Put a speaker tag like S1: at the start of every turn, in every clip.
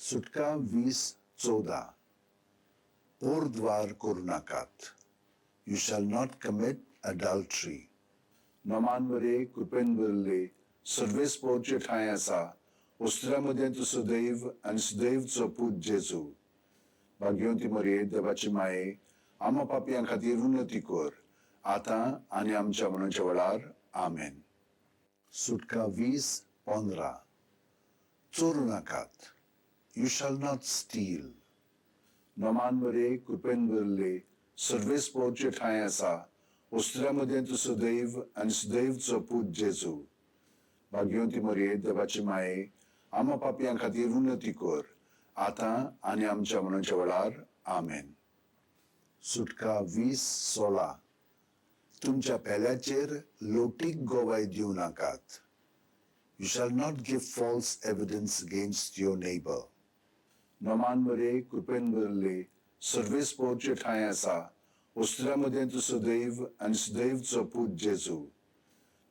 S1: सुटका 20, 14. पोरद्वार करूं नाकात. You shall not commit adultery. Noman मरिये, कृपेन भरिल्ले, सर्वेस्पोरचे ठांय आसा, वस्तुऱ्यां मदें तूं सुदैव आनी सुदैवचो पूत जेजू. भाग्यवंती मरिये, देवाची माये, आमा पापयां खातीर उन्नती कर, आतां आनी आमच्या मरणाच्या वेळार. आमेन. सुटका 20, 15. चोरूं नाकात. You shall not steal. Noman मरिये, कृपेन भरिल्ले, सर्वेस्पोरचे ठांय आसा, वस्तुऱ्यां मदें तूं सुदैव आनी सुदैवचो पूत जेजू. भाग्यवंती मरिये, देवाची माये, आमा पापयां खातीर उन्नती कर, आतां आनी आमच्या मरणाच्या वेळार. आमेन. सुटका 20, 16. तुमच्या पेल्याचेर लोटीक गोवाय दिवं नाकात. You shall not give false evidence against your neighbour. Noman मरिये, कृपेन भरिल्ले, सर्वेस्पोरचे ठांय आसा, वस्तुऱ्यां मदें तूं सुदैव आनी सुदैवचो पूत जेजू.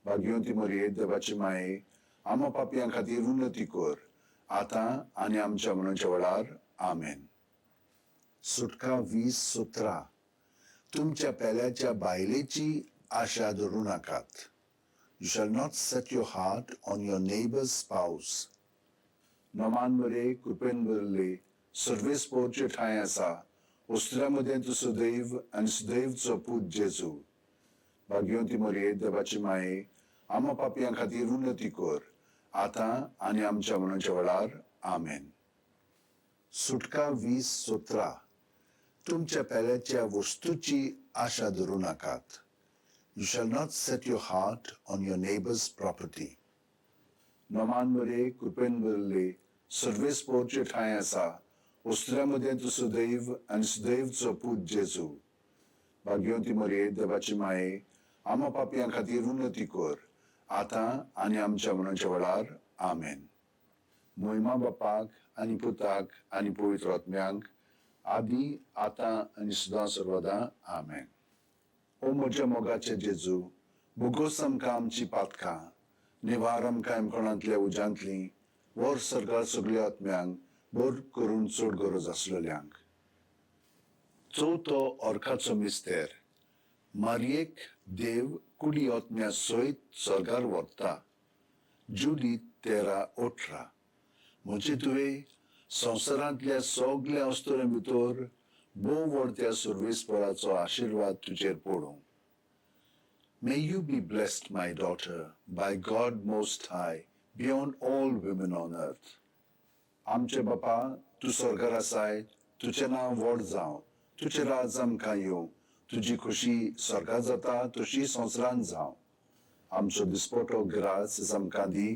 S1: भाग्यवंती मरिये, देवाची माये, आमा पापयां खातीर उन्नती कर, आतां आनी आमच्या मरणाच्या वेळार. आमेन. सुटका 20, 17. तुमच्या पेल्याच्या बायलेची आशा धरूं नाकात. You shall not set your heart on your neighbour's spouse. Noman मरिये, कृपेन भरिल्ले, सर्वेस्पोरचे ठांय आसा, वस्तुऱ्यां मदें तूं सुदैव आनी सुदैवचो पूत जेजू. भाग्यवंती मरिये, देवाची माये, आमा पापयां खातीर उन्नती कर, आतां आनी आमच्या मरणाच्या वेळार. आमेन. सुटका 20, 17. तुमच्या पेल्याच्या वस्तूची आशा धरूं नाकात. You shall not set your heart on your neighbour's property. Noman मरिये, कृपेन भरिल्ले, सर्वेस्पोरचे ठांय आसा, वस्तुऱ्यां मदें तूं सुदैव आनी सुदैवचो पूत जेजू. भाग्यवंती मरिये, देवाची माये, आमा पापयां खातीर उन्नती कर, आतां आनी आमच्या मरणाच्या वेळार. आमेन. मोहिमा बापाक आनी पुताक आनी पवित्र आत्म्यांक, आदी, आतां आनी सदां सर्वदां. आमेन. ओ म्हज्या मोगाचे जेजू, भोगोस आमकां आमची पातकां, निवार आमकां यमकोणांतल्या उज्यांतली, व्हर सर्गार सगळ्या आत्म्यांक, भर करून चड गरज आसलेल्यांक. चवथो अर्काचो मिस्तेर. मारयेक देव कुडी आत्म्या सयत सर्गार व्हरता. जुली 13, 18. म्हणजे तुवें संवसारांतल्या सगल्या अस्तुऱ्यां भितर भोव व्हड त्या सर्वेस्पराचो आशिर्वाद तुजेर पडूं. May you be blessed, my daughter, by God Most High, beyond all women on earth. आमचे बापा, तूं स्वर्गार आसाय, तुजें नांव व्हड जावं, तुजें राज आमकां येवं, तुजी खुशी स्वर्गार जाता तशी संवसारांत जावं. आमचो दिसपटो ग्रास आमकां दी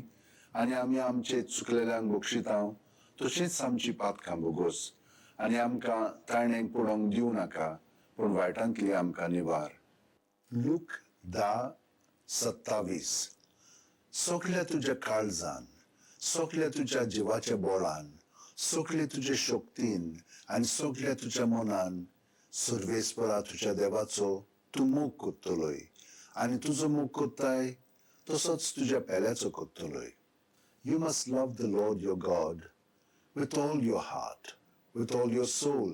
S1: आनी आमी आमचे चुकलेल्यांक बक्षिता तशीच आमची पातकां भोगोस आनी आमकां ताणेक पडोवंक दिवं नाका, पूण वायटांतली आमकां निवार. लूक 10, 27. सगल्या तुज्या काळजान, सगल्या तुज्या जिवाच्या बोळान, सगळे तुजे शक्तीन आनी सगल्या तुज्या मनान सर्वेस्परा तुज्या देवाचो तूं मोग करतलोय आनी तुजो मोग करताय तसोच तुज्या पेल्याचो करतलोय. You must love the Lord your God with all your heart, with all your soul,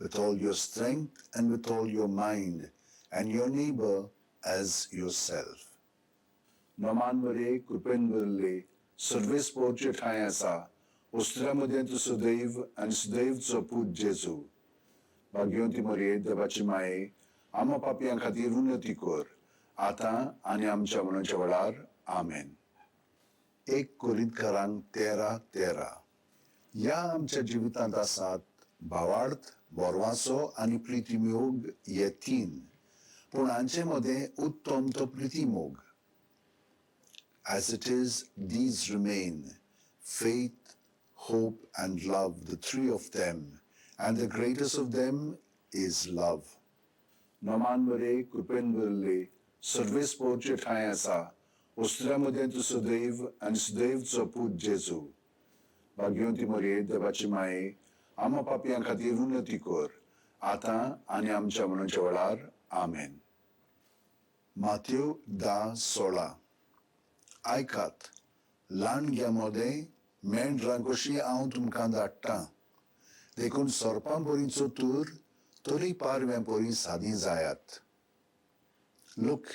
S1: with all your strength and with all your mind, and your neighbor as yourself. Noman मरिये, कृपेन भरिल्ले, सर्वेस्पोरचे ठांय आसा, वस्तुऱ्यां मदें तूं सुदैव आनी सुदैवचो पूत जेजू. भाग्यवंती मरिये, देवाची माये, आमा पापयां खातीर उन्नती कर, आतां आनी आमच्या मरणाच्या वेळार. आमेन. 1 कोरिंतकारांक 13, 13. ह्या आमच्या जिवितांत आसात भावार्थ, बोरवासो आनी प्रितीमोग हे तीन, पूण हांचे मदें उत्तम तो प्रितीमोग. As it is, these remain: faith, hope, and love, the three of them, and the greatest of them is love. Noman मरिये, कृपेन भरिल्ले, सर्वेस्पोरचे ठांय आसा, वस्तुऱ्यां मदें तूं सुदैव आनी सुदैवचो पूत जेजू. भाग्यवंती मरिये, देवाची माये, आमा पापयां खातीर उन्नती कर, आतां आनी आमच्या मरणाच्या वेळार. आमेन. मात्यो 10, 16. आयकात, ल्हानग्या मदें मेंढरां कशीं हांव तुमकां धाडटां, देखून सोरपां परी चतूर तरी पारव्यां परी सादी जायात. Look,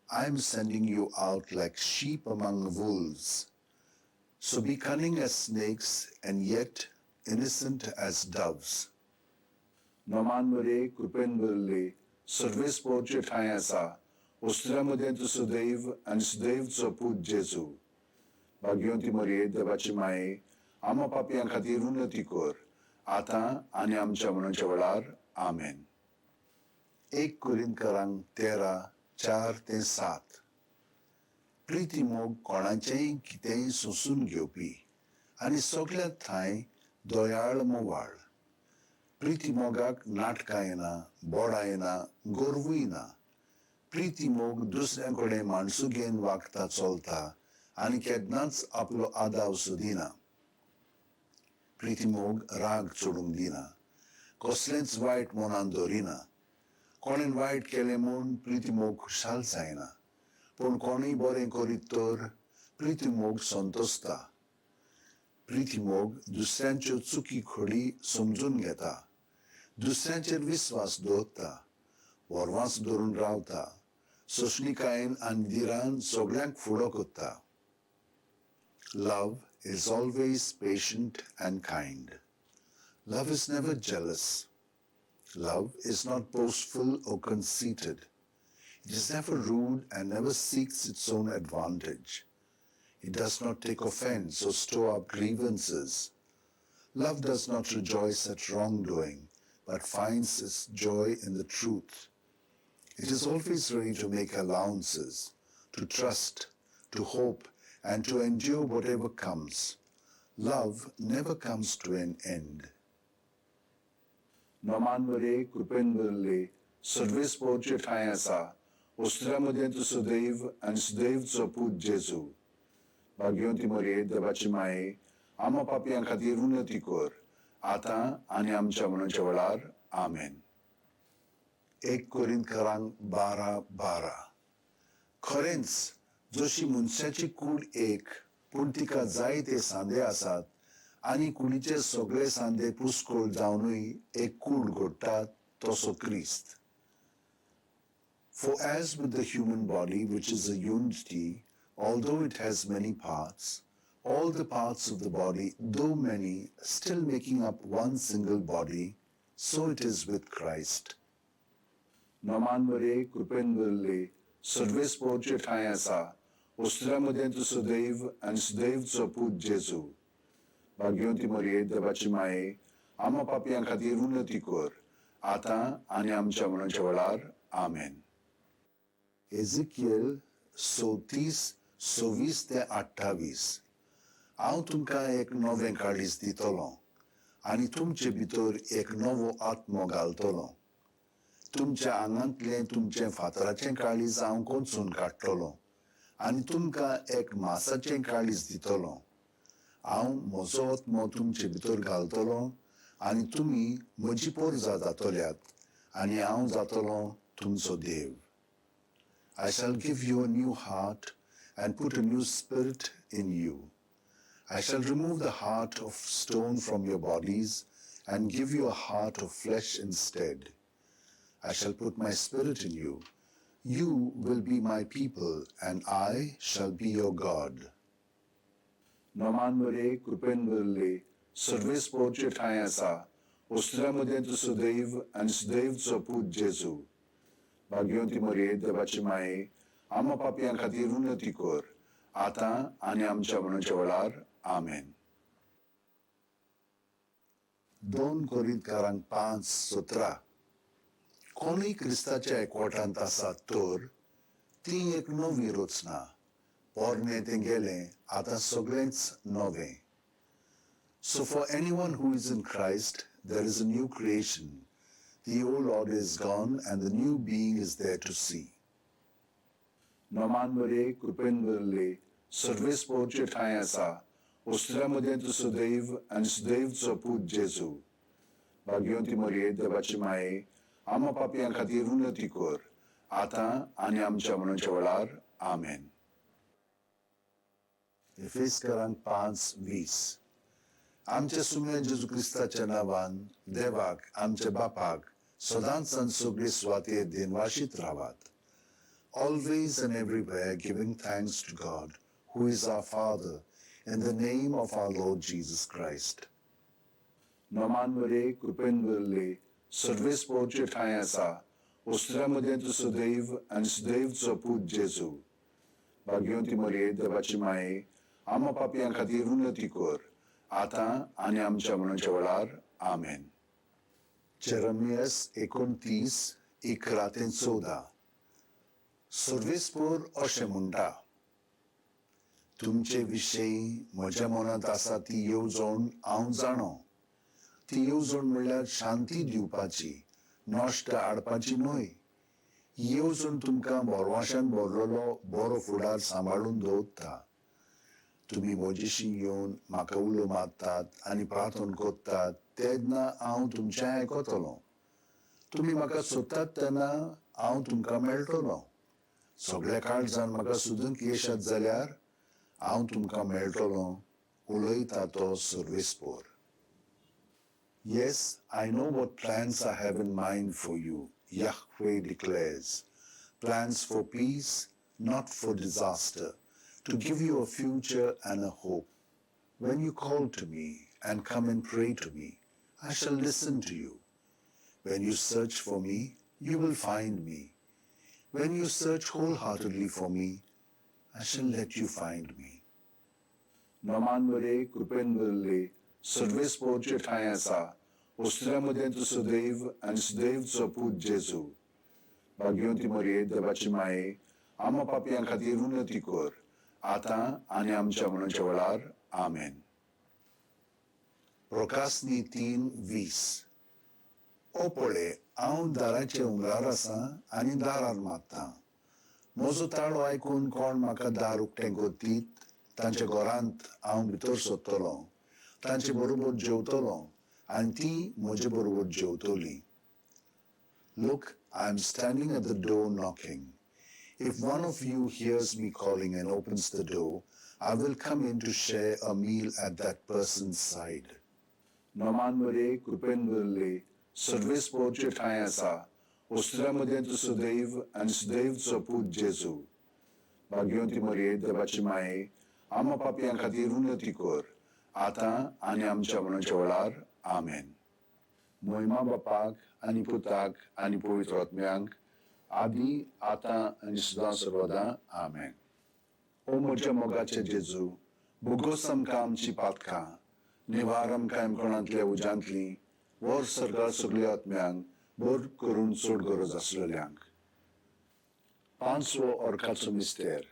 S1: I am sending you out like sheep among wolves. So be cunning as snakes and yet innocent as doves. Noman मरे, कृपेन भरिल्ले, सर्वेस्पोरचे ठांय आसा, वस्त्रा मदें तूं सदैव आनी सदैवचो पूत जेजू. भाग्यवंती मरये, देवाची माये, आमा पापयां खातीर उन्नती कर, आतां आनी आमच्या मरणाच्या वेळार. आमेन. 1 कोरिंतकारांक 13:4 ते 7. प्रिती मोग कोणाचेंय कितेंय सोंसून घेवपी आनी सगळ्या ठांय दयाळ मोवाळ. प्रिती मोगाक नाटकां येना, बोडां येना, गर्वूय ना. प्रिती मोग दुसऱ्या कडेन माणसुगेन वागता चलता आनी केन्नाच आपलो आदाव सोदिना. प्रिती मोग राग चडूंक दिना, कसलेंच वायट मनान दवरिना. कोणेन वायट केलें म्हूण प्रिती मोग खुशाल जायना, पूण कोणूय बरें करीत तर प्रिती मोग संतोसता. प्रिती मोग दुसऱ्यांच्यो चुकी खोडी समजून घेता, दुसऱ्यांचेर विस्वास दवरता, वर्वास धरून रावता, सोंसणिकायेन आनी धिरान सगळ्यांक फुडो करता. Love is always patient and kind. Love is never jealous. Love is not boastful or conceited. It is never rude and never seeks its own advantage. It does not take offense or store up grievances. Love does not rejoice at wrongdoing, but finds its joy in the truth. It is always ready to make allowances, to trust, to hope, and to endure whatever comes. Love never comes to an end. Noman मरे, कृपेन भरिल्ले, सर्वेस्पोरचे ठांय आसा, वस्त्रा मदें तूं सदैव आनी सदैवचो पूत जेजू. भाग्यवंती मरये, देवाची माये, आमा पापयां खातीर उन्नती कर, आतां आनी आमच्या मरणाच्या वेळार. आमेन. 1 कोरिंतकारांक 12:12. खरेंच, जशी मनशाची कूड एक, पूण तिका जायते सांदे आसात, आनी कुडीचे सगळे सांदे पुस्कोळ जावनूय एक कूड घडटात, तसो क्रिस्त. For as with the human body, which is a unity, although it has many parts, all the parts of the body, though many, still making up one single body, so it is with Christ. Noman मरे, कृपेन भरिल्ले, सर्वेस्पोरचे ठांय आसा, वस्त्रा मदें तूं सदैव आनी सदैवचो पूत जेजू. भाग्यवंती मरये, देवाची माये, आमा पापयां खातीर उन्नती कर, आतां आनी आमच्या मरणाच्या वेळार. आमेन. एझिकियल 34:26 ते 28. हांव तुमकां एक नवें काळीज दितलो आनी तुमचे भितर एक नवो आत्मो घालतलो. तुमच्या आंगांतलें तुमचें फातराचें काळीज हांव कोंचून काडटलो आनी तुमकां एक मासाचें काळीज दितलो. हांव म्हजो आत्मो तुमचे भितर घालतलो आनी तुमी म्हजी पोरजा जातल्यात आनी हांव जातलो तुमचो देव. I shall give you a new heart and put a new spirit in you. I shall remove the heart of stone from your bodies and give you a heart of flesh instead. I shall put my spirit in you. You will be my people, and I shall be your God. Noman मरे, कृपेन भरिल्ले, सर्वेस्पोरचे ठांय आसा, वस्त्रा मदें तूं सदैव आनी सदैवचो पूत जेजू. भाग्यवंती मरये, देवाची माये, आमा पापयां खातीर उन्नती कर, आतां आनी आमच्या मरणाच्या वेळार. आमेन. 2 कोरिंतकारांक 5:17. कोणूय क्रिस्ताच्या एकवटांत आसात तर ती एक नवी रचना, पोरणें तें गेलें, आतां सगळेंच नवें. So for anyone who is in Christ, there is a new creation. The old order is gone and the new being is there to see. Noman मरे, कृपेन भरिल्ले, सर्वेस्पोरचे ठांय आसा, वस्त्रा मदें तूं सदैव आनी सदैवचो पूत जेजू. भाग्यवंती मरये, देवाची माये, आमा पापयां खातीर उन्नती कर, आतां आनी आमच्या मरणाच्या वेळार. आमेन. इफेसकरांक 5:20. आमच्या सुम्या जेजू क्रिस्ताच्या नांवान देवाक आमच्या बापाक सदांच आनी सगळे सुवातेर देनवाशीत रावात. Always and everywhere giving thanks to God, who is our Father, in the name of our Lord Jesus Christ. Noman मरे कृपेन भरले, सर्वेस्पोरचे ठांय आसा, वस्त्रा मदें तूं सदैव आनी सदैवचो पूत जेजू. भाग्यवंती मरये, देवाची माये, आमा पापयां खातीर उन्नती कर, आतां आनी आमच्या मरणाच्या वेळार. आमेन. जेरमियस 29:11 ते 14. सर्वेस्पोर अशें म्हणटा, तुमचे विशयी म्हज्या मनांत आसा ती येवजण हांव जाणो. ती येवजण म्हणल्यार शांती दिवपाची, नश्ट हाडपाची न्हय. ही येवजण तुमकां भरवाशान भरलेलो बरो फुडार सांबाळून दवरता. तुमी म्हजेशी येवन म्हाका उलो मारतात आनी प्रार्थना करतात तेन्ना हांव तुमचें आयकतलो. तुमी म्हाका सोदतात तेन्ना हांव तुमकां मेळटलो. सगळ्या काळजान म्हाका सोदूंक येशात जाल्यार हांव तुमकां मेळटलो, उलयता तो सर्वेस्पोर. Yes, I know what plans I have in mind for you, Yahweh declares. Plans for peace, not for disaster, to give you a future and a hope. When you call to me and come and pray to me, I shall listen to you. When you search for me, you will find me. When you search wholeheartedly for me, I shall let you find me. Noman मरे कृपेन भरले, सर्वेस्पोरचे ठांय आसा, वस्त्रा मदें तूं सदैव आनी सदैवचो पूत जेजू. भाग्यवंती मरये, देवाची माये, आमा पापयां खातीर उन्नती कर, आतां आनी आमच्या मरणाच्या वेळार. आमेन. प्रकाशनी 3:20. ओ पळय, हांव दाराचे हुमरार आसा आनी दारार मारतां. म्हजो ताळो आयकून कोण म्हाका दार उक्तें करतीत, तांच्या घरांत हांव भितर सरतलो, तांचे बरोबर जेवतलो आनी ती म्हजे बरोबर जेवतली. Look, I am standing at the door knocking. If one of you hears me calling and opens the door, I will come in to share a meal at that person's side. Noman मरे कृपेन भरले, सर्वेस्पोरचे ठांय आसा, वस्त्रा मदें तूं सदैव आनी सदैवचो पूत जेजू. भाग्यवंती मरये, देवाची माये, आमा पापयां खातीर उन्नती कर, आतां आनी आमच्या मरणाच्या वेळार. आमेन. मोहिमा बापाक आनी पुताक आनी पवित्र आत्म्यांक, आदी, आतां आनी सदां सर्वदां. आमेन. ओ म्हज्या मोगाचे जेजू, भोगोस आमकां आमची पातकां, निवार आमकां यमकोणांतल्या उज्यांतली, व्हर सर्गार सगळ्या आत्म्यांक, भर करून चड गरज आसलेल्यांक. पांचवो अर्काचो मिस्तेर.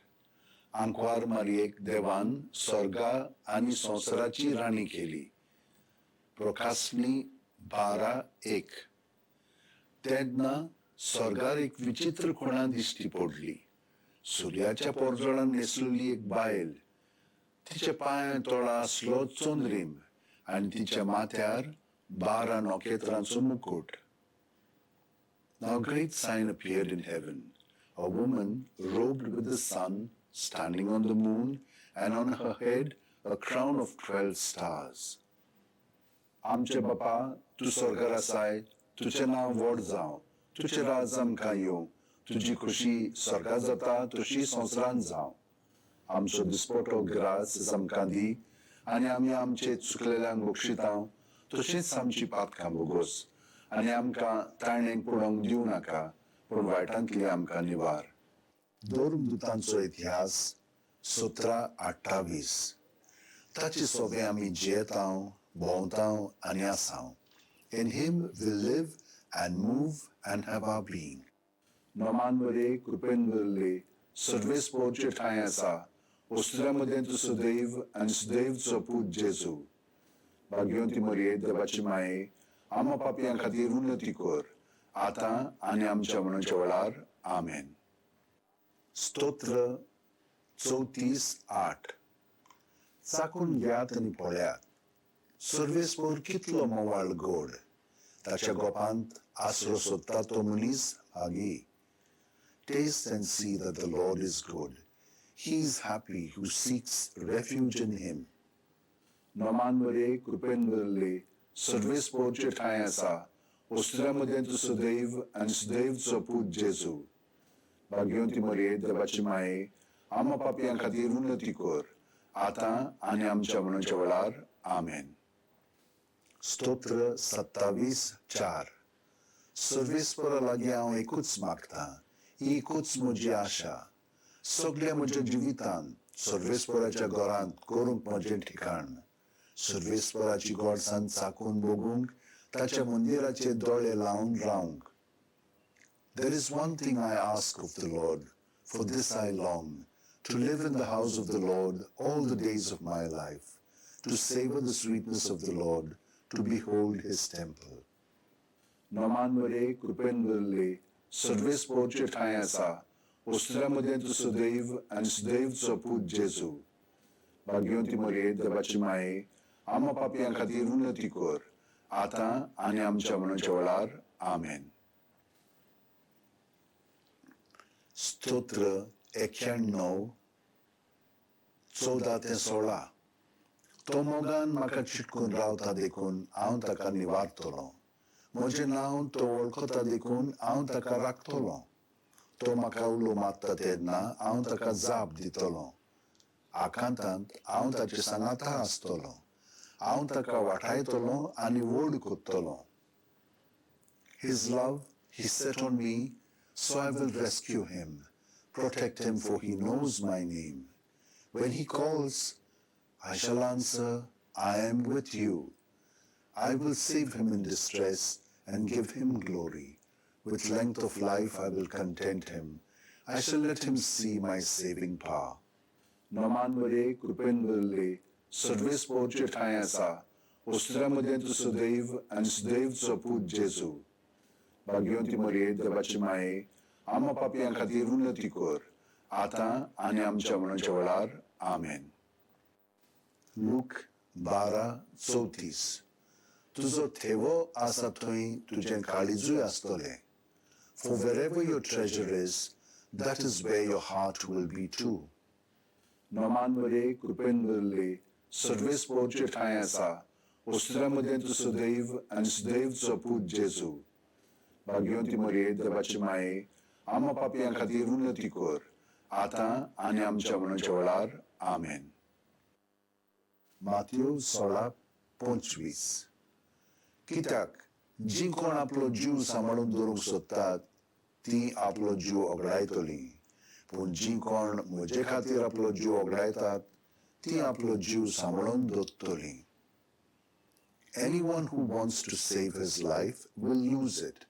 S1: आंकवार मारयेक देवान स्वर्गा आनी संवसाराची राणी केली. प्रकाशनी 12:1. तेन्ना स्वर्गार एक विचित्र खुणा दिश्टी पडली. सुर्याच्या पोरजोळान न्हेसलेली एक बायल. तिच्या पांया तोळा आसलो चंद्रीम आनी तिच्या माथ्यार 12 नखेत्रांचो मुकुट. Now a great sign appeared in heaven, a woman robed with the sun, standing on the moon, and on her head a crown of 12 stars. आमचे बापा, तूं स्वर्गार आसाय, तुजें नांव व्हड जावं, तुजें राज आमकां येवं, तुजी खुशी स्वर्गार जाता तशी संवसारांत जावं. आमचो दिसपटो ग्रास आमकां दी आनी आमी आमचे चुकलेल्यांक बक्षिता तशीच आमची पातकां भोगोस आनी आमकां ताणेक पडोवंक दिवं नाका, पूण वायटांतली आमकां निवार. धर्मदूतांचो इतिहास 17:28. ताचे सोबे आमी जियेतांव, भोंवतांव आनी आसांव. In him we live and move and have our being. Noman मरे कृपेन भरले, सर्वेस्पोरचे ठांय आसा, वस्त्रा मदें तूं सदैव आनी सदैवचो पूत जेजू. भाग्यवंती मरये, देवाची माये, आमा पापयां खातीर उन्नती कर, आतां आनी आमच्या मरणाच्या वेळार. आमेन. स्तोत्र 34:8. चाकून घेयात आनी पळयात, सर्वेस्पोर कितलो मोवाळ गोड. ताच्या गोपांत आसरो सोदता तो मनीस भागी. Taste and see that the Lord is good. He is happy who seeks refuge in him. Noman मरे कृपेन भरिल्ले, सर्वेस्पोरचे ठांय आसा, वस्तुऱ्यां मदें तूं सदैव आनी सदैवचो पूत जेजू. भाग्यवंती मरये, देवाची माये, आमा पापयां खातीर उन्नती कर, आतां आनी आमच्या मरणाच्या वेळार. आमेन. स्तोत्र 27:4. सर्वेस्परा लागीं हांव एकूच मागतां, ही एकूच म्हजी आशा, सगल्या म्हज्या जिवितांत सर्वेस्पराच्या घरांत करूंक म्हजें ठिकाण, सर्वेस्पराची गोडसाण चाखून बगूंक, ताच्या मंदिराचे दोळे लावन रावंक. There is one thing I ask of the Lord, for this I long, to live in the house of the Lord all the days of my life, to savor the sweetness of the Lord, to behold his temple. Noman मरे कृपेन भरिल्ले, सर्वेस्पोरचे ठांय आसा, वस्तुऱ्यां मदें तूं सदैव आनी सदैवचो पूत जेजू. भाग्यवंती मरये, देवाची माये, आमा पापयां खातीर उन्नती कर, आतां आनी आमच्या मरणाच्या वेळार. आमेन. स्तोत्र 91:14 ते 16. तो मोगान म्हाका चिटकून रावता देखून हांव ताका निवारतलो. म्हजें नांव तो वळखता देखून हांव ताका राखतलो. तो म्हाका उलो मारता तेन्ना हांव ताका जाप दितलो. आकांतांत हांव ताचे सांगाता आसतलो. हांव ताका वाटायतलो आनी व्हड करतलो. His love he set on me, so I will rescue him, protect him, for he knows my name. When he calls, I shall answer, I am with you. I will save him in distress and give him glory. With length of life I will content him. I shall let him see my saving power. Noman मरे कृपेन भरिल्ले, सर्वेस्पोरचे ठांय आसा, वस्तुऱ्यां मदें तूं सदैव आनी सदैवचो पूत जेजू. भाग्यवंती मरये, देवाची माये, आमा पापयां खातीर उन्नती कर, आतां आनी आमच्या मरणाच्या वेळार. आमेन. लूक 12:34. तुजो थेवो आसा थंय तुजें काळीजूय आसतलें. For wherever your treasure is, that is where your heart will be too. Noman मरे कृपेन भरिल्ले, सर्वेस्पोरचे ठांय आसा, वस्तुऱ्यां मदें तूं सदैव आनी सदैवचो पूत जेजू. भाग्यवंती मरये, देवाची माये, आमा पापयां खातीर उन्नती कर, आतां आनी आमच्या मरणाच्या वेळार. आमेन. मातयो 16:25. कित्याक जीं कोण आपलो जीव सांबाळून दवरूंक सोदतात तीं आपलो जीव ओगडायतलीं, पूण जीं कोण म्हजे खातीर आपलो जीव ओगडायतात तीं आपलो जीव सांबाळून दवरतलीं. Anyone who wants to save his life will lose it,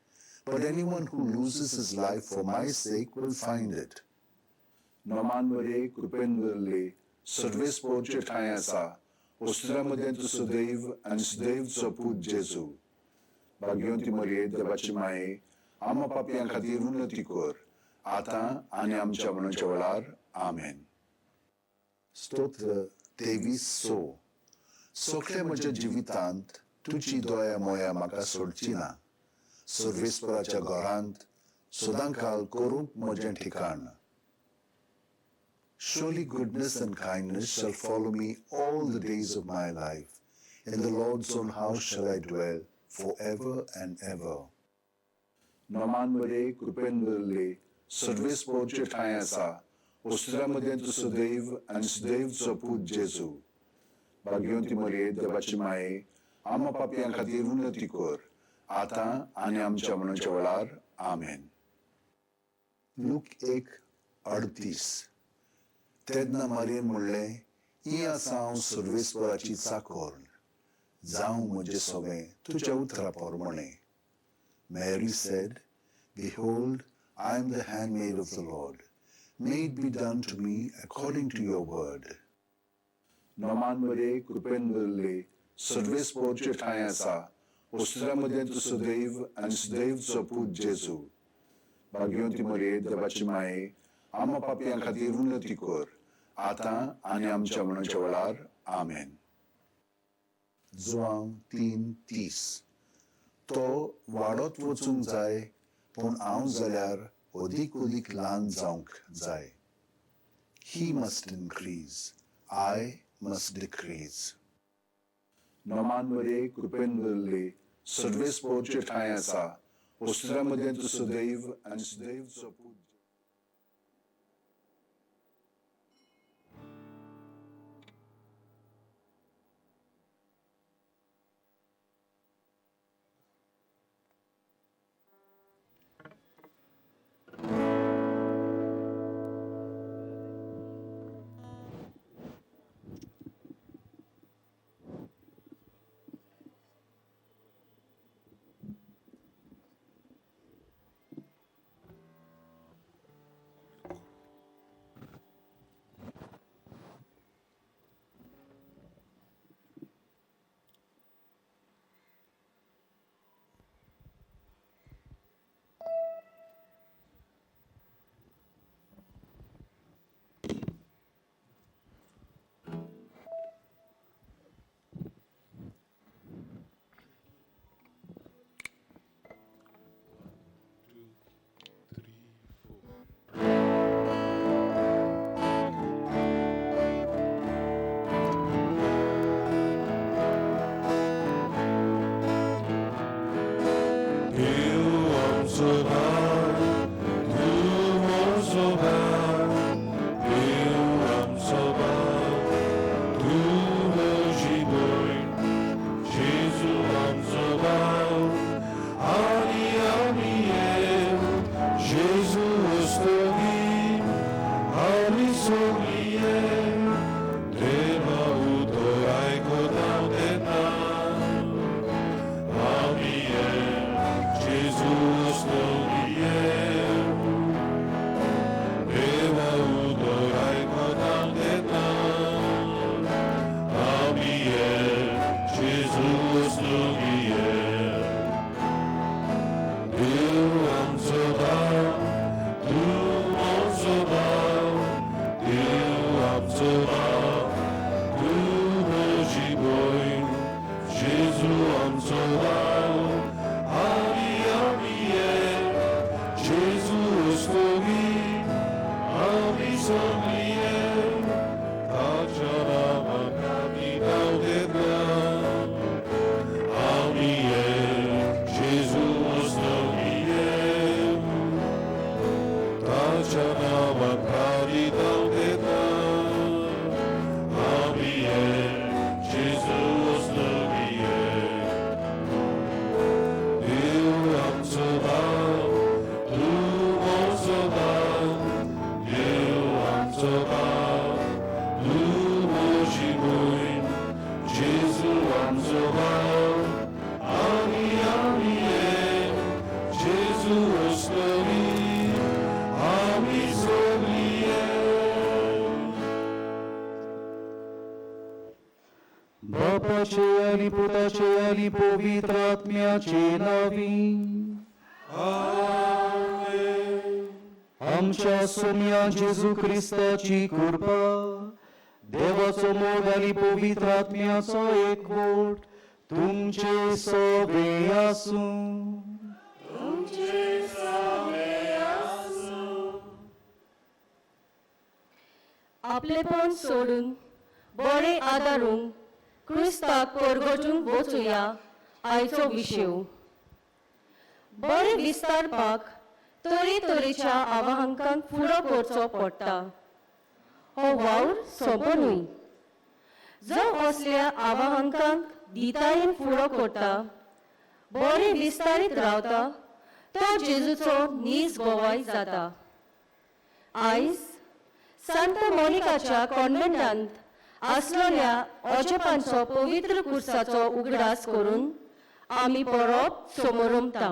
S1: but anyone who loses his life for my sake will find it. Noman मरे कृपेन भरिल्ले, सर्वेस्पोरचे ठांय आसा, वस्तुऱ्यां मदें तूं सदैव आनी सदैवचो पूत जेजू. भाग्यवंती मरये, देवाची माये, आमा पापयां खातीर उन्नती कर, आतां आनी आमच्या मरणाच्या वेळार. आमेन. स्तोत्र 23:6. सगल्या म्हज्या जिवितांत तुजी दया मोया म्हाका सोडची ना. सर्वेस्पराच्या घरांत सदांकाल करूंक म्हजें ठिकाण. Surely goodness and kindness shall follow me all the days of my life. In the Lord's own house shall I dwell forever and ever. Noman मरे कृपेन भरिल्ले, सर्वेस्पोरचे ठांय आसा, वस्तुऱ्यां मदें तूं सदैव आनी सदैवचो पूत जेजू. भाग्यवंती मरये, देवाची माये, आमा पापयां खातीर उन्नती कर, आतां आनी आमच्या मरणाच्या वेळार. आमेन. लूक 1:38. तेन्ना मारयेन म्हणलें, ही आसा हांव सर्वेस्पराची चाकोर, जावं म्हजें सगळें तुज्या उतरा प्रमाणे. Mary said, Behold, I am the handmaid of the Lord. May it be done to me according to your word. Noman मरे कृपेन भरिल्ले, सर्वेस्पोरचे ठांय आसा, वस्तुऱ्यां मदें तूं सदैव आनी सदैवचो पूत जेजू. भाग्यवंती मरये, देवाची माये, आमा पापयां खातीर उन्नती कर, आतां आनी आमच्या मरणाच्या वेळार. आमेन. जुवांव 3:30. तो वाडत वचूंक जाय, पूण हांव जाल्यार अदीक अदीक ल्हान जावंक जाय. He must increase, I must decrease. Noman मरे कृपेन भरिल्ले, सर्वेस्पोरचे ठांय आसा, वस्त्रां मदें तूं सदैव आनी सदैवचो पूत.
S2: बापाचे आनी पुताचे आनी पवित्र आत्म्याचे नांवी. आमच्या सोम्या जेजू क्रिस्ताची कृपा, देवाचो मोग आनी पवित्र आत्म्याचो एकवट तुमचे सगळे आसूं.
S3: आपलेपण सोडून बरें आदारूंक क्रिस्ताक परगटूंक वचुया आयचो विशेव. बरें विस्तारपाक तरेतरेच्या आवाहनांक फुडो करचो पडटा. हो वावर सोंपो न्हय. जो असल्या आवाहनांक दितायेन फुडो करता, बरें विस्तारीत रावता, तो जेजूचो नीज गोवाय जाता. आयज सांत मोनिकाच्या कॉन्व्हेंटांत आसलेल्या अजपांचो पवित्र कुर्साचो उगडास करून आमी परब समोरमता.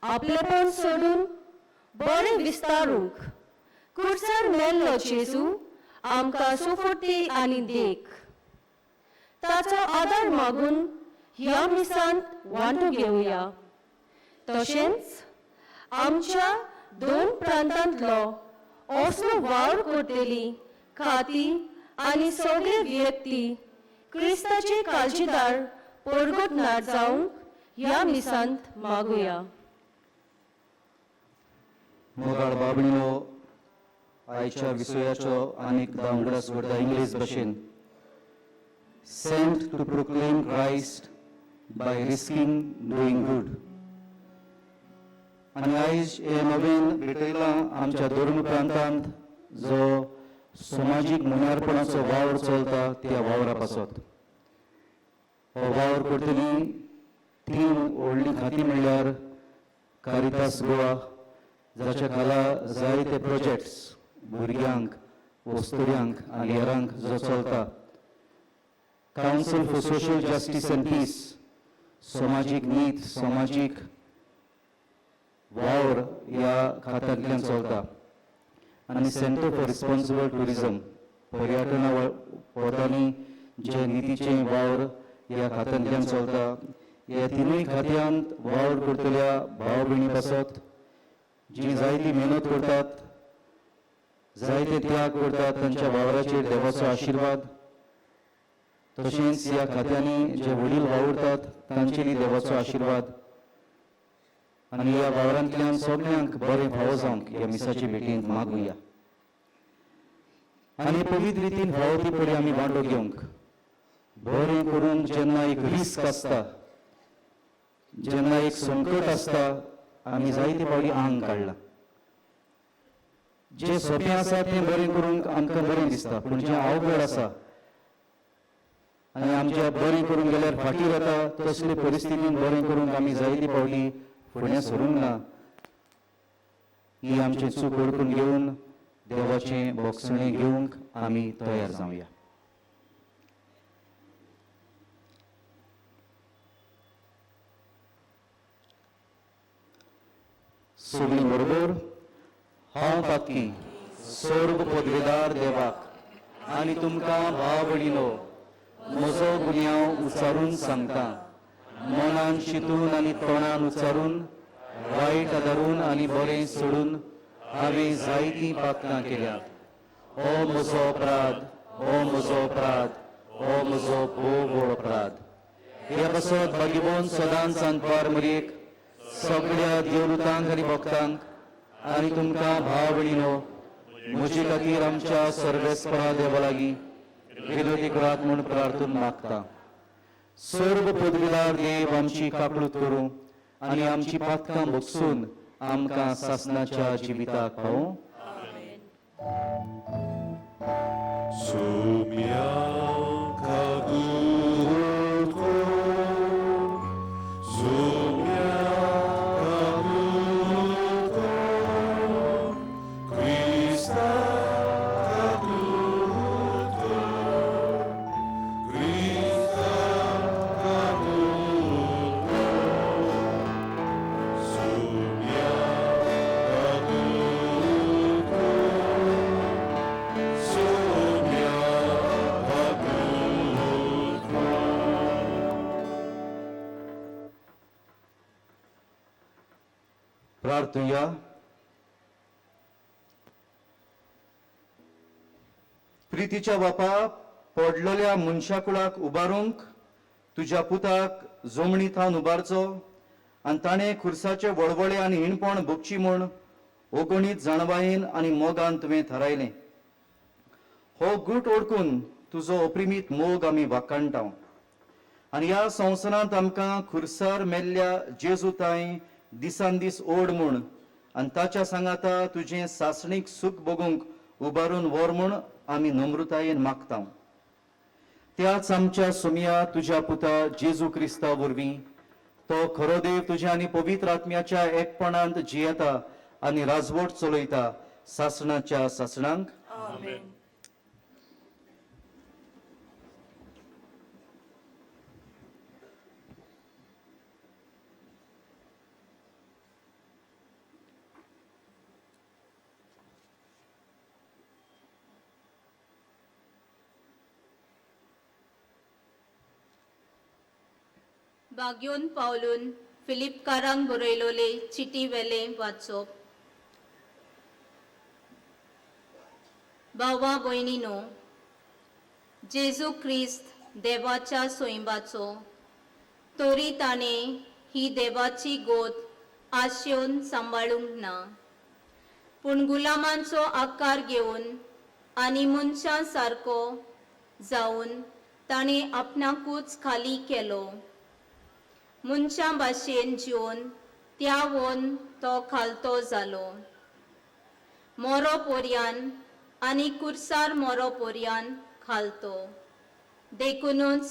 S3: आपलेपण सोडून बरें विस्तारूंक कुर्सार मेल्लो जेजू आमकां सुफुर्ती आनी देख. ताचो आदार मागून ह्या मिसांत वांटो घेवया. तशेंच आमच्या दोन प्रांतांतलो असलो वावर करतली खाती आनी सगळे व्यक्ती क्रिस्ताचे काळजीदार परगटणार जावंक ह्या मिसांत मागुया.
S2: मोगाळ बाबणो, आयच्या विसयाचो आनीक एकदां उगडास करता इंग्लीश भाशेन. Sent to proclaim Christ by risking doing good. आनी आयज हे नवीन भेटयलां आमच्या धर्म प्रांतांत जो समाजीक मुनारपणाचो वावर चलता त्या वावरा पासत. हो वावर करतली तीन व्हडलीं खातीं म्हणल्यार कारितास गोवा, जाच्या खाला जायते प्रोजेक्ट्स भुरग्यांक, वस्तुऱ्यांक आनी हेरांक जो चलता. Council for Social Justice and Peace, समाजीक नीत, समाजीक वावर ह्या खात्यांतल्यान चलता. आनी सेंटर फॉर रिस्पॉन्सिबल ट्युरिजम, पर्यटना पोटांनी जे नितीचें वावर ह्या खात्यांतल्यान चलता. ह्या तिनूय खात्यांत वावर करतल्या भाव भयणी पासत जी जायती मेहनत करतात, जायते त्याग करतात, तांच्या वावराचेर देवाचो आशिर्वाद, तशेंच ह्या खात्यांनी जे वडील वावुरतात तांचेरय देवाचो आशिर्वाद आनी ह्या वावरांतल्यान सगल्यांक बरें फावो जावंक ह्या मिसाचे भेटींत मागुया. आनी पवित्र रितीन फावो ती पळय आमी वांटो घेवंक. बरें करून जेन्ना एक रिस्क आसता, जेन्ना एक संकट आसता, आमी जायते फावटी आंग काडला. जें सोंपें आसा तें बरें करूंक आमकां बरें दिसता, पूण जें अवघड आसा आनी आमच्या बरें करूंक गेल्यार फाटीं वता, तसले परिस्थितीन बरें करूंक आमी जायते फावटी फुडें सरूंक ना. ही आमची चूक वळखून घेवन देवाचें बोगसणें घेवंक आमी तयार जावया. सगळीं बरोबर. हांव पातकी सर्व पदवेदार देवाक आनी तुमकां भाव भयणीनो म्हजो गुन्यांव उच्चारून सांगता. मनान चिंतून आनी तोंडान उच्चारून, वायट आदारून आनी बरें सोडून हांवें जायतीं पातकां केल्यात. हो म्हजो अपराध, हो म्हजो अपराध, हो म्हजो भोव व्हड अपराध. ह्या पासत भाग्यवंत सदांच सांतपार मरयेक, सगळ्या देवदूतांक आनी भक्तांक आनी तुमकां भाव भयणीनो म्हजे खातीर आमच्या सर्वेस्परा देवा लागीं विनोदी करात म्हूण प्रार्थून मागता. सर्व पदवीदार देव आमची काकळूत करूं आनी आमची पातकां भोगसून आमकां सासनाच्या जिविताक पावूं. प्रार्थुया. प्रितीच्या बापा, पडलेल्या मनशाकुळाक उबारूंक तुज्या पुताक जमणी थावन उबारचो आनी ताणें खुर्साचे वळवळे आनी हिणपण भोगची म्हूण ओगणीत जाणवायेन आनी मोगान तुवें थारायलें. हो गूट ओळखून तुजो अप्रिमीत मोग आमी वाखाणटा आनी ह्या संवसारांत आमकां खुर्सार मेल्ल्या जेजू तांय दिसान दीस ओड म्हूण आनी ताच्या सांगाता तुजें सासणीक सूख भोगूंक उबारून व्हर म्हूण आमी नम्रतायेन मागता. त्याच आमच्या सुमया तुज्या पुता जेजू क्रिस्ता वरवीं, तो खरो देव तुज्या आनी पवित्र आत्म्याच्या एकपणांत जियेता आनी राजवट चलयता सासणाच्या सासणांक.
S4: बाग्योन पावलून फिलिपकारांक बरयलोले चिटी वेले वाचप. भावा भयणीनो, जेजू क्रिस्त देवाच्या सोयंबाचो तरी ताणें ही देवाची गोत आशेवन सांबाळूंक ना, पूण गुलामांचो आकार घेवन आनी मनशां सारको जावन ताणें आपणाकूच खाली केलो. मनशां भाशेन जिवन त्यावन तो खालतो जालो. मरो पोरयान आनी कुर्सार मरो पोरयान खालतो. देखुनूच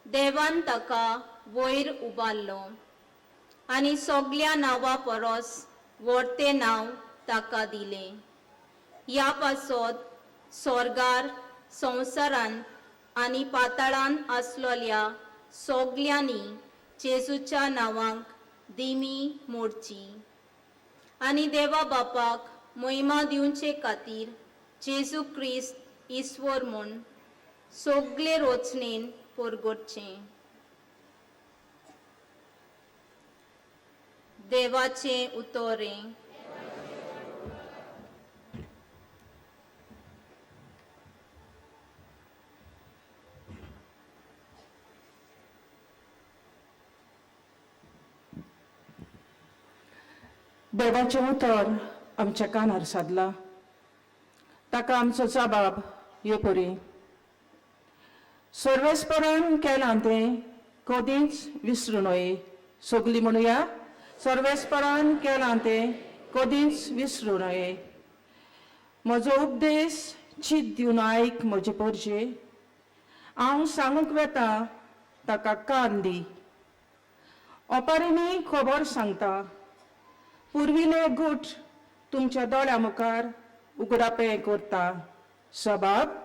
S4: देवान ताका वयर उबारलो आनी सगल्या नांवा परस व्हडतें नांव ताका दिलें. ह्या पासत सोर्गार, संवसारांत आनी पाताळांत आसलोल्या सगल्यांनी जेजूच्या नांवांक दिमी मोडची आनी देवा बापाक मोहिमा दिवचे खातीर जेजू क्रिस्त ईश्वर म्हूण सगले रचणेन परगटचें. देवाचें उतोरें.
S5: देवाचें उतर आमच्या कानार सादला, ताका आमचो जबाब हे परी. सर्वेस्परान केलां तें कदींच विसरू न्हय. सगलीं म्हणुया, सर्वेस्परान केलां तें कदींच विसरू न्हय. म्हजो उपदेश चीत दिवन आयक म्हजे पोरजे, हांव सांगूंक वेता ताका कान दी. ओपारींनी खबर सांगता, पुर्विले गूट तुमच्या दोळ्या मुखार उगडापें करता. सबाब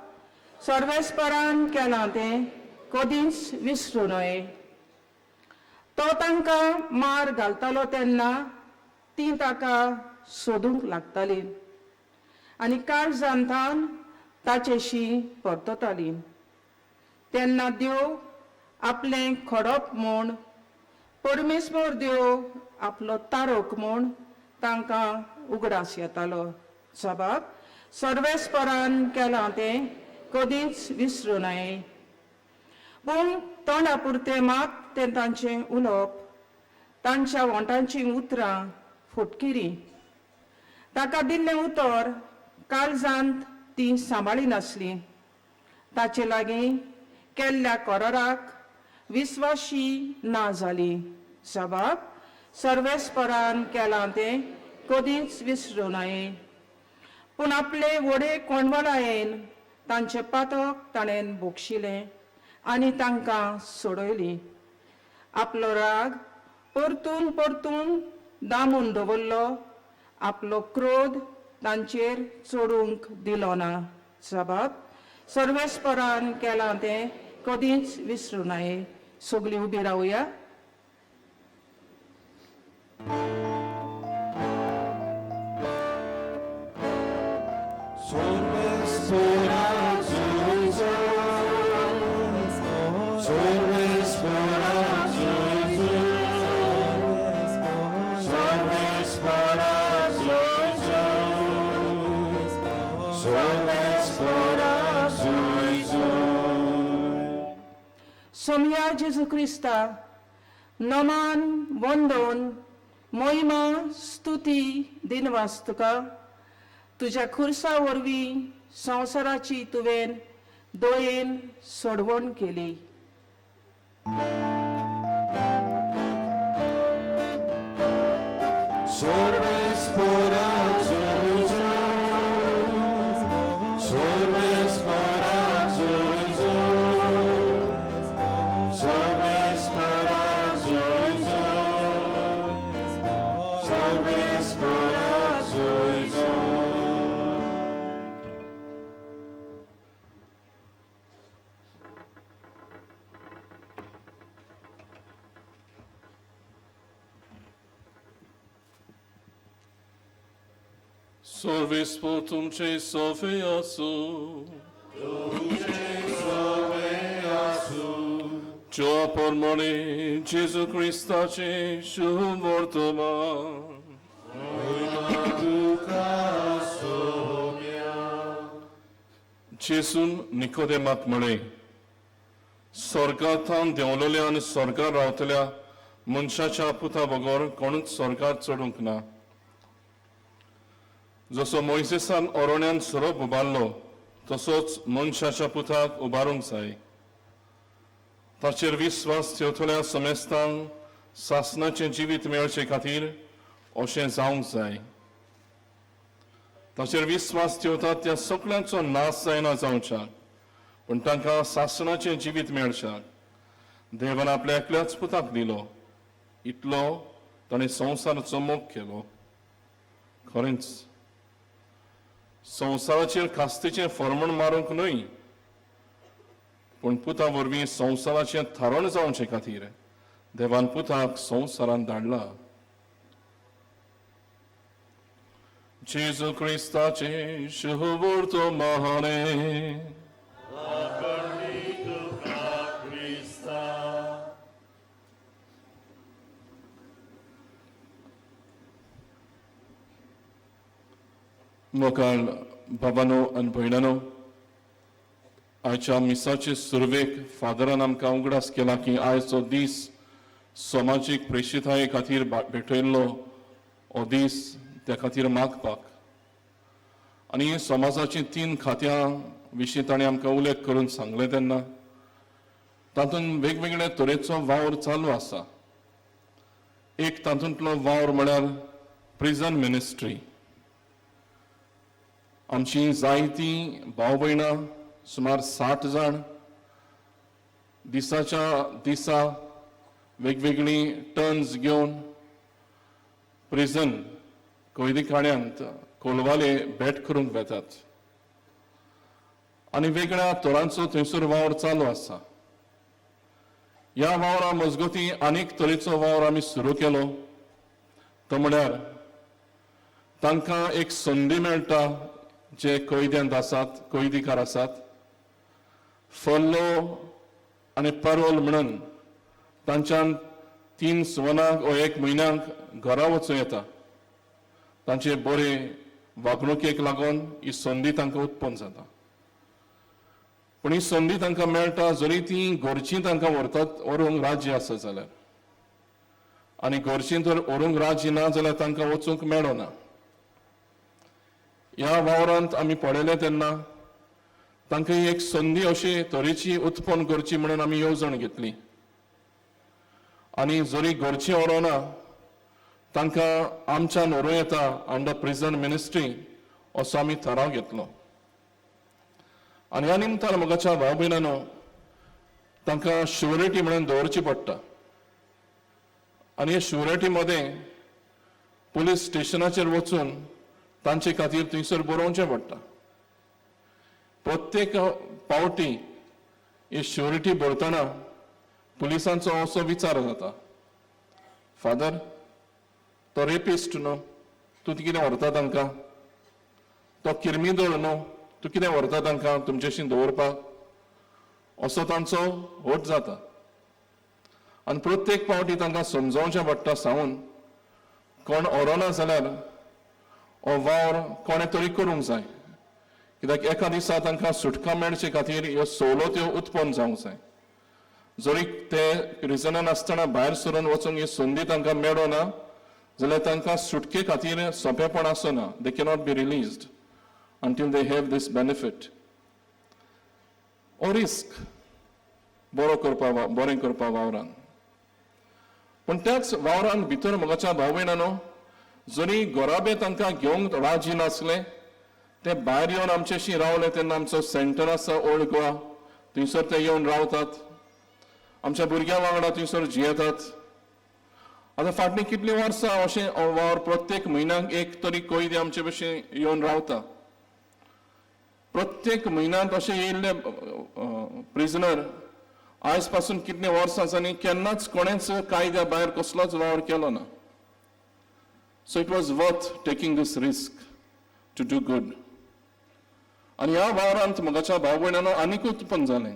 S5: सर्वेस्परान केलां तें कदींच विसरू न्हय. तो तांकां मार घालतालो तेन्ना तीं ताका सोदूंक लागतालीं आनी काळजांतान ताचेशी परततालीं. तेन्ना देव आपलें खडप म्हूण, परमेश्वर देव आपलो तारक म्हूण तांकां उगडास येतालो. सबाब सर्वेस्परान केलां तें कदींच विसरू न्हय. पूण तोंडा पुरतें मात तें तांचें उलोवप, तांच्या वोंटांचीं उतरां फटकिरीं. ताका दिल्लें उतर काळजांत तीं सांबाळी नासलीं. ताचे लागीं केल्ल्या कराराक विस्वाशी ना जाली. सबाब सर्वेस्परान केलां तें कदींच विसरू न्हय. पूण आपले व्हडे कोंडवळायेन तांचें पातक ताणें बोगशिलें आनी तांकां सोडयलीं. आपलो राग परतून परतून दामून दवरलो, आपलो क्रोध तांचेर चडूंक दिलो ना. सबाब सर्वेस्परान केलां तें कदींच विसरू न्हय. सगलीं उबी रावया. सोमया जेजू क्रिस्ता नमान वंदन मोहिमा स्तुती दिनवास तुका. तुज्या खुर्सा वरवीं संवसाराची तुवें दयेन सोडवण केली.
S6: Solvis portum ce sofeasu. Ciò pormone Gesù Cristo ce shuvortoma. जेजून निकोदेमाक म्हळें, स्वर्गांत देंवलोल्या आनी स्वर्गार रावतल्या मनशाच्या पुता बगर कोणूच स्वर्गार चडूंक ना. जसो मोयसेसान ओरोण्यान सोरोप उबारलो तसोच मनशाच्या पुताक उबारूंक जाय. ताचेर विस्वास ठेवतल्या समेस्तांक सासणाचें जिवीत मेळचे खातीर अशें जावंक जाय. ताचेर विस्वास ठेवतात त्या सगळ्यांचो नाश जायना जावच्याक, पूण तांकां सासणाचें जिवीत मेळच्याक देवान आपल्या एकल्याच पुताक दिलो. इतलो ताणें संवसाराचो मोग केलो. खरेंच संवसाराचेर खास्तीचें फर्मण मारूंक न्हय, पूण पुता वरवीं संवसाराचें थारण जावचे खातीर देवान पुताक संवसारांत धाडला. जेजू क्रिस्ताचें शुभवर्तमाने. मोगाळ बाबानो आनी भयणानो, आयच्या मिसाचे सुरवेक फादरान आमकां उगडास केला की आयचो दीस समाजीक प्रेक्षिताये खातीर भेटयल्लो हो दीस, त्या खातीर मागपाक आनी समाजाचीं तीन खात्यां विशीं ताणें आमकां उल्लेख करून सांगलें. तेन्ना तातूंत वेगवेगळे तरेचो वावर चालू आसा. एक तातूंतलो वावर म्हळ्यार प्रिजन मिनिस्ट्री. आमची जायतीं भाव भयणां सुमार 60 जाण दिसाच्या दिसा वेगवेगळीं टर्न्स घेवन प्रिजन कैदीखाण्यांत कोलवाले भेट करूंक वेतात आनी वेगळ्या तरांचो थंयसर वावर चालू आसा. ह्या वावरा मजगती आनीक तरेचो वावर आमी सुरू केलो, तो म्हळ्यार तांकां एक संदी मेळटा जे कैद्यांत आसात, कैदीकार आसात, फल्लो आनी परोल म्हणून तांच्यान 3 सुवनाक वा 1 म्हयन्याक घरा वचूं येता. तांचे बरे वागणुकेक लागून ही संदी तांकां उत्पन्न जाता. पूण ही संदी तांकां मेळटा जरी ती घरचीं तांकां व्हरतात व्हरूंक राजी आसा जाल्यार, आनी घरचीं जर व्हरूंक राजी ना जाल्यार तांकां वचूंक मेळना. ह्या वावरांत आमी पळयलें तेन्ना तांकां एक संदी अशे तरेची उत्पन्न करची म्हणून आमी येवजण घेतली. आनी जरी घरचीं व्हरोना तांकां आमच्यान व्हरूं येता अंडर प्रिजन मिनिस्ट्री असो आमी थाराव घेतलो. आनी ह्या निमतान मोगाच्या भाव भयणांनो तांकां शुअरिटी म्हणून दवरची पडटा. आनी हे शुअरिटी मदें पुलीस स्टेशनाचेर वचून तांचे खातीर थंयसर बरोवचें पडटा. प्रत्येक पावटी ही शुअरिटी भरतना पुलिसांचो असो विचार जाता, फादर तो रेपिस्ट न्हू, तूं कितें व्हरता तांकां, तो किर्मिदोळ न्हू, तूं कितें व्हरता तांकां तुमच्याशी दवरपाक, असो तांचो होट जाता. आनी प्रत्येक पावटी तांकां समजावचें पडटा सांगून कोण व्हरोना जाल्यार हो वावर कोणें तरी करूंक जाय, कित्याक एका दिसा तांकां सुटका मेळचे खातीर ह्यो सवलत्यो उत्पन्न जावंक जाय. जरी ते प्रिजनान आसतना भायर सरून वचूंक ही संदी तांकां मेळना जाल्यार तांकां सुटके खातीर सोंपेपण आसना. They cannot be released until they have this benefit. हो रिस्क बरो करपा बरें करपा वावरान. पूण त्याच वावरान भितर मोगाच्या भाव भयणांनो जरी घराबे तांकां घेवंक राजी नासले ते भायर येवन आमच्याशी रावले तेन्ना आमचो सेंटर आसा ओल्ड गोवा, थंयसर ते येवन रावतात, आमच्या भुरग्यां वांगडा थंयसर जियेतात. आतां फाटलीं कितलीं वर्सां अशें वावर प्रत्येक म्हयन्याक एक तरी कैदी आमचे भशेन येवन रावता. प्रत्येक म्हयन्यांत अशें येयल्ले प्रिजनर आयज पासून कितलीं वर्सां आसा आनी केन्नाच कोणेंच कायद्या भायर कसलोच वावर केलो ना. So it was worth taking this risk to do good. आनी ह्या वावरांत मोगाच्या भाव भयणांनो आनीक उत्पन्न जालें.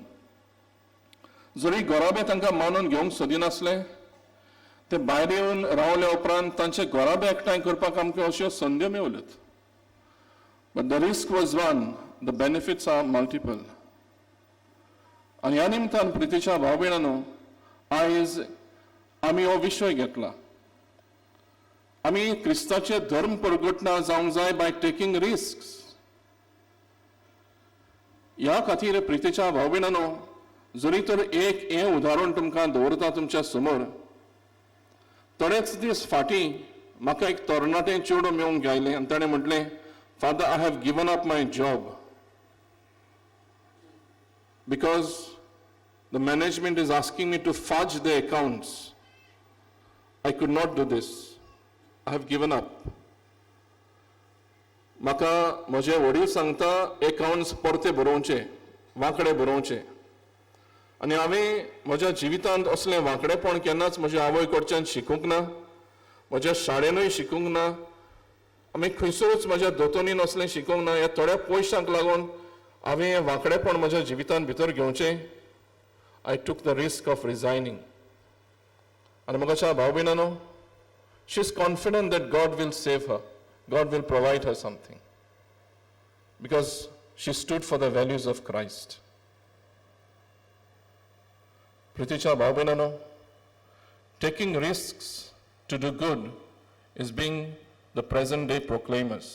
S6: जरी घराबे तांकां मानून घेवंक सोदिनासले ते भायर येवन रावल्या उपरांत तांचे घराबे एकठांय करपाक आमकां अश्यो संद्यो मेवल्योत. But the risk was one, the benefits are multiple. आनी ह्या निमतान प्रितीच्या भाव भयणांनो आयज आमी हो विशय घेतला. आमी क्रिस्ताचे धर्म परगटना जावंक जाय बाय टेकींग रिस्क. ह्या खातीर प्रितीच्या भाव भयणांनो, जरी तर एक हें उदाहरण तुमकां दवरता तुमच्या समोर. थोडेच दीस फाटीं म्हाका एक तरणाटें चेडूं मेळूंक आयलें आनी ताणें म्हटलें, "Father, I have given up my job because the management is asking me to fudge the accounts. I could not do this. I have given up. म्हाका म्हजे वडील सांगता एकाउंट्स परते बरोवचे, वांकडे बरोवचे आनी हांवें म्हज्या जिवितांत असलें वांकडेपण केन्नाच म्हज्या आवय कडच्यान शिकूंक ना, म्हज्या शाळेनूय शिकूंक ना, आमी खंयसरूच म्हज्या दोतोनीन असलें शिकूंक ना. ह्या थोड्या पयशांक लागून हांवें हें वांकडेपण म्हज्या जिवितांत भितर घेवचें? I took the risk of resigning." आनी म्हाका भाव भयणानो, she is confident that God will save her, God will provide her something, because she stood for the values of Christ. प्रितीच्या भाव भयणानो, taking risks to do good is being the present day proclaimers.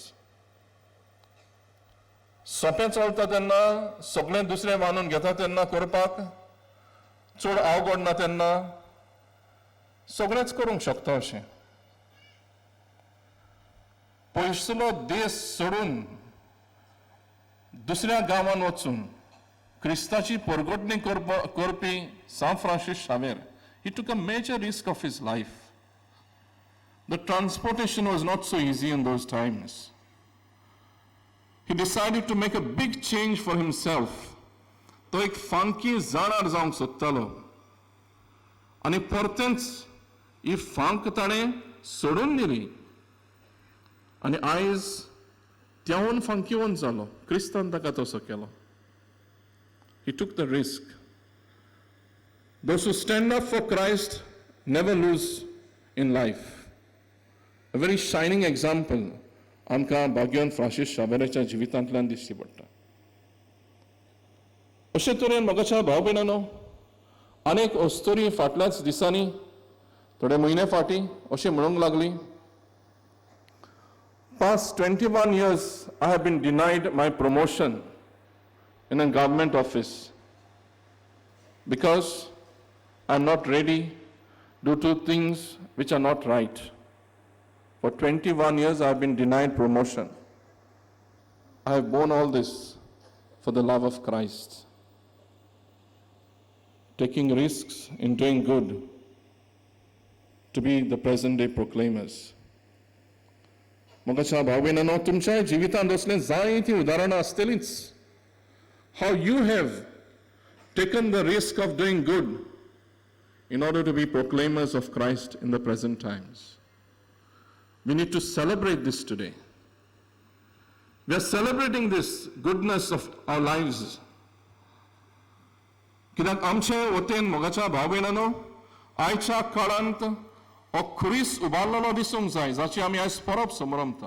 S6: सोंपें चलता तेन्ना, सगळें दुसरें मानून घेता तेन्ना, करपाक चड अवघड ना तेन्ना सगळेंच करूंक शकता अशें. पयसुलो देश सोडून दुसऱ्या गांवान वचून क्रिस्ताची परगटणी करपी सांत Francis Xavier, he took a major risk of his life. The transportation was not so easy in those times. He decided to make a big change for himself. तो एक फांकी जाणार जावंक सोदतालो आनी परतेंच ही फांक ताणें सोडून दिली आनी आयज त्याहून फांकीवन जालो. क्रिस्तान ताका तसो केलो. He took the risk. Those who stand up for Christ never lose in life. A very shining example आमकां भाग्यवंत फ्रांसीस शावेराच्या जिवितांतल्यान दिश्टी पडटा. अशे तरेन म्हज्या भाव भयणानो, अनेक अस्तुरी फाटल्याच दिसांनी, थोडे म्हयने फाटीं अशें म्हणूंक लागली, "Past 21 years I have been denied my promotion in a government office because I am not ready due to things which are not right. For 21 years I have been denied promotion. I have borne all this for the love of Christ." Taking risks in doing good to be the present day proclaimers. मोगाच्या भाव भयणांनो, तुमच्या जिवितांत असलें जायतीं उदाहरणां आसतलींच, how you have taken the risk of doing good in order to be proclaimers of Christ in the present times. We need to celebrate this today. We are celebrating this goodness of our lives. कित्याक आमचे वटेन, मोगाच्या भाव भयणांनो, आयच्या काळांत हो खुरीस उबारलेलो दिसूंक जाय, जाची आमी आयज परब समरमता.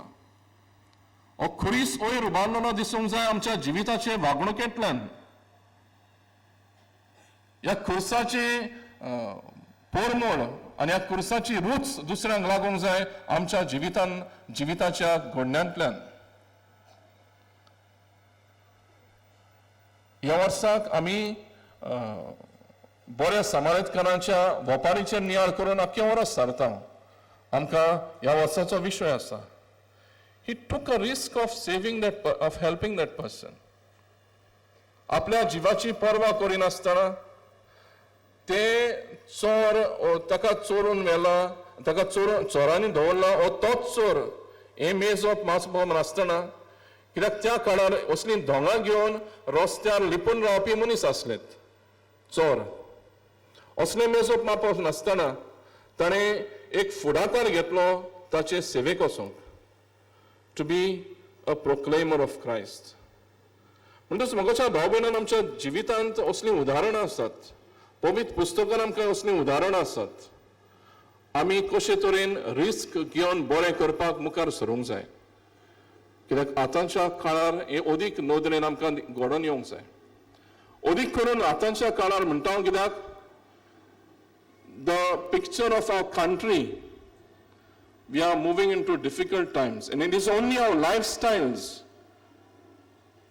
S6: हो खुरीस वयर उबारलेलो दिसूंक जाय आमच्या जिविताचे वागणुकेंतल्यान. ह्या खुर्साची परमळ आनी ह्या खुर्साची रूच दुसऱ्यांक लागूंक जाय आमच्या जिवितान, जिविताच्या घडण्यांतल्यान. ह्या वर्साक आमी बऱ्या समारेतकारांच्या वपारीचेर नियाळ करून आख्खें वर्स सारता. आमकां ह्या वर्साचो विशय आसा. He took a risk of saving that, of helping that person. आपल्या जिवाची पर्वा करिनासतना ते चोर ताका चोरून व्हेला, ताका चोरून चोरांनी दवरला, हो तोच चोर हें मेजप माजप नासतना, कित्याक त्या काळार असलीं धोंगां घेवन रस्त्यार लिपून रावपी मनीस आसलेत चोर, असलें मेजप मापप नासतना ताणें एक फुडाकार घेतलो ताचे सेवेक वचूंक, to be a proclaimer of Christ. म्हणटच म्हज्या भाव भयणान, आमच्या जिवितांत असलीं उदाहरणां आसात, पवित्र पुस्तकान आमकां असलीं उदाहरणां आसात. आमी कशे तरेन रिस्क घेवन बरें करपाक मुखार सरूंक जाय, कित्याक आतांच्या काळार हें अदीक नदरेन आमकां घडोवन येवंक जाय. अदीक करून आतांच्या काळार म्हणटा हांव, कित्याक the picture of our country We are moving into difficult times and it is only our lifestyles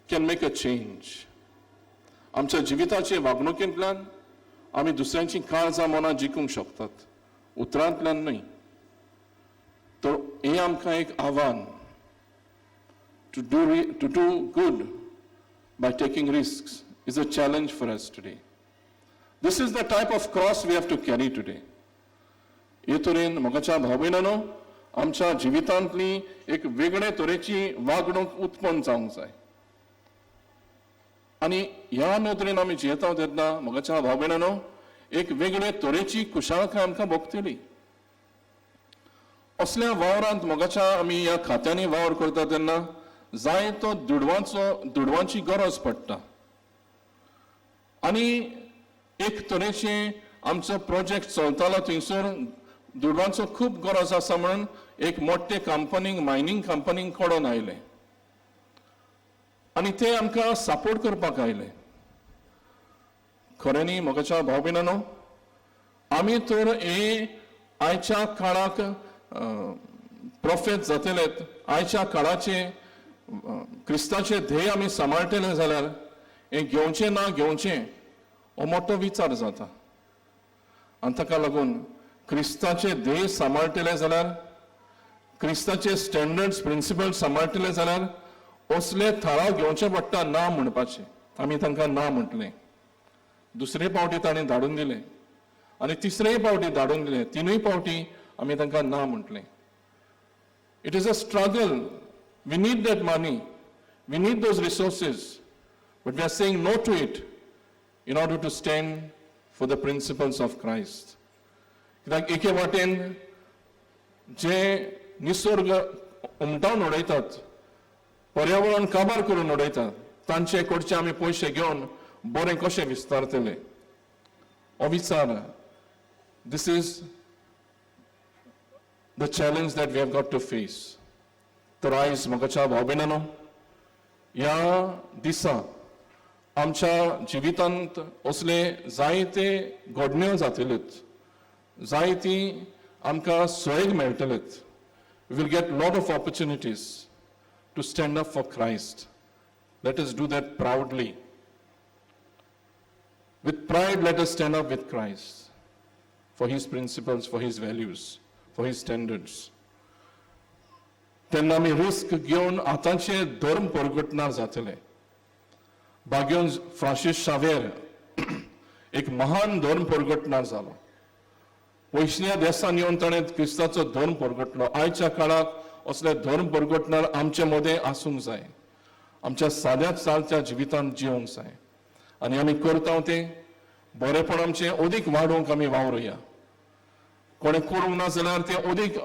S6: can make a change. आमच्या जिविताचे वागणुकेंतल्यान आमी दुसऱ्यांची काळजां मनां जिखूंक शकतात, उतरांतल्यान न्हय. तर हें आमकां एक आव्हान to do good by taking risks is a challenge for us today. This is the type of cross we have to carry today. हे तरेन मोगाच्या भाव भयणांनो, आमच्या जिवितांतली एक वेगळे तरेची वागणूक उत्पन्न जावंक जाय आनी ह्या नदरेन आमी जियेता तेन्ना, मोगाच्या भाव भयणांनो, एक वेगळे तरेची खुशालकाय आमकां भोगतली. असल्या वावरांत, मोगाच्या, आमी ह्या खात्यांनी वावर करता तेन्ना जाय तो दुडवांची गरज पडटा आनी एक तरेचे आमचो प्रोजेक्ट चलतालो, थंयसर दुडवांचो खूब गरज आसा म्हणून एक मोठे कंपनीक, मायनींग कंपनीक कडून आयले आनी ते आमकां सपोर्ट करपाक आयले. खऱ्यांनी, मोगाच्या भाव भयणांनो, आमी तर हे आयच्या काळाक प्रोफेट जातले. आयच्या काळाचे क्रिस्ताचे ध्येय आमी सांबाळटले जाल्यार हें घेवचें ना घेवचें हो मोठो विचार जाता. आनी ताका लागून क्रिस्ताचे ध्येय सांबाळटले जाल्यार, क्रिस्ताचे स्टँडर्ड्स, प्रिंसिपल सांबाळटले जाल्यार असले थाराव घेवचे पडटा ना म्हणपाचे. आमी तांकां ना म्हटलें. दुसरे पावटी ताणें धाडून दिलें आनी तिसरेय पावटी धाडून दिलें. तिनूय पावटी आमी तांकां ना म्हटलें. It is a struggle. We need that money, we need those resources, but we are saying no to it in order to stand for the principles of Christ. कित्याक एके वाटेन जे निसर्ग उमटावन उडयतात, पर्यावरण काबार करून उडयतात, तांचे कडचे आमी पयशे घेवन बरें कशें विस्तारतले हो विचार. This is the challenge that we have got to face. तर आयज, मोगाच्या भाव भयणांनो, ह्या दिसा आमच्या जिवितांत असले जायते घडण्यो जातल्योच, जायती आमकां सोयग मेळटलेच. We will get lot of opportunities to stand up for Christ. Let us do that proudly. With pride, let us stand up with Christ for His principles, for His values, for His standards. तेन्ना आमी risk घेवन आतांचे धर्म परगटणार जातले. भाग्योन Francis Xavier एक महान धर्म परगटणार जालो. पयसुल्या देसान येवन ताणें क्रिस्ताचो धर्म परगटलो. आयच्या काळाक असले धर्म परगटणार आमचे मदें आसूंक जाय. आमच्या साद्या चालत्या जिवितांत जिवंक जाय आनी आमी करता तें बरेपण आमचें अदीक वाडोवंक आमी वावरुया. कोणें करूंक ना जाल्यार तें अदीक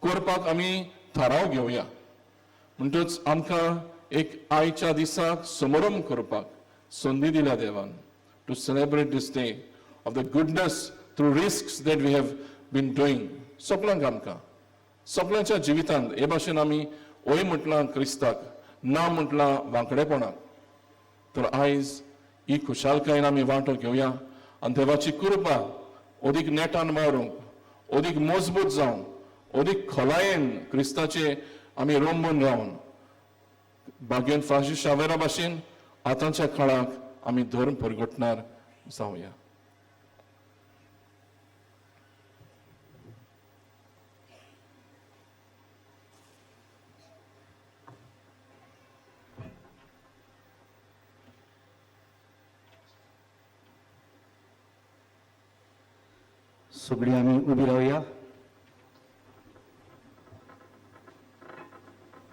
S6: करपाक आमी थाराव घेवया. म्हणटच आमकां एक आयच्या दिसाक समारंभ करपाक संदी दिल्या देवान, to celebrate this day of the goodness through risks that we have been doing. सगळ्यांक, आमकां सगळ्यांच्या जिवितांत हे भाशेन आमी हय म्हटलां क्रिस्ताक, ना म्हटलां वांकडेपणाक, तर आयज ही खुशालकायेन आमी वांटो घेवया आनी देवाची कृपा अदीक नेटान वावरूंक, अदीक मजबूत जावंक, अदीक खोलायेन क्रिस्ताचे आमी रोंबून रावन भाग्यन फ्रांसीस शावेरा भाशेन आतांच्या काळाक आमी धर्म परगटणार जावया.
S2: सगळीं आमी उबी रावया.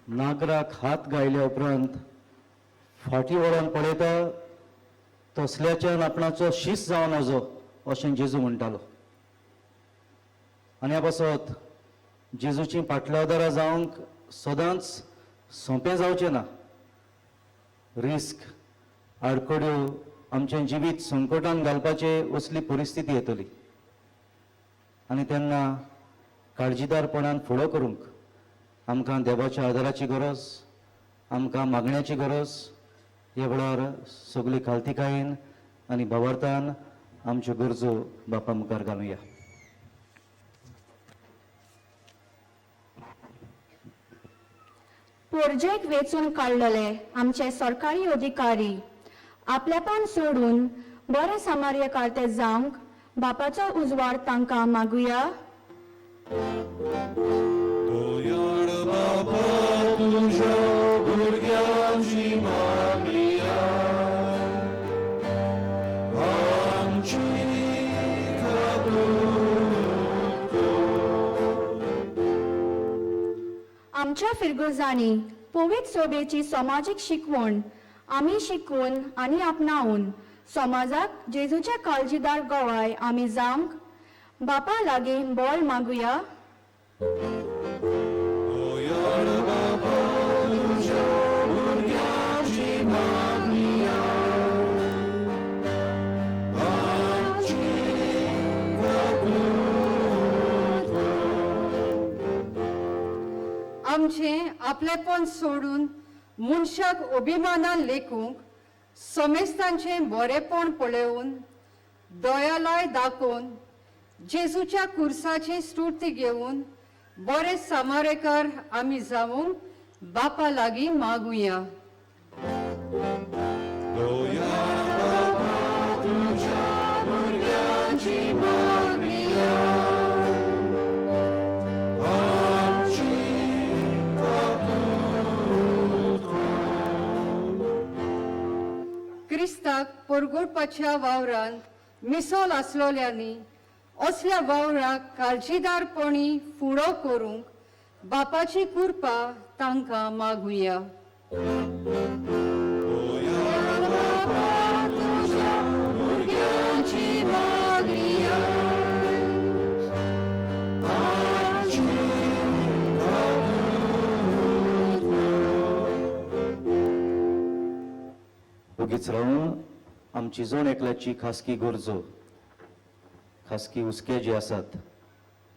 S2: नागराक हात घायल्या उपरांत फाटीं वळोन पळयता तसल्याच्यान आपणाचो शीस जावन नजो अशें जेजू म्हणटालो. आनी ह्या पासत जेजूची पाटलादारां जावंक सदांच सोंपें जावचें ना. रिस्क, आडखड्यो, आमचें जिवीत संकटान घालपाचे असली परिस्थिती येतली आनी तेन्ना काळजीदारपणान फुडो करूंक आमकां देवाच्या आदाराची गरज, आमकां मागण्याची गरज. ह्या वेळार सगळी खालतीकायेन आनी भावार्थान आमच्यो गरजो बापा मुखार घालुया.
S7: पोरजेक वेंचून काडलेले आमचे सरकारी अधिकारी आपलेपण सोडून बरे सामार्यकर्ते जावंक बापाचो उजवाड तांकां मागुया. आमच्या फिरगुजांनी पवित्र सोबेची समाजीक शिकवण आमी शिकून आनी आपणावन समाजाक जेजूच्या काळजीदार गवाय आमी जावंक बापा लागीं बोल मागुया.
S8: आमचें आपलेपण सोडून मनशाक अभिमानान लेखूंक समेस्तांचें बरेपण पळोवन दयालय दाखोवन जेजूच्या कुर्साची स्तुती घेवन बरे सामारेकार आमी जावंक बापा लागीं मागुया. क्रिस्ताक परगुडपाच्या वावरान मिसोल आसलोल्यांनी असल्या वावराक काळजीदारपणी फुडो करूंक बापाची कृपा तांकां मागुया.
S2: ओगीच रावन आमची जण एकल्याची खासगी गरजो, खासगी हुस्के जे आसात,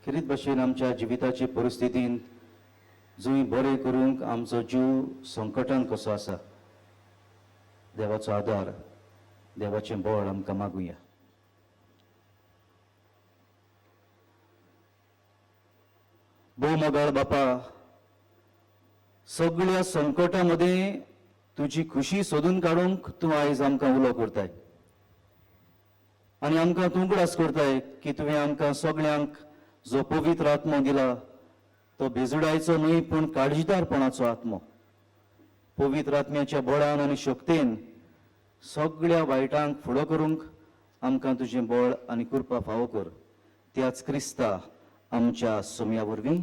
S2: खेरीत भशेन आमच्या जिविताचे परिस्थितींत जंय बरें करूंक आमचो जीव संकटान कसो आसा, देवाचो आदार, देवाचें बळ आमकां मागुया. भोव मोगाळ बापा, सगळ्या संकटां मदें तुजी खुशी सोदून काडूंक तूं आयज आमकां उलो करताय आनी आमकां तूं उगडास करताय की तुवें आमकां सगळ्यांक जो पवित्र आत्मो दिला तो बेजुडायचो न्हय पूण काळजीदारपणाचो आत्मो. पवित्र आत्म्याच्या बळान आनी शक्तेन सगळ्या वायटांक फुडो करूंक आमकां तुजें बळ आनी कृपा फावो कर. त्याच क्रिस्ता आमच्या सोम्या वरवीं.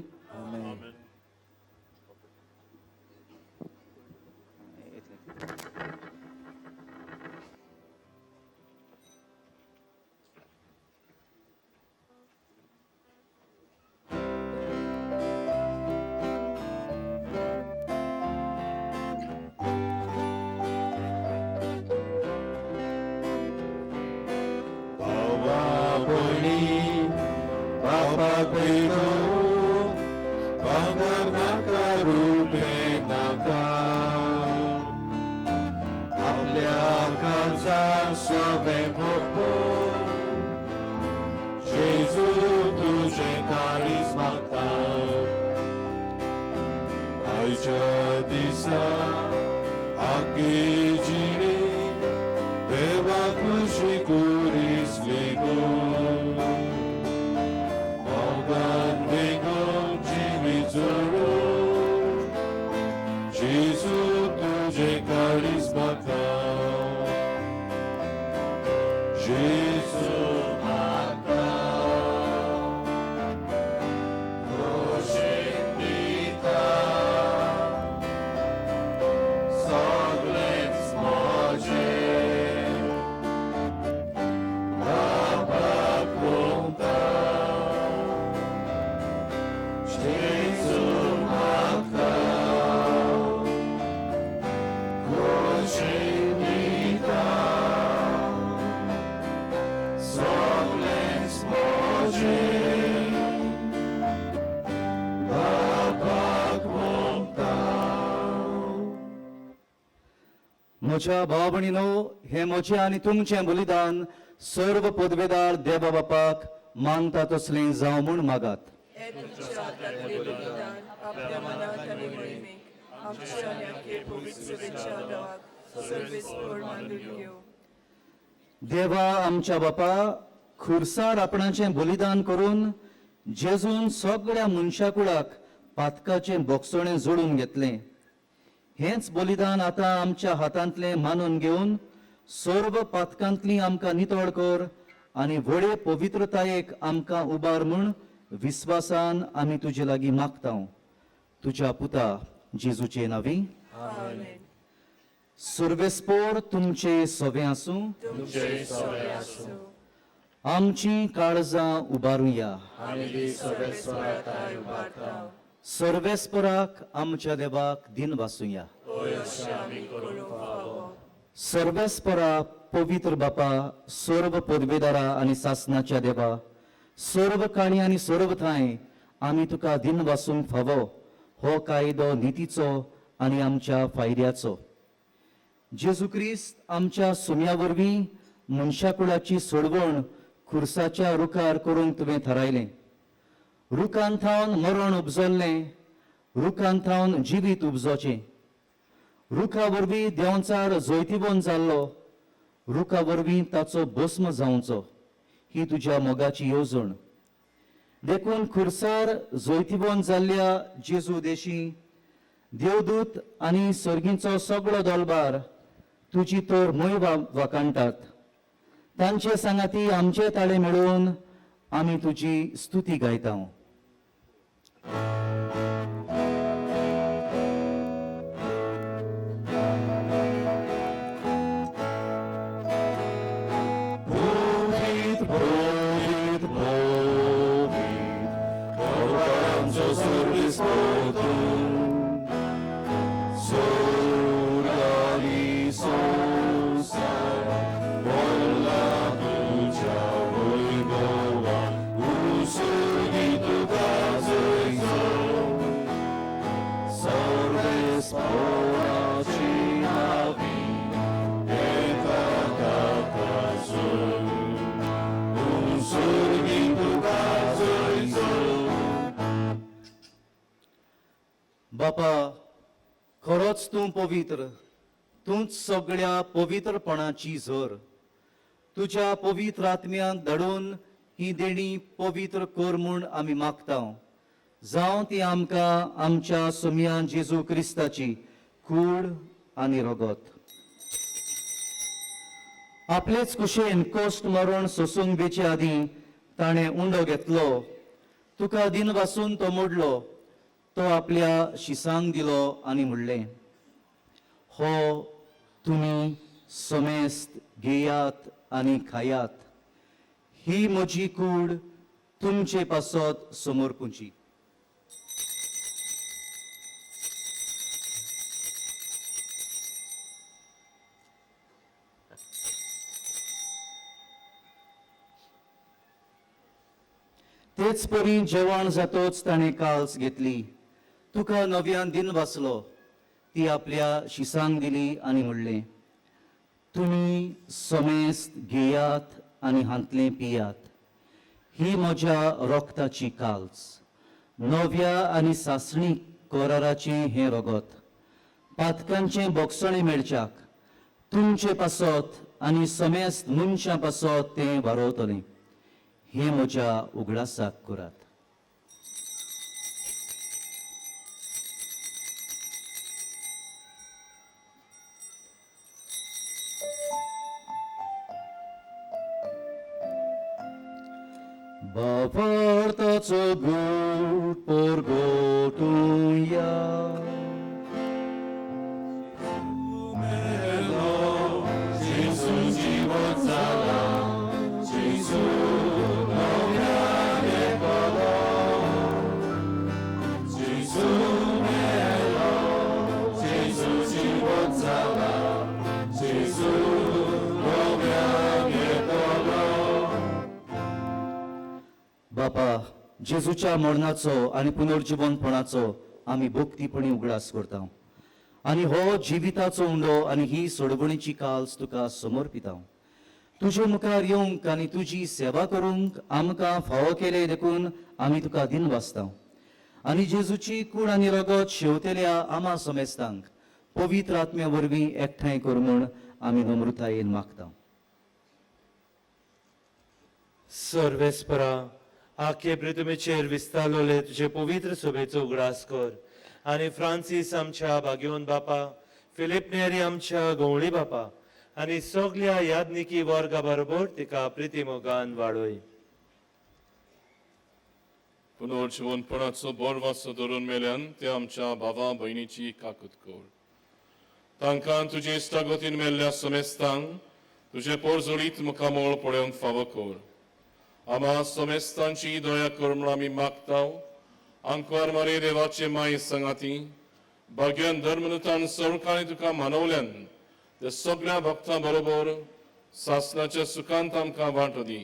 S2: म्हज्या भाव भयणीनो, हें म्हजें आनी तुमचें बलिदान सर्व पदवेदार देवा बापाक मानता तसलें जावं म्हूण मागात.
S9: आमच्या आनी आखे पवित्र सभेच्या देवाक सर्वेस्पर मानून घेव.
S2: देवा आमच्या बापा, खुरसार आपणाचें बलिदान करून जेजून सगळ्या मनशाकुळाक पातकाचें बोगसणें जोडून घेतलें. हेंच बलिदान आतां आमच्या हातांतलें मानून घेवन सर्व पातकांतली आमकां नितळ कर आनी व्हडे पवित्रतायेक आमकां उबार म्हूण विस्वासान आमी तुजे लागीं मागता, तुज्या पुता जेजूचे नांवी. सर्वेस्पोर तुमचे सवे आसूं. आमची काळजां उबारुया. सर्वेस्पराक आमच्या देवाक दिन वासुया. सर्वेस्परा पवित्र बापा, सर्व पदवेदारा आनी सासनाच्या देवा, सर्व काणी आनी सर्व ठांय आमी तुका दिन वासूंक फावो हो कायदो नितीचो आनी आमच्या फायद्याचो. जेजू क्रिस्त आमच्या सुम्या वरवीं मनशाकुळाची सोडवण खुर्साच्या रुखार करूंक तुवें थारायलें. रुखान थावन मरण उपजल्लें, रुखान थावन जिवीत उपजोचें. रुखा वरवीं देंवचार जैतिवंत जाल्लो, रुखा वरवीं ताचो भस्म जावचो, ही तुज्या मोगाची येवजण. देखून खुर्सार जैतिवंत जाल्ल्या जेजू देशी देवदूत आनी सर्गींचो सगळो दलबार तुजी तर मोय वाखाणटात. तांचे सांगाती आमचे ताळे मेळोवन आमी तुजी स्तुती गायता. बापा, खरोच तूं पवित्र, तूंच सगळ्या पवित्रपणाची झर. तुज्या पवित्र आत्म्याक धाडून ही देणी पवित्र कर म्हूण आमी मागता. जावं ती आमकां आमच्या सोमयान जेजू क्रिस्ताची कूड आनी रगत. आपलेच कुशेन कश्ट मरण सोसूंक बेचे आदीं ताणें उंडो घेतलो, तुका दिन वासून तो मोडलो, तो आपल्या शिसांक दिलो आनी म्हणलें, हो तुमी समेस्त घेयात आनी खायात, ही म्हजी कूड तुमचे पासत समर्पुची. तेच परी जेवण जातोच ताणें काल्स घेतली, तुका नव्यान दिन वाचलो, ती आपल्या शिसांक दिली आनी म्हणलें, तुमी समेस्त घेयात आनी हांतलें पियात, ही म्हज्या रक्ताची काल्स, नव्या आनी सासणी कराराचें हें रगत, पातकांचें बोगसणें मेळच्याक तुमचे पासत आनी समेस्त मनशां पासत तें वारोवतलें. हें म्हज्या उगडासाक करात. बापार्थाचो गूट परगटुया. बापा, जेजूच्या मरणाचो आनी पुनर्जिवनपणाचो आमी भक्तीपणी उगडास करता आनी हो जिविताचो उंडो आनी ही सोडवणीची काल्स तुका समर्पिता. तुजे मुखार येवंक आनी तुजी सेवा करूंक आमकां फावो केले देखून आमी तुका दिन वाचता. आनी जेजूची कूड आनी रगत शेवतेल्या आमा समेस्तांक पवित्र आत्म्या वरवीं एकठांय कर म्हूण आमी नम्रतायेन मागता.
S10: सर्वेस्परा, आखे पृथ्वीचेर विस्तारलोले तुजे पवित्र सभेचो उगडास कर आनी फ्रांसीस आमच्या भाग्योन बापा, फिलीप नेरी आमच्या गवळी बापा आनी सगल्या यादनिकी वर्गा बरोबर तिका प्रिती मोगान वाडय.
S6: पुनर्जिवनपणाचो बोरवासो धरून मेल्यान ते आमच्या भावा भयणीची काकूत कर. तांकां तुजे इश्टागतीन मेल्ल्या समेस्तांक तुजें पोरजोडीत मुखामळ पळोवंक फावो कर. आमा समेस्तांची दया कर म्हूण आमी मागता. आंकवार मारे देवाचे माय सांगाती भाग्यान धर्मनुतान सरकारांनी तुका मानवल्यान ते सगळ्या भक्तां बरोबर सासनाच्या सुखांत आमकां वांटो दी.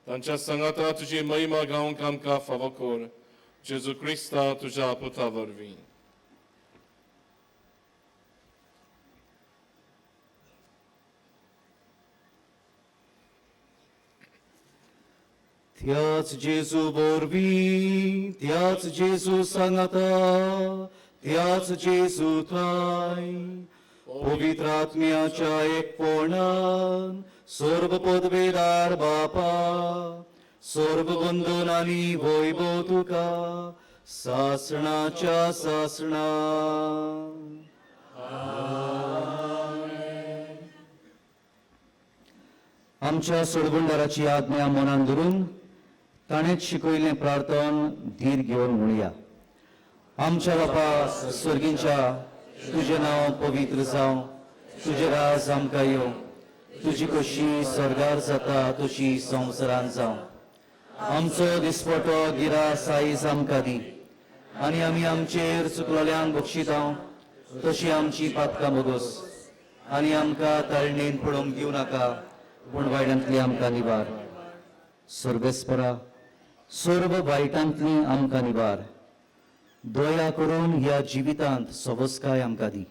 S6: तांच्या सांगाता तुजी महिमा गावंक आमकां फावो कर, जेजू क्रिस्ता तुज्या पुता वरवीं.
S2: त्याच जेजू वरवीं, त्याच जेजू सांगाता, त्याच जेजू थांय पवित्र आत्म्याच्या एकपणान सर्व पदवेदार बापा, सर्व बंधन आनी वैभव तुका सासणाच्या सासणा. आमच्या सोडगुंडाराची आज्ञा मनान धरून ताणेंच शिकयलें प्रार्थन धीर घेवन म्हणया. आमच्या बापा स्वर्गींच्या, तुजें नांव पवित्र जावं, तुजें राज आमकां येवं, तुजी कशी स्वर्गार जाता तशी संवसारान जावं. आमचो दिसपटो गिरास आयज आमकां दी आनी आमी आमचेर चुकलोल्यांक बक्षितां तशी आमची पातकां भोगोस आनी आमकां ताळणेन पडोवंक दिवं नाका, पूण वायटांतली आमकां निवार. सर्वेस्परा, सर्व वायटांतली आमकां निवार. दया करून ह्या जिवितांत सवस्काय आमकां दी.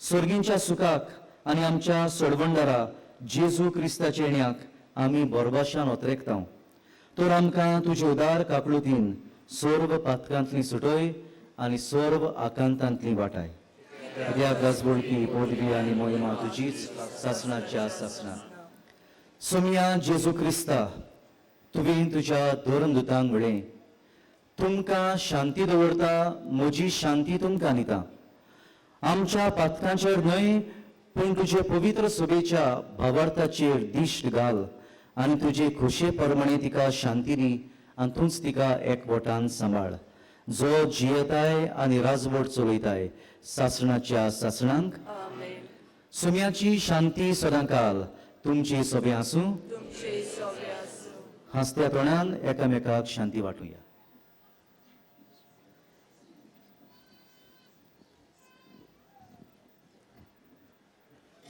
S2: सर्गींच्या सुखाक आनी आमच्या सोडवणदारा जेजू क्रिस्ताच्या येण्याक आमी बोरबाशान ओतरेकता. तर आमकां तुजे उदार काकळुतीन सर्व पातकांतली सुटय आनी सर्व आकांतांतली वाटाय. कित्याक गाजबोळकी पदवी आनी मोहिमा तुजीच सासणाच्या सासणा. सोमिया जेजू क्रिस्ता, तुवें तुज्या धर्मदुतांक म्हळें, तुमकां शांती दवरता, म्हजी शांती तुमकां दिता. आमच्या पातकांचेर न्हय पूण तुजे पवित्र सभेच्या भावार्थाचेर दिश्ट घाल आनी तुजे खोशे प्रमाणे तिका शांती दी आनी तूंच तिका एकवटान सांबाळ, जो जियेताय आनी राजवट चलयताय सासणाच्या सासणांक. सुम्याची शांती सदांकाल तुमची सोबें आसूं. हांसत्या तोंडान एकामेकाक शांती वांटुया.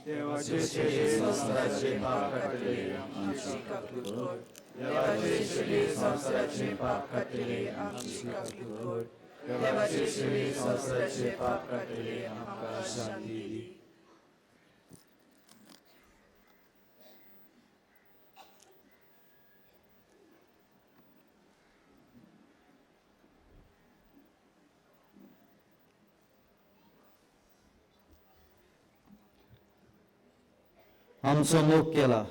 S9: देवाचे शेरे संवसाराचे पाप काडटले आमची काकूत कर. देवाचे शेरे संवसाराचे पाप काडटले आमची काकूत कर. देवाचे शेरे संवसाराचे पाप काडटले आमकां शांती दी.
S2: आमचो मोग केला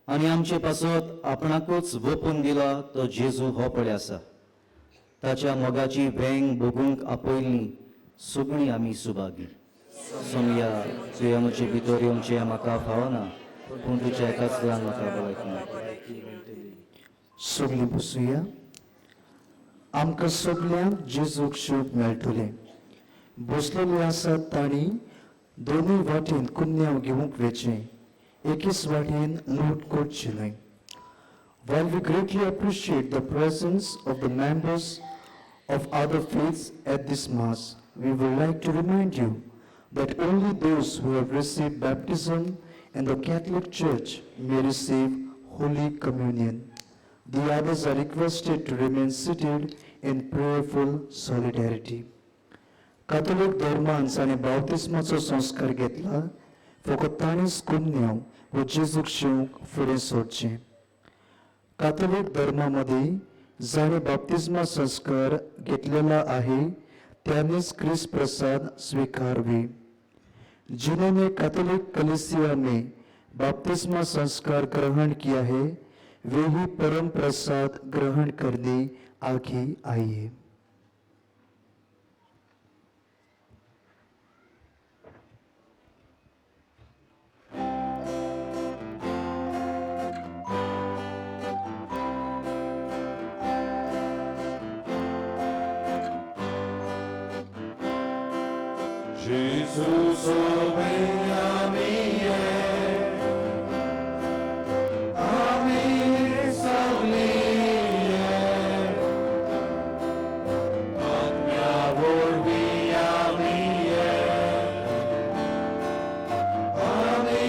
S2: आनी आमचे पासत आपणाकूच वपून दिला तो जेजू हो पळय आसा. ताच्या मोगाची वेंग भोगूंक आपयल्ली सगळीं आमी सुभागी. सोमया, तुवें म्हजे भितर येवचें म्हाका फावना, पूण तुज्या एकाच ध्यान म्हाका भलायकी मेळटली.
S11: सगळीं बसुया. आमकां सगल्यांक जेजूक शोभ मेळटलें. बसलेले आसात तांणी दोनूय वाटेन कुन्यांव घेवंक वेचें, एकेच वाटेन लूट करची न्हय. While we greatly appreciate the presence of the members of other faiths at this Mass, we would like to remind you that only those who have received baptism in the Catholic Church may receive Holy Communion. The others are requested to remain seated in prayerful solidarity. Catholic धर्मान जाणें बाप्तिस्माचो संस्कार घेतला फकत ताणेंच कुमन्यांव वो जेजूक शिवंक फुडें सरचें. कातोलीक धर्मा मदीं जाणे बाप्तिस्मा संस्कार घेतलेला आहे त्यानेच ख्रिस्त प्रसाद स्वीकारवे. जिन्होंने कैथोलिक कलीसिया में बपतिस्मा संस्कार ग्रहण किया है वे ही परम प्रसाद ग्रहण करने आगे आइए.
S9: Gesù sovena mie, ami soglie, atmia volvia mie, ami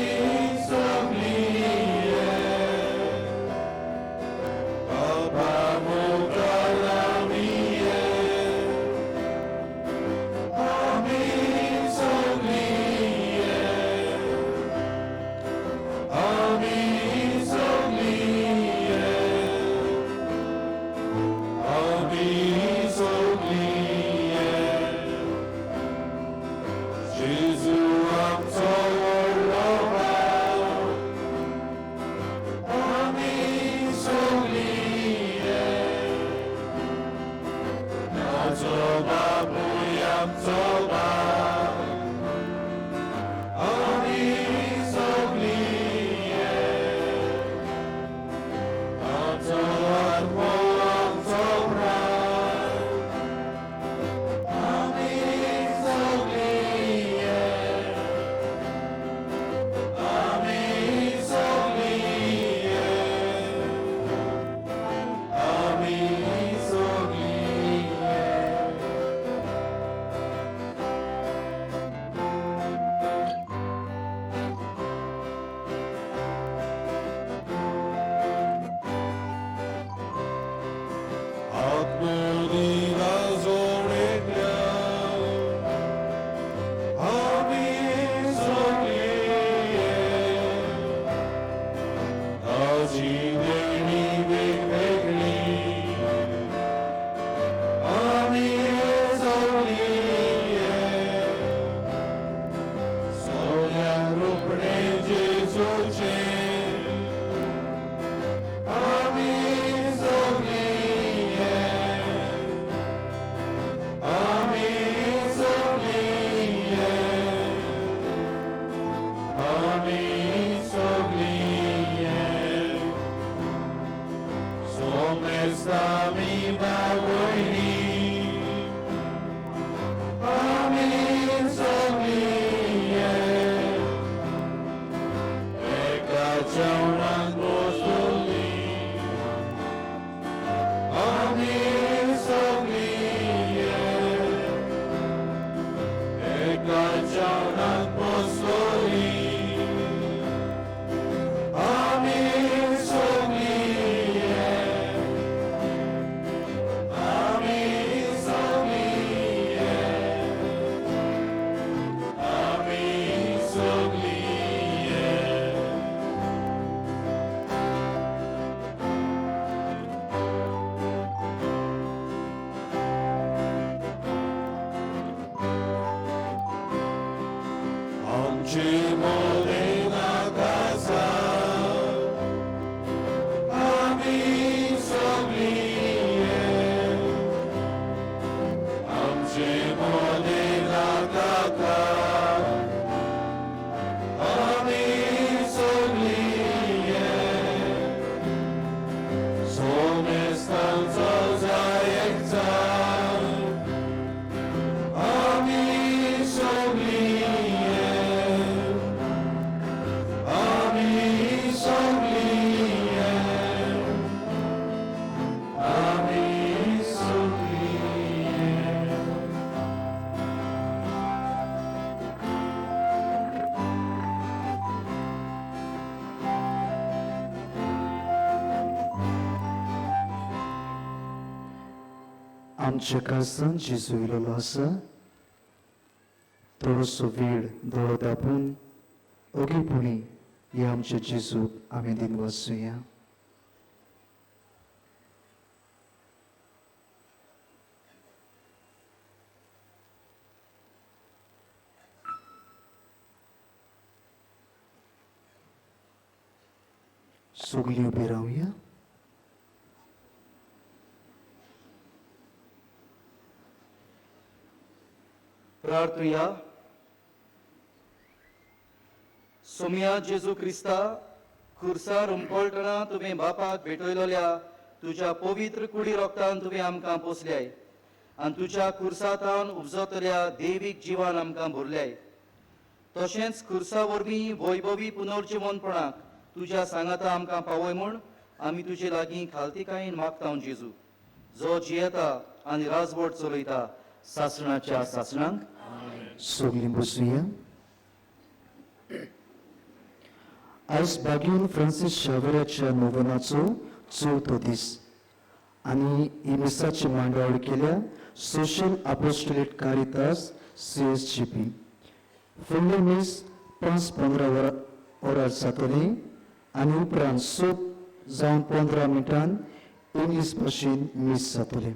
S9: soglie, Papa mutala mie, ami soglie, ami soglie, ami soglie. Gesù amzo l'ora, ami soglie, nazo babuyam zoba. Ami soglie, amzo armo amzo pra. Ami soglie, ami soglie, ami soglie. Atmodina zoreglia, ami soglie, taci deni vegli, ami soglie, soglia rupne Gesù c'è, ami soglie, ami soglie, ami soglie. Somesta mi bavoini, ami soglie, eka chauna gostoli. Ami soglie, eka chauna gostoli. Ami soglie, ami soglie, ami soglie. Amche modena casa, ami soglie, amche modena casa, ami soglie, somestanzo zaekza, ami soglie, ami soglie, ami soglie.
S11: आमच्या काळजान जेजू इलोलो आसा. थोडोसो वेळ दोळो दापून ओगीपणी ह्या आमच्या जेजूक आमी दिनवासुया. सगलीं उबी रावया.
S2: प्रार्थुया. सोमया जेजू क्रिस्ता, खुर्सार हुमकळटना तुवें बापाक भेटयलोल्या तुज्या पवित्र कुडी रोगतान तुवें आमकां पोसल्याय आनी तुज्या खुर्सातान उपजतल्या देवीक जिवान आमकां भरल्याय. तशेंच खुर्सा वरवीं वैभवी पुनर्जिवनपणाक तुज्या सांगाता आमकां पावय म्हूण आमी तुजे लागीं खालतीकायेन मागता जेजू, जो जियेता आनी राजवट चलयता सासणाच्या सासणांक.
S11: सगलीं बसुया. आयज बागीन फ्रांसीस शावेराच्या नोवेनाचो चवथो दीस आनी ही मिसाची मांडावळ केल्या social apostolate Caritas CSGP. फुडलें मीस 5:15 वरां जातलें आनी उपरांत 6:15 इंग्लीश भाशेन मीस जातलें.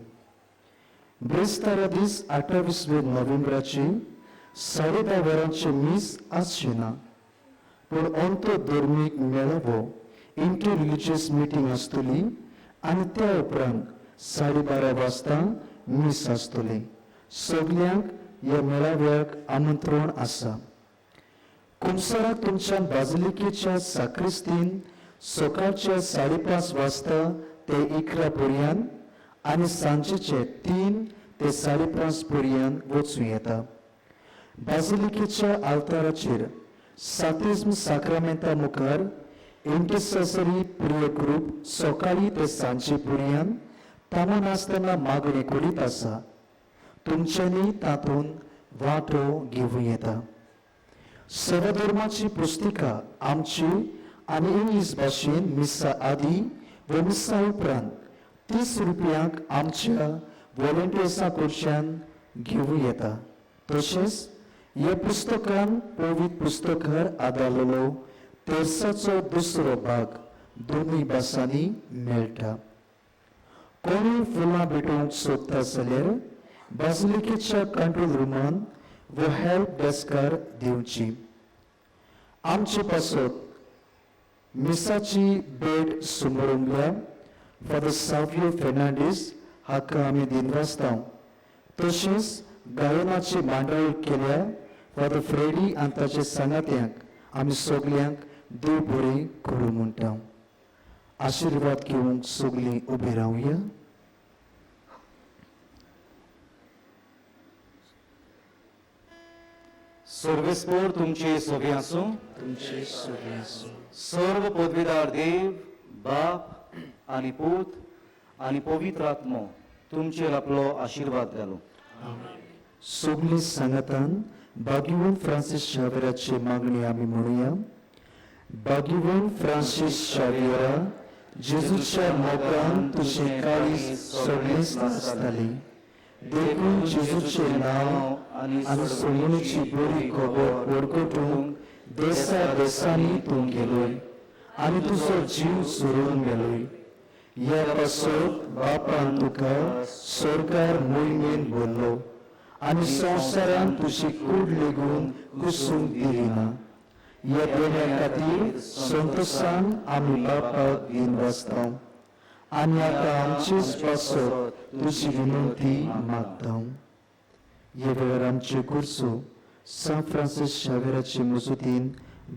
S11: ब्रेस्तारा दीस 28 नोव्हेंबराचे 10:30 वरांचें मीस आसचें ना, पूण अंत धर्मीक मेळावो इंटर रिलिजियस मिटींग आसतली आनी त्या उपरांत 12:30 वाजता मीस आसतलें. सगल्यांक ह्या मेळाव्याक आमंत्रण आसा. कुमसाराक तुमच्या बाजलिकेच्या साक्रिस्तीन सकाळच्या 5:30 वाजता ते 11 पर्यंत आनी सांजेचे 3 ते 5:30 पर्यंत वचूं येता. बाजिलिकेच्या आल्ताराचेर सातिज्म साक्रामेंता मुखार इंटरसेसरी प्रिय ग्रूप सकाळी ते सांजे पर्यंत थांबनासतना मागणी करीत आसा. तुमच्यांनी तातूंत वांटो घेवं येता. सर्वधर्माची पुस्तिका आमची आनी इंग्लीश भाशेन मिसा आदी व मिसा उपरांत 30 रुपयांक आमच्या वॉलंटियर्सां कडच्यान घेवं येता. तशेंच ह्या पुस्तकान पवित्र पुस्तकार आदारलेलो तेर्साचो दुसरो भाग दोनूय भासांनी मेळटा. कोणूय फुलां भेटोवंक सोदता जाल्यार बाजलिकेच्या कंट्रोल रुमान व हेल्प डेस्कार दिवची. आमचे पासत मिसाची भेट सुमरमल्या फादर सावियो फेर्नांडीस हाका आमी दिनवासता. तशेंच गायनाची मांडावळ केल्या फादर फ्रेडी आनी ताच्या सांगात्यांक आमी सगल्यांक देव बरें करूं म्हणटा. आशिर्वाद घेवंक सगलीं उबी रावया.
S2: सर्वेस्पोर तुमचे सगळे आसूं.
S11: तुमचे सगळे आसूं.
S2: सर्व पदवीदार देव बाप आनी पूत आनी पवित्र आत्मो तुमचेर आपलो आशिर्वाद घालूं.
S11: सगळीं सांगातान बागीवन फ्रांसीस शावेराची मागणी आमी म्हणुया. बागीवन फ्रांसीस शावेरा, जेजूच्या मोगान तुजें काळीज सगळेंच नासतालें, देखून जेजूचें नांव आनी सोडणेची बरी खबर वडकटूंक देसा देसांनी तूं गेलोय आनी तुजो जीव सोडून गेलोय. ह्या पासत बापान तुका सरकार मोहिमेन भरलो आनी संवसारान तुजी कूड लेगून कुसूंक दिली ना. ह्या देण्या खातीर संतोसान आमी बापाक दिनवासता आनी आतां आमचेच पासत तुजी विनंती मागता. ह्या वेळार आमच्यो गरजो सान फ्रांसीस शावेराचे मजुदीन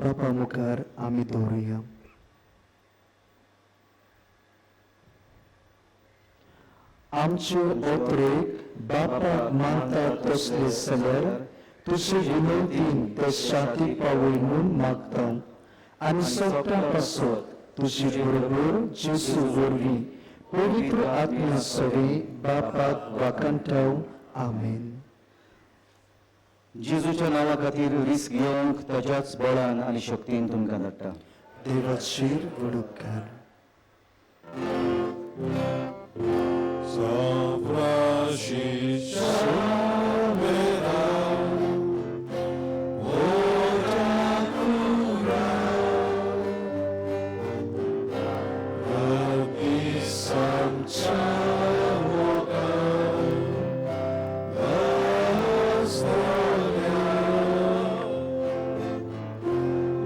S11: बापा मुखार आमी दवरुया. आमच्यो ओत्रेक बापाक मानता तसले जाल्यार तुजे विनंतीन ते शांती पावय म्हूण मागता आनी सगळ्यां पासत तुजे बरोबर जेजू वरवीं पवित्र आत्म्या सवें बापाक वाखाणटाव. आमेन.
S2: जेजूच्या नांवा खातीर रिस्क घेवंक ताज्याच बळान आनी शक्तीन तुमकां धाडटा.
S11: देवाचेर व्हड उपकार.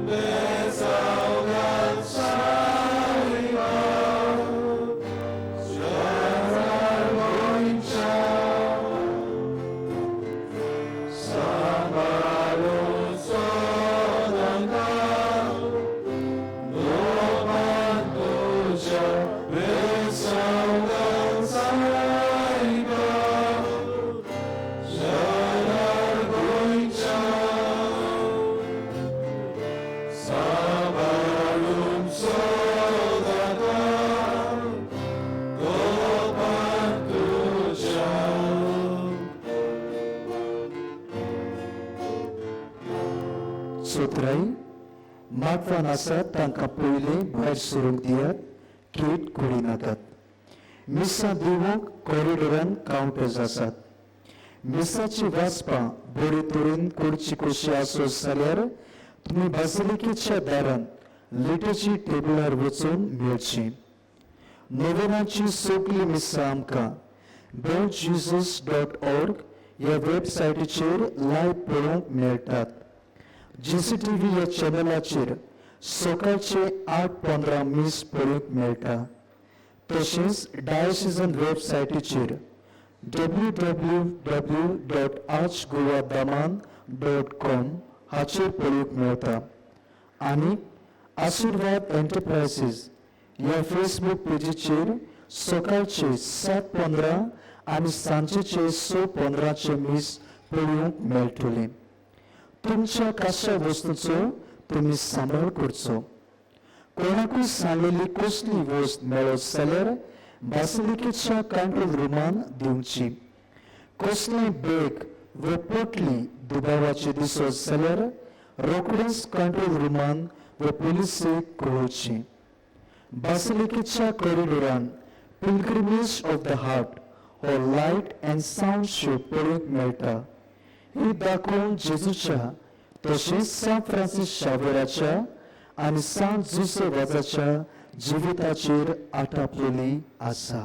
S9: Bezaŭ
S11: चोत्राय माटवान आसात तांकां पयलीं भायर सरूंक दियात, खेट करिनाकात. मिसां दिवंक कॉरिडोरान कावंटर्स आसात. मिसाची वाचपां बरे तरेन करची कशी आसत जाल्यार तुमी बासिलिकेच्या दारान लिटर्जी टेबलार वचून मेळची. नोवेनाची सगळीं मिसां आमकां belljesus.org ह्या वेबसायटीचेर लायव्ह पळोवंक मेळटात. GCTV ह्या चॅनलाचेर सकाळचे 8:15 मीस पळोवंक मेळटा. तशेंच डायोसिजन वेबसायटीचेर www.archgoadaman.com हाचेर पळोवंक मेळटा. आनी आशिर्वाद एंटरप्रायसीस ह्या फेसबूक पेजीचेर सकाळचे 7:15 आनी सांजेचे 6:15 मीस पळोवंक मेळटलें. तुमच्या काश्या वस्तूचो तुमी सांबाळ करचो. कोणाकूय सांगलेली कसली वस्त मेळत जाल्यार बासिलिकेच्या कंट्रोल रुमान दिवची. कसलें बॅग व पोटली दुबावाची दिसत जाल्यार रोखडेच कंट्रोल रुमान व पुलिसेक कळोवची. बासिलिकेच्या कॉरिडोरान पिलग्रिमेज ऑफ the heart हो लायट अँड सावंड शो पळोवंक मेळटा. ही दाखोवन जेजूच्या तशेंच सांत फ्रांसीस शावेराच्या आनी सांत जुसे वाजाच्या जिविताचेर आटापलेली आसा.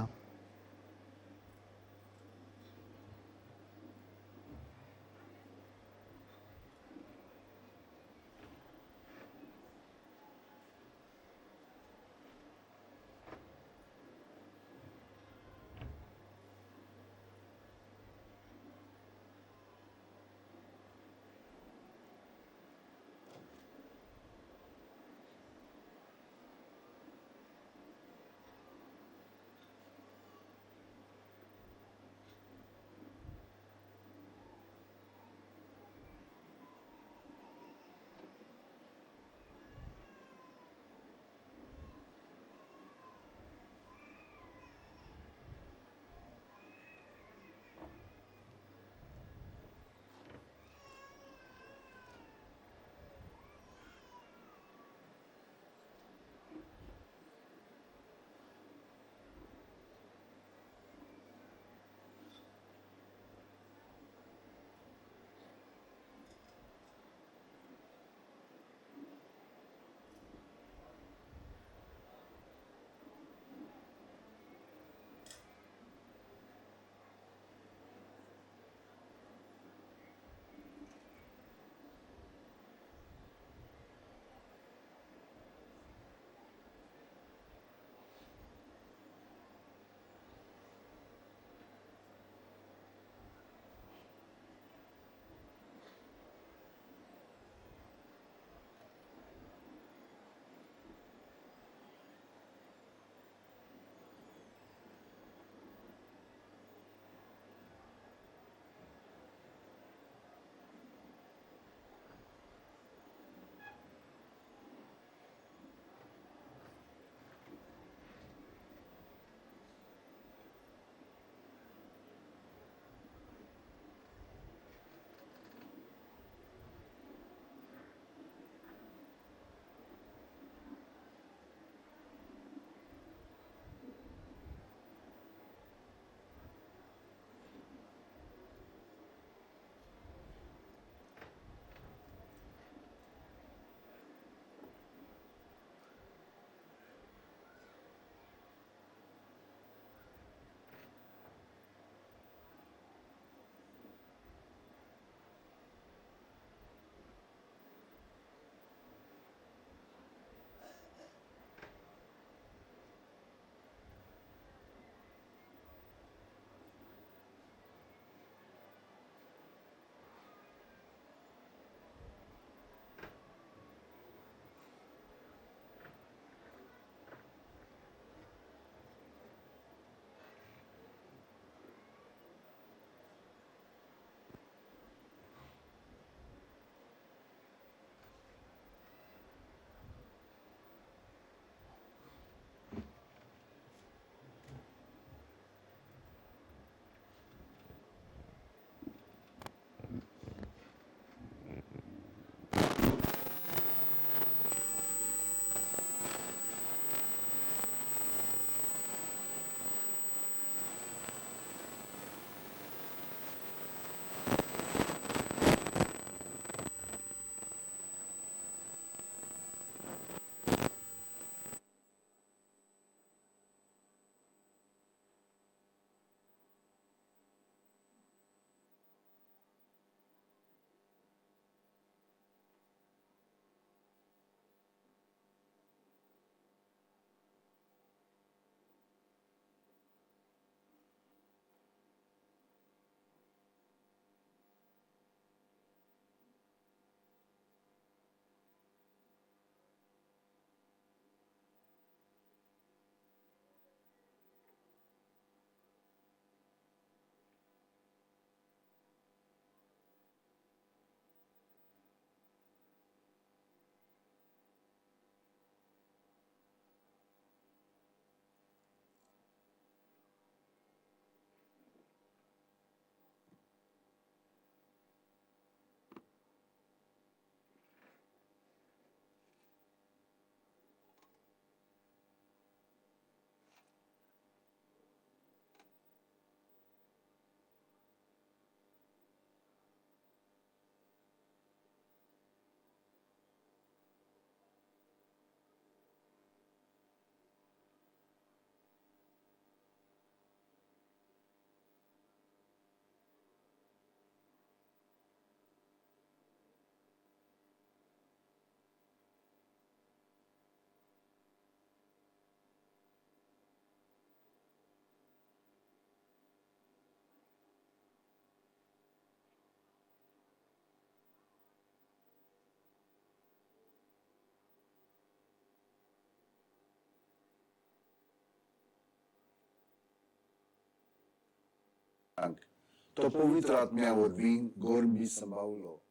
S1: तो पवित्र आत्म्या वरवीं गोरमी संभावलो.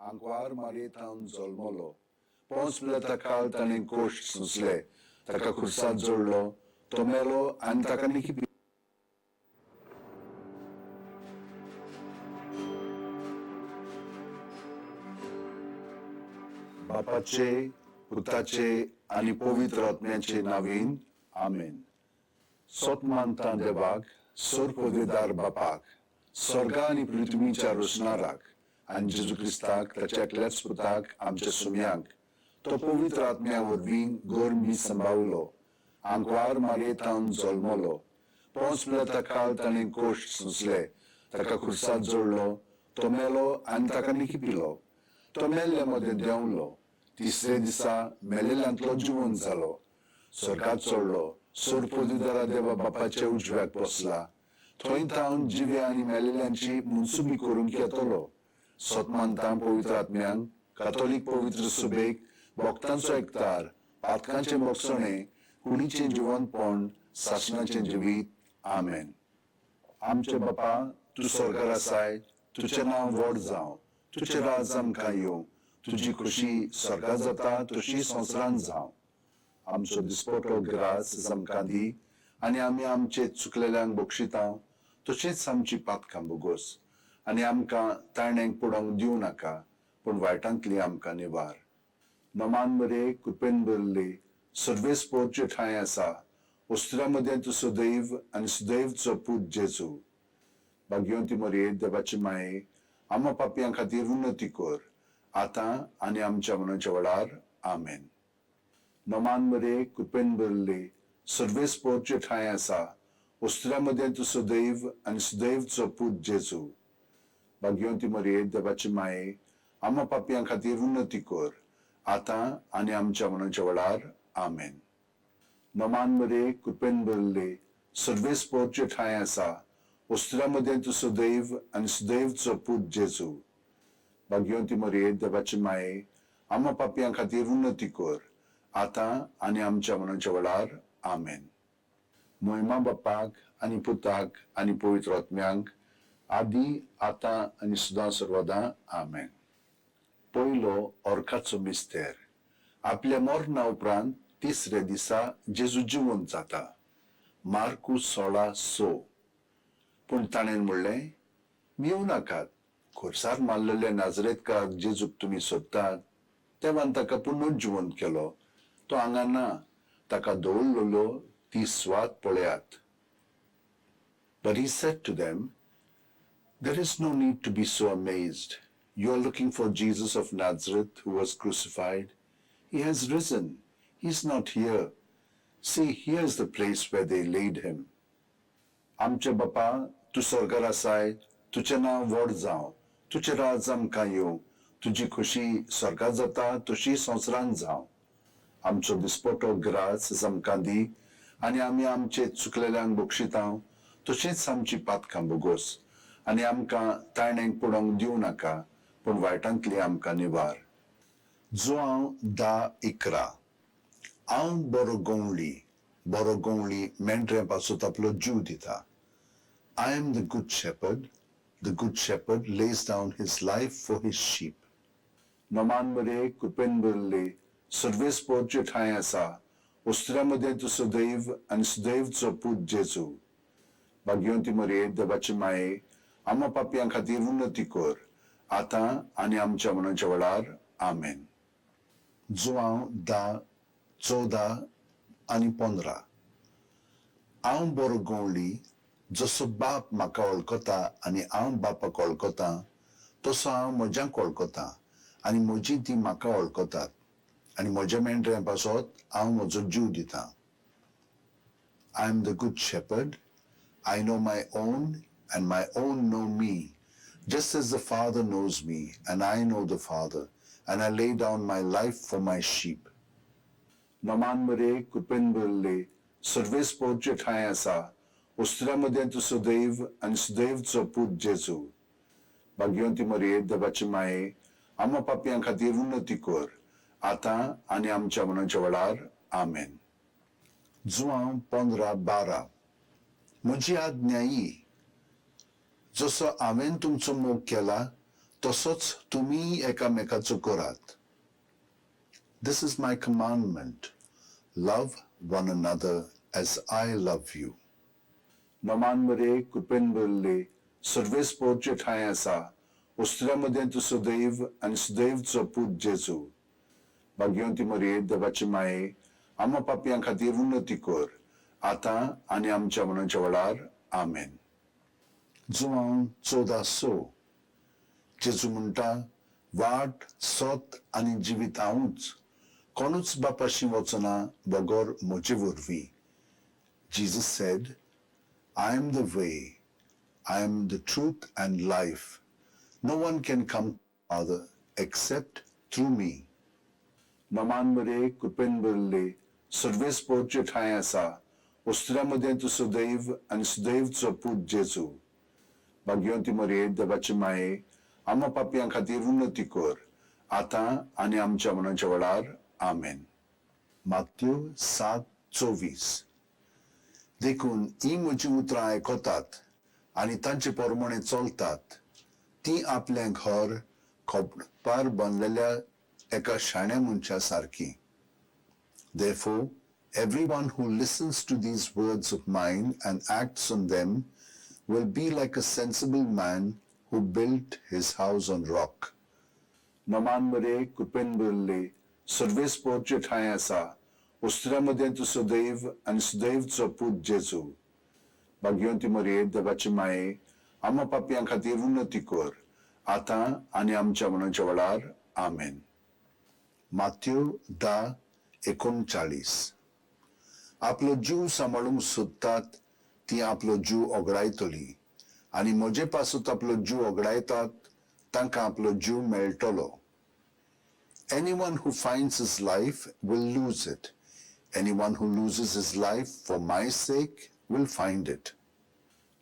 S1: आंकवार मारयेथावन जल्मलो. पोंच पिलाता ताणें कोश्ट सोंसले, ताका खुर्सात जोडलो, तो मेलो आनी ताका निकी. बापाचे, पुताचे आनी पवित्र आत्म्याचे नावीन, आमेन. सोत मानता देवाक, सोर पदवेदार बापाक, स्वर्गा आनी पृथ्वीच्या रोसणाराक, आनी जेजू क्रिस्ताक, ताच्या एकल्याच पुताक, आमच्या सुम्यांक, तो पवित्र आत्म्या वरवीं गोरमी संभावलो, आंकवार मारयेथावन जल्मलो, पोंच पिलाता काल ताणें कोश्ट सोंसले, ताका खुर्सात जोडलो, तो मेलो आनी ताका निकिपिलो, तो मेल्ले मदें देंवलो, तिसरे दिसा मेलेल्यांतलो जिवन जालो, स्वर्गात चडलो, सोर पदवीदारा देवा बापाच्या उजव्याक बसला, थंय थावन जिव्या आनी मेलेल्यांची मुनसुबी करूंक येतलो. सोत मानता पवित्र आत्म्यांक, कातोलीक पवित्र सुबेक, भक्तांचो एकतार, पातकांचें बोगसणें, कुडीचें जिवनपण, सासणाचें जिवीत. आमेन. आमचे बापा, तूं स्वर्गार आसाय, तुजें नांव व्हड जावं, तुजें राज आमकां येवं, तुजी खुशी स्वर्गात जाता तशी संवसारांत जावं. आमचो दिसपटो ग्रास आमकां दी, आनी आमी आमचे चुकलेल्यांक बक्षिता तशेंच आमची पातकां बोगोस, आनी आमकां ताणेंक पडोवंक दिवं नाका, पूण वायटांतली आमकां निवार. नमान मरे, कृपेन भरली, सर्वेस्पोरचे ठांय आसा, वस्त्रा मदें तूं सदैव आनी सुदैवचो पूत जेजू. भाग्यवंती मरये, देवाची माये, आमा पापयां खातीर उन्नती कर, आतां आनी आमच्या मनाच्या वेळार. आमेन. नमान मरे, कृपेन भरली, सर्वेस्पोरचे ठांय आसा, वस्त्रा मदें तूं सदैव आनी सुदैवचो पूत जेजू. भाग्यवंती मरये, देवाची माये, आमा पापयां खातीर उन्नती कर, आतां आनी आमच्या मनाच्या वेळार. आमेन. नमान मरे, कृपेन भरली, सर्वेस्पोरचे ठांय आसा, वस्त्रा मदें तूं सदैव आनी सुदैवचो पूत जेजू. भाग्यवंती मरये, देवाची माये, आमा पापयां खातीर उन्नती कर, आतां आनी आमच्या मनाच्या वेळार. आमेन. मोहिमा बापाक आनी पुताक आनी पवित्र आत्म्यांक, आदी, आतां आनी सदां सर्वदां. आमेन. पयलो ऑर्काचो मिस्तेर. आपल्या मरणा उपरांत तिसऱ्या दिसा जेजू जिवंत जाता. मार्कू 16:6. पूण ताणें म्हणलें, भिवू नाकात, खुर्सार मारलेल्या नाजरेतकार जेजूक तुमी सोदतात. देवान ताका पुनर्जिवंत केलो. तो हांगा ना. ताका दवरलेलो ती स्वात पळयात. But he said to them, "There is no need to be so amazed. You are looking for Jesus of Nazareth who was crucified. He has risen. He is not here. See, here is the place where they laid him." आमचे बापा, तूं स्वर्गार आसाय, तुजें नांव व्हड जावं, तुजें राज आमकां येवं, तुजी खुशी स्वर्गात जाता तशी संवसारांत जावं. आमचो दिसपटो ग्रास आमकां दी, आनी आमी आमचे चुकलेल्यांक बक्षिता तशेंच आमची पातकां बोगोस, आनी आमकां ताणेंक पडोवंक दिवं नाका, पूण वायटांतली आमकां निवार. जुआंव 10:11. हांव बरो गवळी, बरो गवळी मेंढऱ्यां पासत आपलो जीव दिता. I am the good shepherd. The good shepherd lays down his life for his sheep. नमान मरे, कृपेन भरली, सर्वेस्पोरचे ठांय आसा, वस्त्रा मदें तूं सदैव आनी सुदैवचो पूत जेजू. भाग्यवंती मरये, देवाची माये, आमा पापयां खातीर उन्नती कर, आतां आनी आमच्या मनाच्या वेळार. आमेन. जुआंव 10:14 आनी 15. हांव बरो गवळी. जसो बाप म्हाका वळखता आनी हांव बापाक वळखता, तसो हांव म्हज्यांक वळखता आनी म्हजी ती म्हाका वळखतात, आनी म्हज्या मेंढऱ्यां पासत हांव म्हजो जीव दितां. I am the good shepherd. I know my own, and my own know me, just as the Father knows me, and I know the Father, and I lay down my life for my sheep. नमान मरे, कृपेन भरले, सर्वेस्पोरचे ठांय आसा, वस्त्रा मदें तूं सदैव आनी सुदैवचो पूत जेजू. भाग्यवंती मरये, देवाची माये, आमा पापयां खातीर उन्नती कर, आतां आनी आमच्या मनाच्या वेळार. आमेन. जुआंव 15:12. म्हजी आज्ञा ही, जसो हांवें तुमचो मोग केला तसोच तुमीय एकामेकाचो करात. This is my commandment, love one another as I love you. Noman मरे, कृपेन भरिल्ले, सर्वेस्पोरचे ठांय आसा, उस्त्र्या मदें तूं सदैव आनी सदैवचो पूत जेजू. भाग्यवंती मरये, देवाचे माये, आमा पापयां खातीर उन्नती कर, आतां आनी आमच्या मनाच्या वेळार. आमेन. जुवांव 14:6. जेजू म्हणटा, वाट, सत आनी जिवीत हांवूच, कोणूच बापाशी वचना बगर म्हजे वरवीं. Jesus said, I am the way, I am the truth and life. No one can come to Father except through me. Noman मरे, कृपेन भरिल्ले, सर्वेस्पोरचे ठांय आसा, उस्त्र्या मदें तूं सदैव आनी सदैवचो पूत जेजू. भाग्यवंती मरये, देवाचे माये, आमा पापयां खातीर उन्नती कर, आतां आनी आमच्या मनाच्या वेळार. आमेन. मात्यू 7:24. देखून हीं म्हजीं उतरां आयकतात आनी तांचे प्रमाणे चलतात तीं आपलें घर खोपपार बांदलेल्या एका शाण्या मनशा सारकी. Therefore, everyone who listens to these words of mine and acts on them will be like a sensible man who built his house on rock. Noman मरे, कृपेन भरिल्ले, सर्वेस्पोरचे ठांय आसा, उस्त्र्या मदें तूं सदैव आनी सदैवचो पूत जेजू. भाग्यवंती मरये, देवाचे माये, आमा पापयां खातीर उन्नती कर, आतां आनी आमच्या मनाच्या वेळार. आमेन. मात्यू 10:39. आपलो जीव सांबाळूंक सोदतात ती आपलो जीव ओगडायतली आनी म्हजे पासत आपलो जीव ओगडायतात तांकां आपलो जीव मेळटलो. Anyone who finds his life will lose it. Anyone who loses his life for my sake will find it.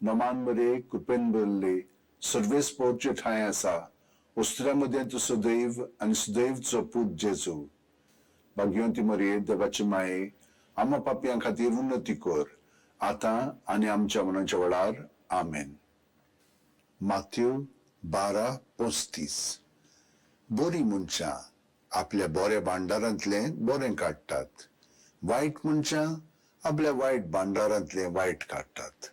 S1: Noman मरे, कृपेन भरिल्ले, सर्वेस्पोरचे ठांय आसा, उस्त्र्या मदें तूं सदैव आनी सदैवचो पूत जेजू. भाग्यवंती मरये, देवाचे माये, आमा पापयां खातीर उन्नती कर, आतां आनी आमच्या मनाच्या वेळार. आमेन. मात्यू 12:35. बरीं मनशां आपल्या बऱ्या भांडारांतलें बरें काडटात, वायट मनशां आपल्या वायट भांडारांतलें वायट काडटात.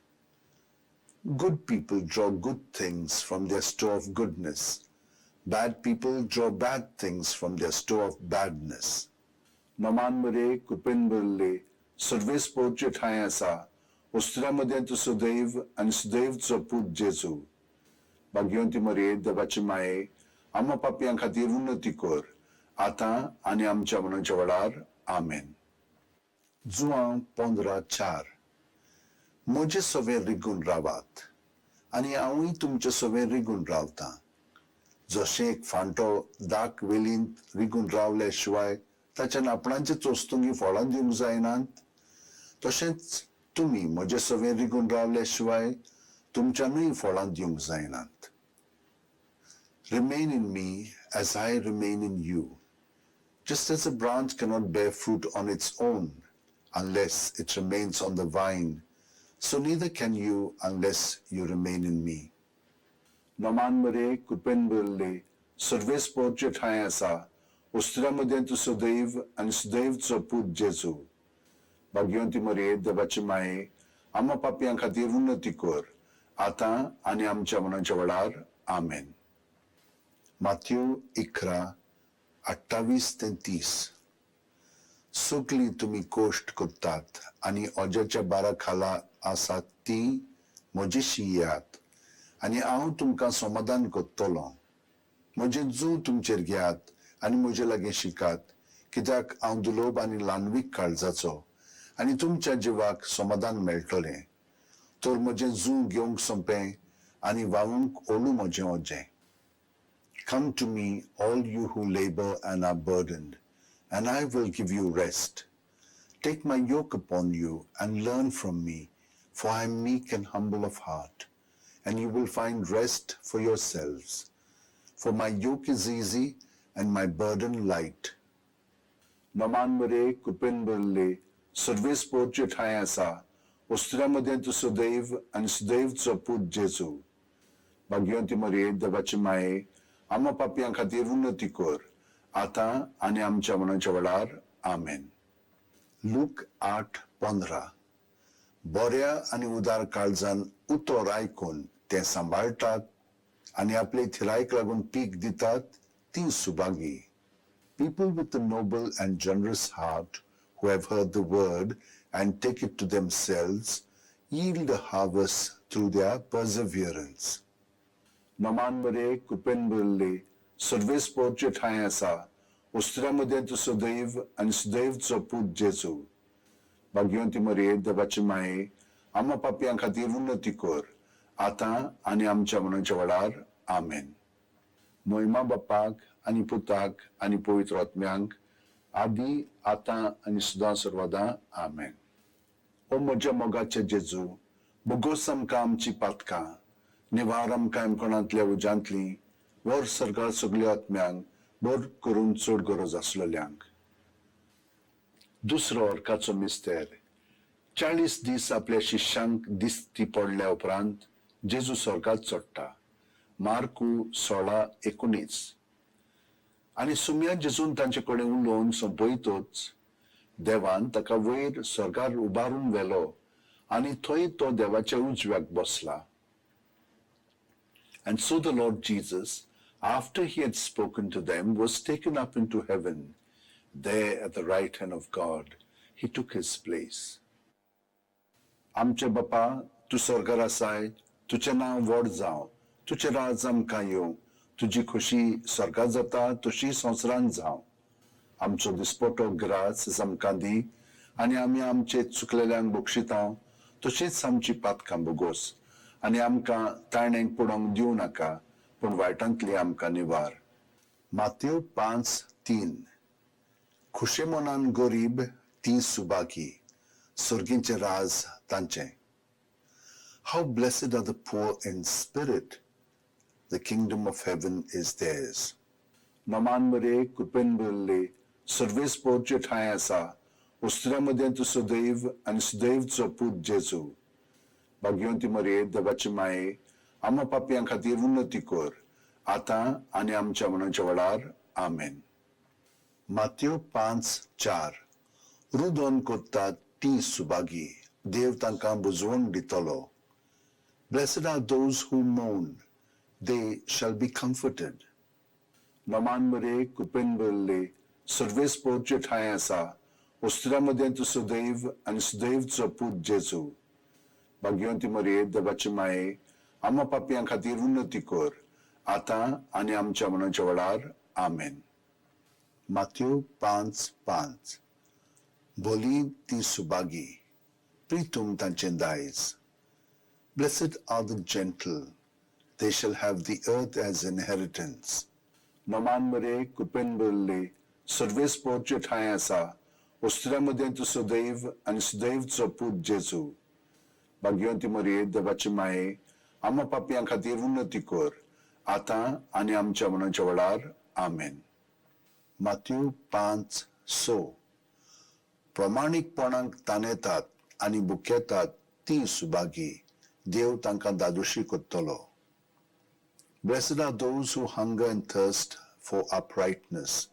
S1: Good people draw good things from their store of goodness. Bad people draw bad things from their store of badness. Noman मरे, कृपेन भरिल्ले, सर्वेस्पोरचे ठांय आसा, उस्त्र्या मदें तूं सदैव आनी सदैवचो पूत जेजू. भाग्यवंती मरये, देवाचे माये, आमा पापयां खातीर उन्नती कर, आतां आनी आमच्या मनाच्या वेळार. आमेन. जुवांव 15:4. म्हजे सवें रिगून रावात आनी हांवूय तुमचे सवें रिगून रावतां. जशें एक फांटो दाक वेलींत रिगून रावल्या शिवाय ताच्यान आपणाचे चोस्तुंगी फळां दिवंक जायनात, तशेंच तुमी म्हजे सवें रिगून रावल्या शिवाय तुमच्यानूय फळां दिवंक जायनात. Remain in me as I remain in you. Just as a branch cannot bear fruit on its own unless it remains on the vine, so neither can you unless you remain in me. Noman मरे, कृपेन भरिल्ले, सर्वेस्पोरचे ठांय आसा, उस्त्र्या मदें तूं सदैव आनी सदैवचो पूत जेजू. भाग्यवंती मरये, देवाचे माये, आमा पापयां खातीर उन्नती कर, आतां आनी आमच्या मनाच्या वेळार. आमेन. मात्यू 11:28 ते 30. सगळीं तुमी कोश्ट करतात आनी ओज्याच्या बारा खाला आसात ती म्हजेशी येयात आनी हांव तुमकां समाधान करतलो. म्हजें जूं तुमचेर घेयात आनी म्हजे लागीं शिकात, कित्याक हांव दुलोब आनी ल्हानवीक काळजाचो, आनी तुमच्या जिवाक समाधान मेळटलें. तर म्हजें जूं घेवंक सोंपें आनी व्हांवूंक ओलू म्हजें ओजें. Come to me, all you who labor and are burdened, and I will give you rest. Take my yoke upon you and learn from me, for I am meek and humble of heart, and you will find rest for yourselves. For my yoke is easy and my burden light. Noman मरे, कृपेन भरिल्ले, सर्वेस्पोरचे ठांय आसा, उस्त्र्या मदें तूं सदैव आनी सदैवचो पूत जेजू. भाग्यवंती मरिये, देवाची माये, आमा पापयां खातीर उन्नती कर, आतां आनी आमच्या मनाच्या वेळार. आमेन. लूक 8:15. बऱ्या आनी उदार काळजान उतर आयकून तें सांबाळटात आनी आपले थिरायक लागून पीक दितात ती Subhagi. People with a noble and generous heart who have heard the word and take it to themselves yield a harvest through their perseverance. नमान मरे, कृपेन भरिल्ले, सर्वेस्पोरचे ठांय आसा, उस्त्र्या मदें तूं सदैव आनी सुदैवचो पूत जेजू. भाग्यवंती मरिये, देवाची माये, आमा पापयां खातीर उन्नती कर, आतां आनी आमच्या मनाच्या वेळार. आमेन. मोहिमा बापाक आनी पुताक आनी पवित्र आत्म्यांक, आदी, आतां आनी सदां सर्वदां. आमेन. ओ म्हज्या मोगाचे जेजू, बोगोस आमकां आमची पातकां, निवार आमकां एमकोणांतल्या उज्यांतली, वर सर्गार सगल्या आत्म्यांक, बर करून चड गरज आसलेल्यांक. दुसरो अर्काचो मिस्तेर. 40 दीस आपल्या शिष्यांक दिसती पडल्या उपरांत जेजू स्वर्गात चडटा. मार्कू 16:19. आनी सुम्या जेजून तांचे कडेन उलोवन सोंपयतच देवान ताका वयर स्वर्गार उबारून व्हेलो आनी थंय तो देवाच्या उजव्याक बसला. And so the Lord Jesus, after he had spoken to them, was taken up into heaven. There at the right hand of God, he took his place. आमचे बापा, तूं स्वर्गार आसाय, तुजें नांव व्हड जावं, तुजें राज आमकां येवं, तुजी खोशी स्वर्गार जाता तशी संवसारांत जावं. आमचो दिसपटो ग्रास आमकां दी आनी आमी आमचे चुकलेल्यांक बक्षिता तशीच आमची पातकां बोगोस आनी आमकां ताणेंक पडोवंक दिवं नाका, पूण वायटांतली आमकां निवार. मातेव 5:3. खुशे मनान गरीब ती सुभागी, सर्गींचें राज तांचें. How blessed are the poor in spirit, the kingdom of heaven is theirs. नमान मरे, कृपेन भरिल्ले, सर्वेस्पोरचे ठांय आसा, उस्त्र्या मदें तूं सदैव आनी सुदैवचो पूत जेजू. भाग्यवंती मरिये, देवाची माये, आमा पापयां खातीर उन्नती कर, आतां आनी आमच्या मनाच्या वेळार. आमेन. मातेव 5:4. रुदोन करतात ती सुभागी, देव तांकां बुजवण दितलो. Blessed are those who mourn, they shall be comforted. नमान मरे, कृपेन भरिल्ले, सर्वेस्पोरचे ठांय आसा, उस्त्र्या मदें तूं सदैव आनी सुदैवचो पूत जेजू. भाग्यवंती मरिये, देवाची माये, आमा पापयां खातीर उन्नती कर, आतां आनी आमच्या मनाच्या वेळार. आमेन. मातेव 5:5. बोली ती सुभागी, प्रितूम तांचें दायज. Blessed are the gentle, they shall have the earth as inheritance. नमान मरे, कृपेन भरिल्ले, सर्वेस्पोरचे ठांय आसा, उस्त्र्या मदें तूं सदैव आनी सुदैवचो पूत जेजू. भाग्यवंती मरिये, देवाची माये, आमा पापयां खातीर उन्नती कर, आतां आनी आमच्या मनाच्या वेळार. आमेन. मातेव 5:6. प्रमाणीकपणाक ताणेतात आनी बुकेतात ती सुभागी, देव तांकां दादोशी करतलो. Blessed are those who hunger and thirst for uprightness,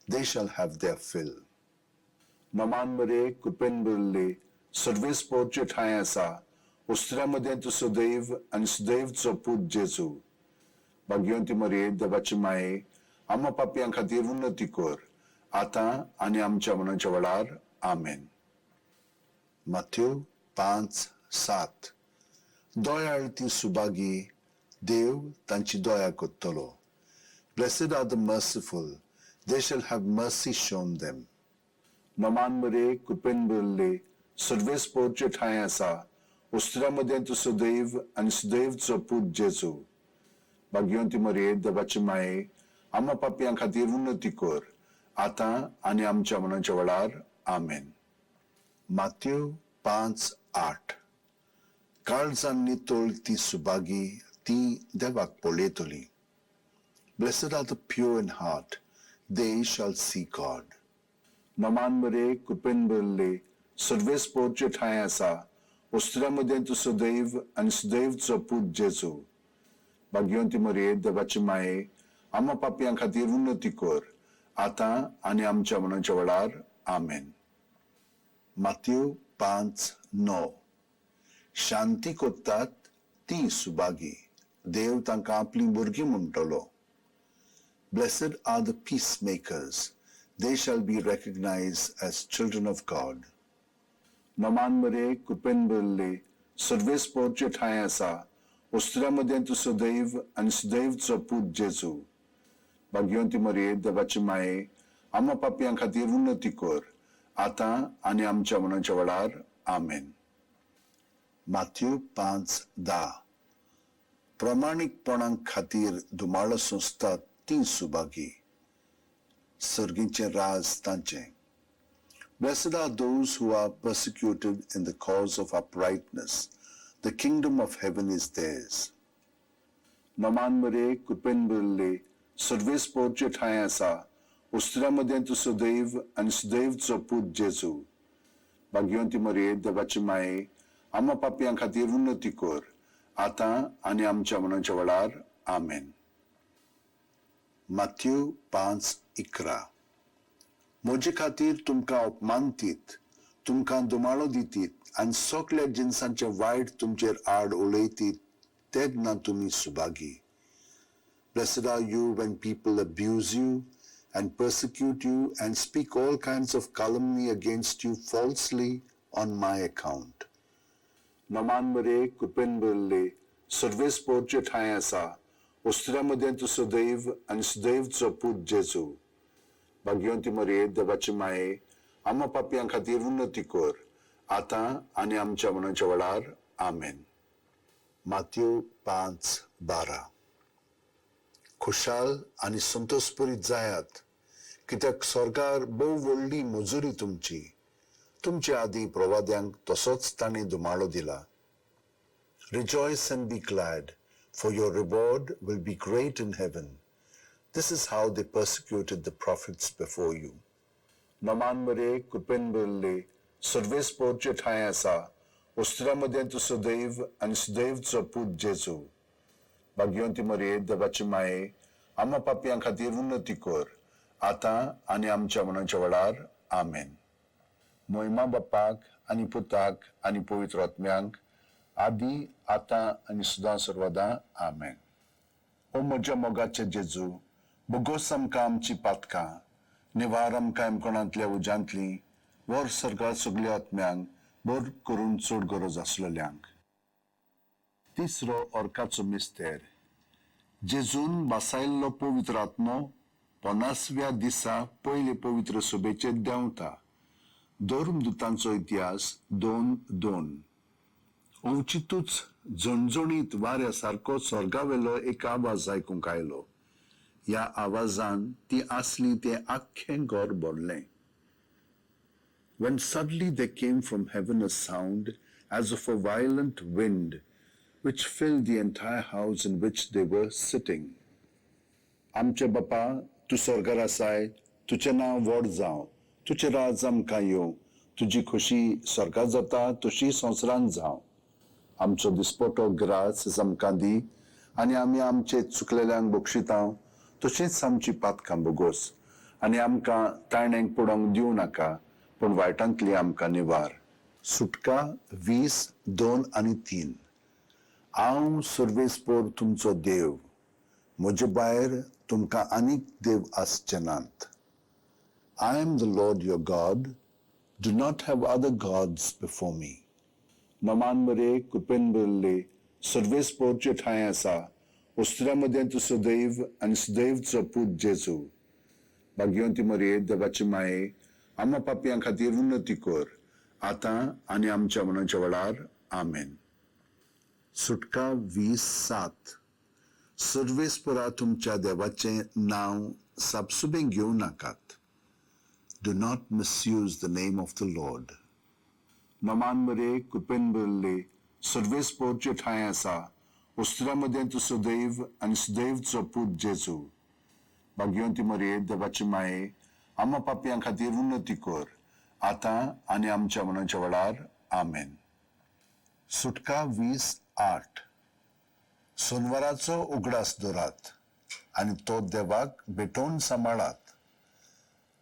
S1: they shall have their fill. नमान मरे, कृपेन भरिल्ले, सर्वेस्पोरचे ठांय आसा, उस्त्र्या मदें तूं सदैव आनी सुदैवचो पूत जेजू. भाग्यवंती मरिये, देवाची माये, आमा पापयां खातीर उन्नती कर, आतां आनी आमच्या मनाच्या वेळार. आमेन. मातेव 5:7. दयाळ ती सुभागी, देव तांची दया करतलो. Blessed are the merciful, they shall have mercy shown them. नमान मरे, कृपेन भरिल्ले, सर्वेस्पोरचे ठांय आसा, उस्त्र्या मदें तूं सदैव आनी सुदैवचो पूत जेजू. भाग्यवंती मरिये, देवाची माये, आमा पापयां खातीर उन्नती कर, आतां आनी आमच्या मनाच्या वेळार. आमेन. मातेव 5:8. काळजान नितळ ती सुभागी, ती देवाक पळयतली. Blessed are the pure in heart, they shall see God. नमान मरे, कृपेन भरिल्ले, सर्वेस्पोरचे ठांय आसा, उस्त्र्या मदें तूं सदैव आनी सुदैवचो पूत जेजू. भाग्यवंती मरये, देवाची माये, आमा पापयां खातीर उन्नती कर, आतां आनी आमच्या मनाच्या वेळार. आमेन. मातयो 5:9. शांती कोत्तात ती सुभागी, देव तांकां आपलीं भुरगीं म्हणटलो. Blessed are the peacemakers, they shall be recognized as children of God. नमान मरे, कृपेन भरिल्ले, सर्वेस्पोरचे ठांय आसा, वस्त्रा मदें तूं सदैव आनी सदैवचो पूत जेजू. भाग्यवंती मरये, देवाची माये, आमा पापयां खातीर उन्नती कर, आतां आनी आमच्या मनाच्या वेळार. आमेन. माथ्यू 5:10. प्रमाणीकपणा खातीर धुमाळो सोंसतात ती सुभागी, सर्गीचें राज तांचें. Blessed are those who are persecuted in the cause of uprightness. The kingdom of heaven is theirs. नमान मरे, कृपेन भरिल्ले, सर्वेस्पोरचे ठांय आसा, वस्त्रा मदें तूं सदैव आनी सदैवचो पूत जेजू. भाग्यवंती मरये, देवाची माये, आमा पापयां खातीर उन्नती कर, आतां आनी आमच्या मनाच्या वेळार. आमेन. माथ्यू 5:11. म्हजे खातीर तुमकां अपमानतीत, तुमकां दुमाळो दितीत आनी सगल्या जिनसांचे वायट तुमचेर आड उलयतीत तेन्ना तुमी Subhagi. Blessed are you when people abuse you and persecute you and speak all kinds of calumny against you falsely on my account. नमान मरे, कृपेन भरिल्ले, सर्वेस्पोरचे ठांय आसा, वस्त्रा मदें तूं सदैव आनी सदैवचो पूत जेजू. भाग्यवंती मरये, देवाची माये, आमा पापयां खातीर उन्नती कर, आतां आनी आमच्या मनाच्या वेळार. आमेन. माथ्यू 5:12. खुशाल आनी संतोषपुरीत जायात, कित्याक सरकार भोव व्हडली मजुरी तुमची. तुमच्या आदीं प्रवाद्यांक तसोच तांणी धुमाळो दिला. Rejoice and be glad, for your reward will be great in heaven. This is how they persecuted the prophets before you. नमान मरे, कृपेन भरिल्ले, सर्वेस्पोरचे ठांय आसा, वस्त्रा मदें तूं सदैव आनी सदैवचो पूत जेजू. भाग्यवंती मरये, देवाची माये, आमा पापयां खातीर उन्नती कर, आतां आनी आमच्या मनाच्या वेळार. आमेन. मोहिमा बापाक आनी पुताक आनी पवित्र आत्म्यांक, आदी, आतां आनी सदां सर्वदां. आमेन. ओ म्हज्या मोगाचे जेजू, बोगोस आमकां आमची पातकां, निवार आमकां यमकोणांतल्या उज्यांतली, वर सर्गात सगल्या आत्म्यांक, बर करून चड गरज आसलेल्यांक. तिसरो अर्काचो मिस्तेर. जेजून बासायल्लो पवित्र आत्मो 50व्या दिसा पयले पवित्र सभेचेर देंवता. धर्मदुतांचो इतिहास 2:2. अवचितूच झणझणीत वाऱ्या सारको स्वर्गावेलो एक आवाज आयकूंक आयलो. ह्या आवाजान ती आसली तें आख्खें घर भरलें. When suddenly there came from heaven a sound as of a violent wind, which filled the entire house in which they were sitting. आमचे बापा, तूं स्वर्गार आसाय, तुजें नांव व्हड जावं, तुजें राज आमकां येवं, तुजी खोशी स्वर्गार जाता तशी संवसारांत जावं. आमचो दिसपटो ग्रास आमकां दी आनी आमी आमचे चुकलेल्यांक बक्षिता तशीच आमची पातकां बोगोस आनी आमकां ताणेंक पडोवंक दिवं नाका, पूण वायटांतली आमकां निवार. सुटका 20:2 आनी 3. हांव सर्वेस्पोर तुमचो देव, म्हजे भायर तुमकां आनीक देव आसचे नात. I am the Lord your God. Do not have other gods before me. नमान मरे, कृपेन भरिल्ले, सर्वेस्पोरचे ठांय आसा, वस्त्रा मदें तूं सदैव आनी सदैवचो पूत जेजू. भाग्यवंती मरये, देवाची माये, आमा पापयां खातीर उन्नती कर, आतां आनी आमच्या मनाच्या वेळार. आमेन. सुटका 20:7. सर्वेस्परा तुमच्या देवाचें नांव सापसुबें घेवं नाकात. Do not misuse the name of the Lord. नमान मरे, कृपेन भरिल्ले, सर्वेस्पोरचे ठांय आसा, वस्त्रा मदें तूं सदैव आनी सदैवचो पूत जेजू. भाग्यवंती मरये, देवाची माये, आमा पापयां खातीर उन्नती कर, आतां आनी आमच्या मनाच्या वेळार. आमेन. सुटका 20:8. सोनवाराचो उगडास दवरात आनी तो देवाक भेटोवन सांबाळात.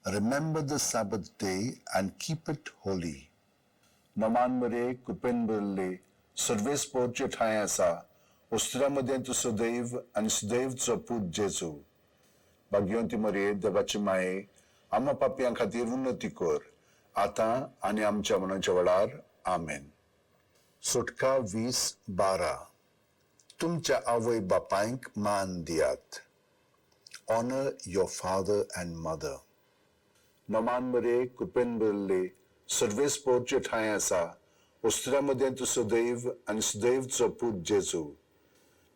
S1: Remember the Sabbath day and keep it holy. नमान मरे कृपेन भरिल्ले सर्वेस्पोरचे ठांय आसा वस्तुरा मदें तूं सदैव आनी सदैवचो पूत जेजू. भाग्यवंती मरये देवाची माये आमा पापयां खातीर उन्नती कर आतां आनी आमच्या मनाच्या वेळार. आमेन. सुटका 20:12. तुमच्या आवय बापायक मान दियात. Honour your father and mother. नमान मरे कृपेन भरिल्ले सर्वेस्पोरचे ठांय आसा वस्तुरा मदें तूं सदैव आनी सदैवचो पूत जेजू.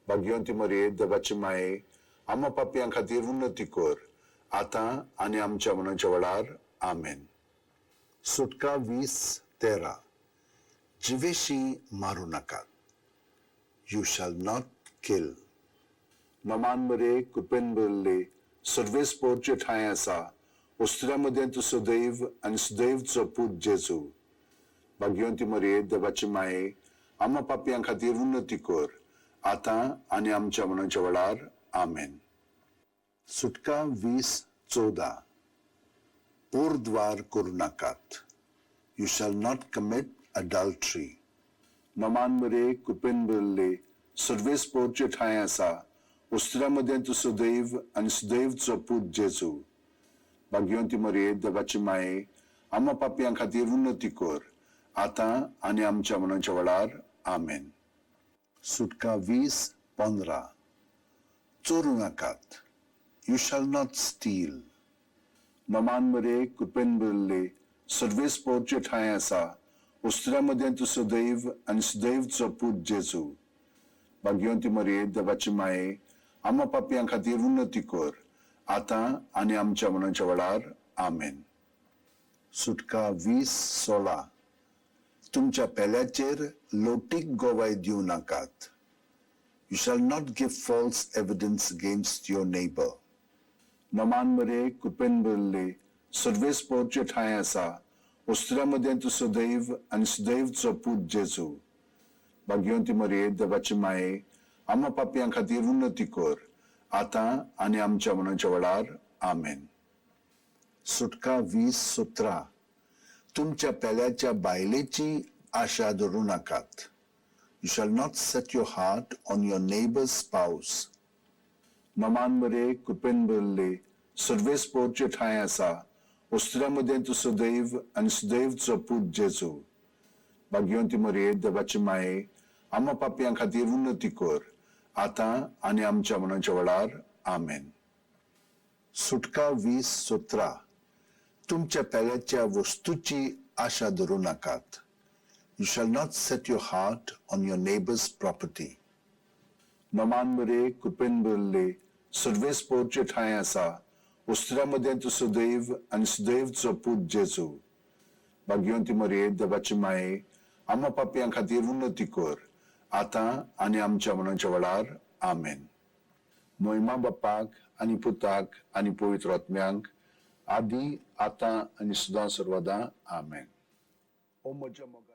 S1: भाग्यवंती मरये देवाची माये आमा पापयां खातीर उन्नती कर आतां आनी आमच्या मनाच्या वेळार. आमेन. सुटका 20:13. जिवेशी मारूं नाकात. You shall not kill. नमान मरे कृपेन भरिल्ले सर्वेस्पोरचे ठांय आसा वस्तुरा मदें तूं सदैव आनी सदैवचो पूत जेजू. भाग्यवंती मरये देवाची माये आमा पापयां खातीर उन्नती कर आतां आनी आमच्या मनाच्या वेळार. आमेन. सुटका 20:14. पोरद्वार करूं नाकात. You shall not commit adultery. नमान मरे कृपेन भरिल्ले सर्वेस्पोरचे ठांय आसा वस्तुरा मदें तूं सदैव आनी सदैवचो पूत जेजू. भाग्यवंती मरये देवाची माये आमा पापयां खातीर उन्नती कर आतां आनी आमच्या मनाच्या वेळार. आमेन. सुटका 20:15. चोरूं नाकात. You shall not steal. नमान मरे कृपेन भरिल्ले सर्वेस्पोरचे ठांय आसा वस्तुरा मदें तूं सदैव आनी सदैवचो पूत जेजू. भाग्यवंती मरये देवाची माये आमा पापयां खातीर उन्नती कर आतां आनी आमच्या मनाच्या वेळार. आमेन. सुटका 20:16. तुमच्या पेल्याचेर लोटीक गोवाय दिवं नाकात. You shall not give false evidence against your neighbour. नमान मरे कृपेन भरिल्ले सर्वेस्पोरचे ठांय आसा वस्तुरा मदें तूं सदैव आनी सदैवचो पूत जेजू. भाग्यवंती मरये देवाची माये आमा पापयां खातीर उन्नती कर आतां आनी आमच्या मनाच्या वेळार. आमेन. सुटका 20:17. तुमच्या पेल्याच्या बायलेची आशा धरूं नाकात. You shall not set your heart on your neighbour's spouse. नमान मरे कृपेन भरिल्ले सर्वेस्पोरचे ठांय आसा वस्तुरा मदें तूं सदैव आनी सदैवचो पूत जेजू. भाग्यवंती मरये देवाची माये आमा पापयां खातीर उन्नती कर आतां आनी आमच्या मनाच्या वेळार. आमेन. सुटका 20:17. तुमच्या पेल्याच्या वस्तूची आशा धरूं नाकात. You shall not set your heart on your neighbour's property. नमान मरे कृपेन भरिल्ले सर्वेस्पोरचे ठांय आसा वस्तुरा मदें तूं सदैव आनी सदैवचो पूत जेजू. भाग्यवंती मरये देवाची माये आमा पापयां खातीर उन्नती कर आतां आनी आमच्या मनाच्या वेळार. आमेन. मोहिमा बापाक आनी पुताक आनी पवित्र आत्म्यांक आदी आतां आनी सदां सर्वदां. आमेन. ओ म्हज्या मोगा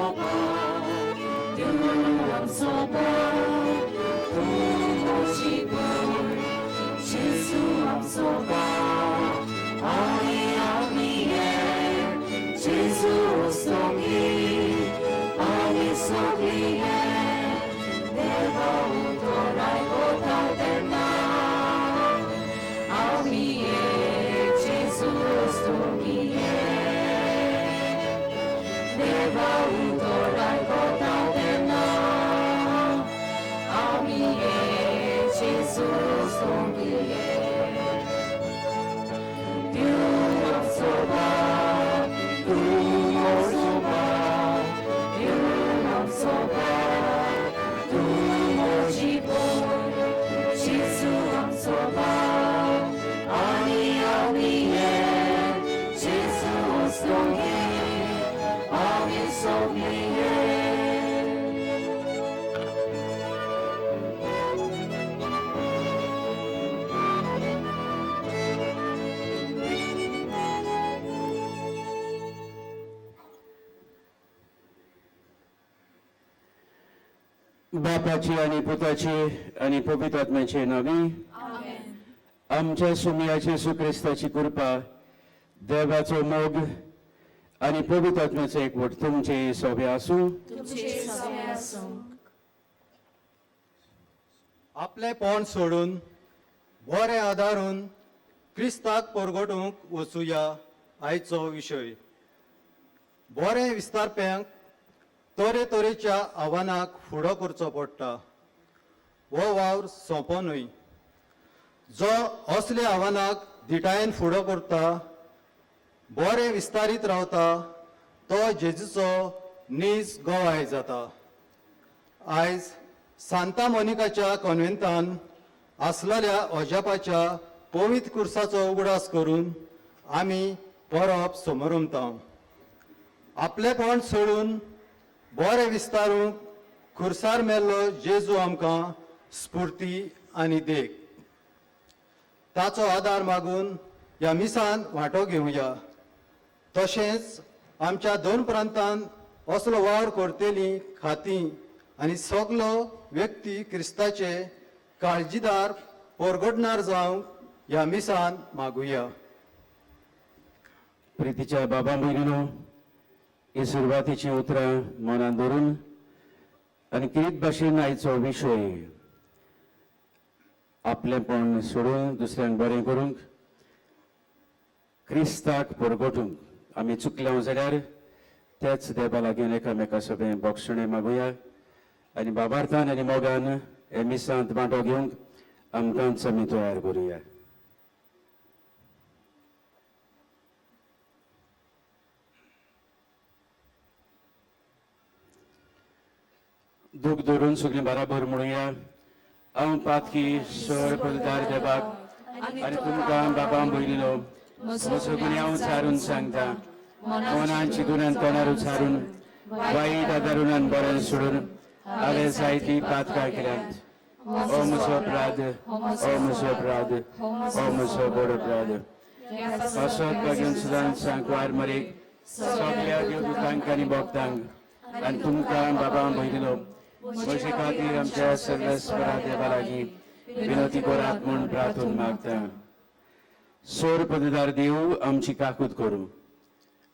S12: आमचो बाप, देव आमचो बाप, तूं म्हजी भर, जेजू आमचो बाप, आनी आमी एक, जेजू वस्तोंगी, आमी सगळीं एक, देवा उतर आयकता तेन्ना, आमी एक, जेजू वस्तोंगी एक, देवा उतर आयकता तेन्ना, आमी एक, जेजू वस्तोंगी एक. देव आमचो बाप, तूं म्हजो बाप, देव आमचो बाप, तूं म्हजी भर, जेजू आमचो बाप, आनी आमी एक, जेजू वस्तोंगी, आमी सगळीं एक.
S13: बापाची आनी पुताची आनी पवित्र आत्म्याचे नांवी आमच्या सुमयाचे येसू क्रिस्ताची कृपा, देवाचो मोग आनी पवित्र आत्म्याचो एकवट तुमचे सोबे आसूं.
S14: आपलें पोण सोडून बरें आदारून क्रिस्ताक परगटूंक वचुया आयचो विशय. बरें विस्तारप्यांक तरेतरेच्या आव्हानाक फुडो करचो पडटा. हो वावर सोंपो न्हय. जो असल्या आव्हानाक धिटायेन फुडो करता, बरें विस्तारीत रावता, तो जेजूचो नीज गवाय जाता. आयज सांता मोनिकाच्या कॉन्वेंतान आसलेल्या अजापाच्या पवित्र कुर्साचो उगडास करून आमी परब समरमता. आपलेपण सोडून बरें विस्तारूंक खुर्सार मेल्लो जेजू आमकां स्फुर्ती आनी देख. ताचो आदार मागून ह्या मिसान वांटो घेवया. तशेंच आमच्या दोन प्रांतान असलो वावर करतली खातीं आनी सगलो व्यक्ती क्रिस्ताचे काळजीदार परगटणार जावंक ह्या मिसान मागुया.
S13: प्रितीच्या बाबा भयणीनो, ही सुरवातीची उतरां मनान धरून आनी किरीत भाशेन आयचो विशय आपलेपण सोडून दुसऱ्यांक बरें करूंक, क्रिस्ताक परगटूंक आमी चुकले जाल्यार त्याच देवा लागीं एकामेका सगळें बक्षणें मागुया आनी बाबार्थान आनी मोगान हे मिसांत वांटो घेवंक आमकांच आमी तयार करुया. दूख धरून सगळीं बराबर म्हणुया. हांव पातकी सर पलदार देवाक आनी तुमकां बाबा भयणीनो म्हजो गुन्यांव उचारून सांगता. मनान चिंतून आनी तोंडार उचारून वायट आदारून आनी बरें सोडून हांवें जायतीं पातकां केल्यांत. ओ म्हजो अपराध, ओ म्हजो अपराध, ओ म्हजो व्हड अपराध. असोच भाग्यान सुदान सांकवार मरेक सगल्या देवदूतांक आनी भक्तांक आनी तुमकां बाबा भयणीनो म्हजे खातीर आमच्या सर्वेस्परा देवा लागीं विनोती करात म्हूण प्रार्थून मागता. सोर पददार देव आमची काकूत करूं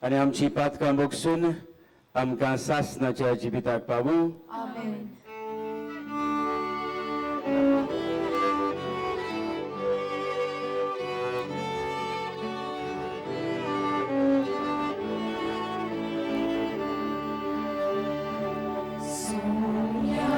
S13: आनी आमची पातकां बगसून आमकां सासनाच्या जिविताक पावूं.
S12: Sonia.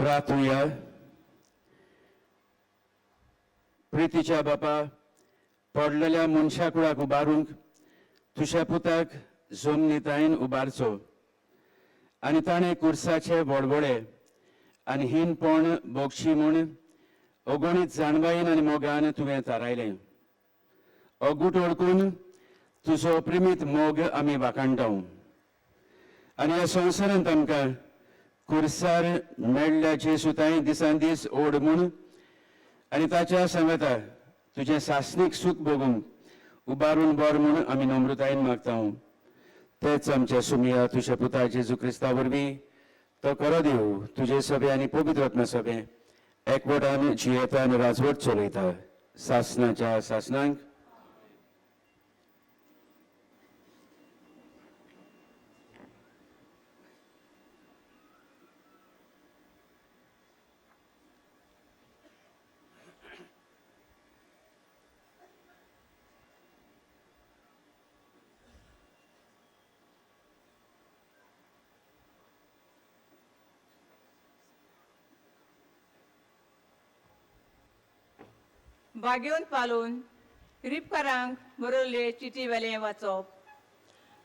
S13: प्रार्थुया. प्रितीच्या बापा, पडलेल्या मनशा कुळाक उबारूंक तुज्या पुताक जमनीतायेन उबारचो आनी ताणें कुर्साचे वडवडे आनी हीनपण भोगशी म्हूण अगणीत जाणवायेन आनी मोगान तुवें थारायलें. अगूट वळखून तुजो प्रेमीत मोग आमी वाखाणटा आनी ह्या संवसारांत आमकां कुर्सार मेळ्ळ्या जेजू दिसान दीस ओड म्हूण आनी ताच्या सांगाता तुजें सासणीक सूख भोगूंक उबारून बर म्हूण आमी नम्रतायेन मागता. तेच आमच्या सुमिया तुज्या पुता जेजू क्रिस्ता वरवीं तो खरो देव तुजे सभे आनी पवित्र आत्मा सभे एकवटान जियेता आनी राजवट चलयता सासणाच्या सासणांक.
S5: बागेवन पालोवन रिपकारांक बरयल्ले चिटी वेलें वाचप.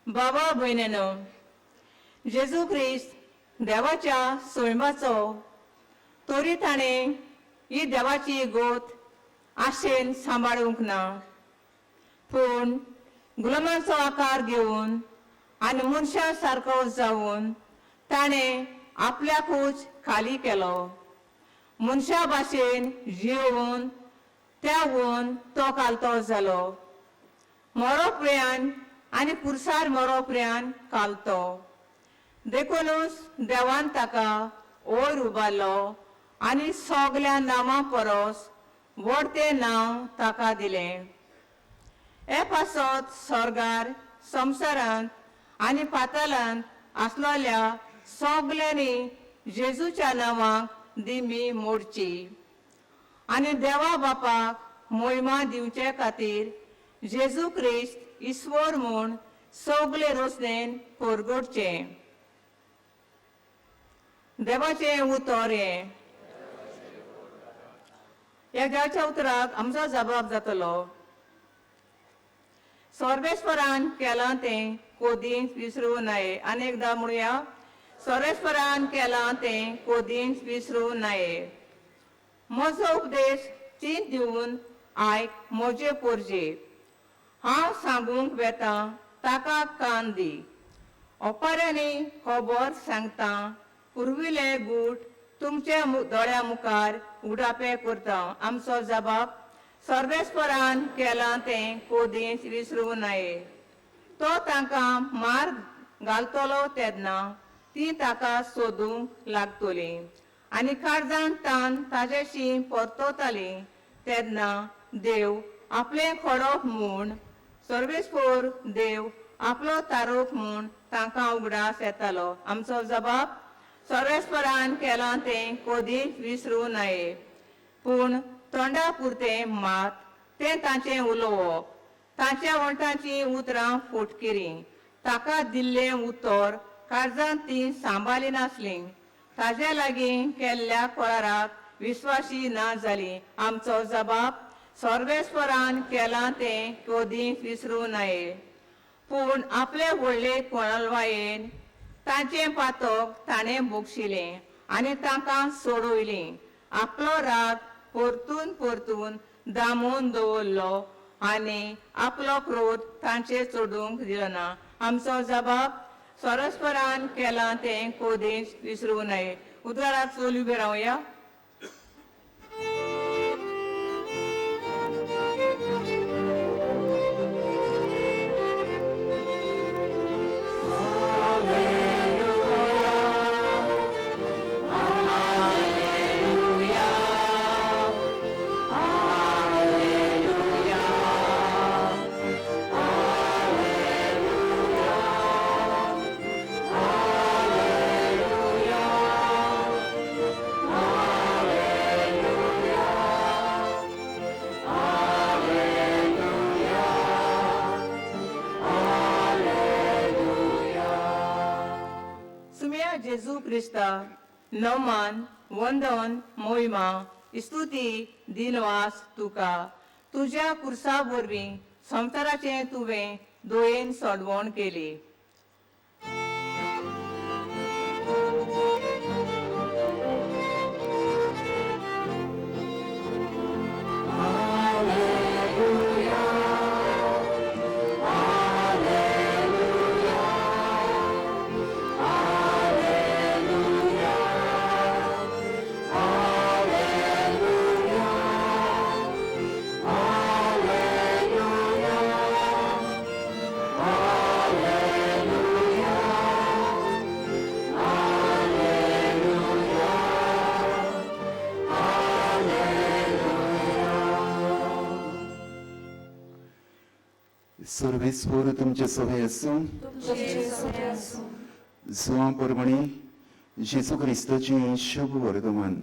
S5: बाबा भयणीनो, जेजू क्रिस्त देवाच्या सैमाचो तरी ताणें ही देवाची गोत आशेन सांबाळूंक ना, पूण गुलामाचो आकार घेवन आनी मनशा सारको जावन ताणें आपल्याकूच खाली केलो. मनशा भाशेन जियोवन त्यावून तो कालतो जालो. मरो प्रियान आनी पुरसार मरो प्रियान कालतो. देखूनच देवान ताका वयर उबारलो आनी सगल्या नांवां परस व्हड तें नांव ताका दिलें. हे पासत स्वर्गार, संवसारांत आनी पातालांत आसलेल्या सगल्यांनी जेजूच्या नांवाक दिमी मोडची आनी देवा बापाक मोहिमा दिवचे खातीर जेजू क्रिस्त ईश्वर म्हूण सगले रोसणेन परगटचें. देवाचें उतर हें. ह्या देवाच्या उतराक आमचो जबाब जातलो. सर्वेस्परान केलां तें कोदींच विसरूं नये. आनी एकदां म्हणुया, सर्वेस्परान केलां तें कोदींच विसरूं नये. म्हजो उपदेश चींत दिवन आयक म्हजे पोरजे. हांव सांगूंक वेता ताका कान दी. ओपाऱ्यांनी खबर सांगता पुर्विले गूट तुमच्या दोळ्या मुखार उडापे करता. आमचो जबाब सर्वेस्परान केलां तें कोदींच विसरूं नये. तो तांकां मार घालतलो तेन्ना ती ताका सोदूंक लागतली आनी काळजान तान ताजेशी परतताली तेन्ना देव आपलें खडप म्हूण सर्वेस्पोर देव आपलो तारोप म्हूण तांकां उगडास येतालो. आमचो जबाब सर्वेस्परान केलां तें कोदींच विसरूं नये. पूण तोंडा पुरतें मात तें तांचें उलोवप, तांच्या वण्टाचीं उतरां फुटकिरीं. ताका दिल्लें उतर काळजांत तीं सांबाळी नासलीं. ताजे लागीं केल्ल्या कराराक विस्वाशी ना जाली. आमचो जबाब सर्वेस्परान केलां तें कोदींच विसरूं नये. पूण आपले व्हडले कोणलवायेन तांचें पातक ताणें भोगशिलें आनी तांकां सोडयलीं. आपलो राग परतून परतून दामून दवरलो आनी आपलो क्रोध तांचेर चडूंक दिलो ना. आमचो जबाब सर्वेस्परान केलां तें कोदींच विसरूं नये. उदराक चोल उबे रावया. जेजू क्रिस्ता नमान वंदन, मोहिमा, स्तुती, दिनवास तुका. तुज्या कुर्सा वरवीं संवसाराचें तुवें दोयेन सोडवण केली.
S15: सर्वेस्पोर तुमचे सभे आसूं. जुवां परमणी जेजू क्रिस्ताचें शुभ वर्तमान.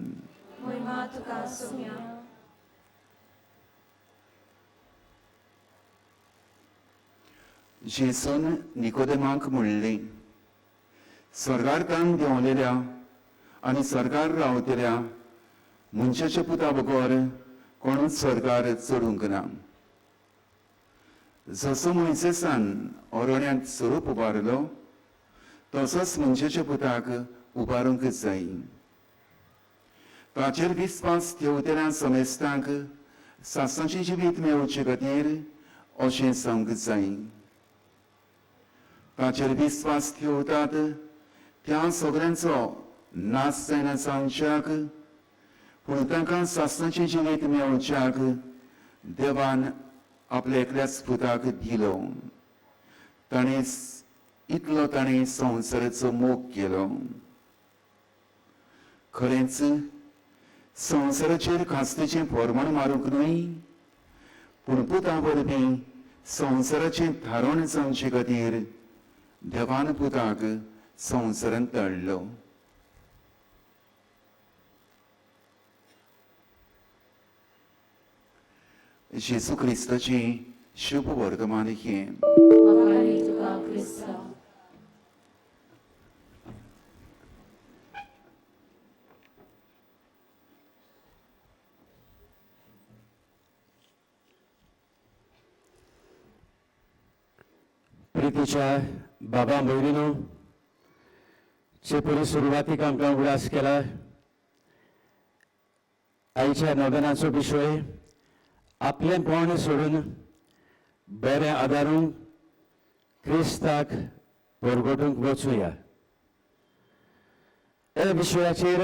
S15: जेजून निकोदेमाक म्हणलें, स्वर्गार तान देंवलेल्या आनी स्वर्गार रावतल्या मनशाच्या पुता बगर कोणूच स्वर्गार चडूंक ना. जसो मोयसेसान अरण्यांत सोरोप उबारलो तसोच मनशाच्या पुताक उबारूंक जाय. ताचेर विस्वास ठेवतल्या समेस्तांक सासाचें जिवीत मेळोवचे खातीर अशें जावंक जाय. ताचेर विस्वास ठेवतात त्या सगळ्यांचो नाश जायना जावच्याक, पूण तांकां सासणाचें जिवीत मेळोवच्याक देवान आपल्या एकल्याच पुताक दिलो. ताणें इतलो ताणें संवसाराचो मोग केलो. खरेंच संवसाराचेर खास्तेचें फॉर्मण मारूंक न्हय, पूण पुता वरवीं संवसाराचें थारोवण जावचे खातीर देवान पुताक संवसारांत धाडलो. जेजू क्रिस्ताचें शुभ वर्तमान हें.
S13: प्रितीच्या बाबा भयणीनो, चेपरी सुरवातीक आमकां उगडास केला. आयच्या नोवेनाचो विशय आपलें पोण सोडून बरें आदारून क्रिस्ताक परगटूंक वचुया. ह्या विशयाचेर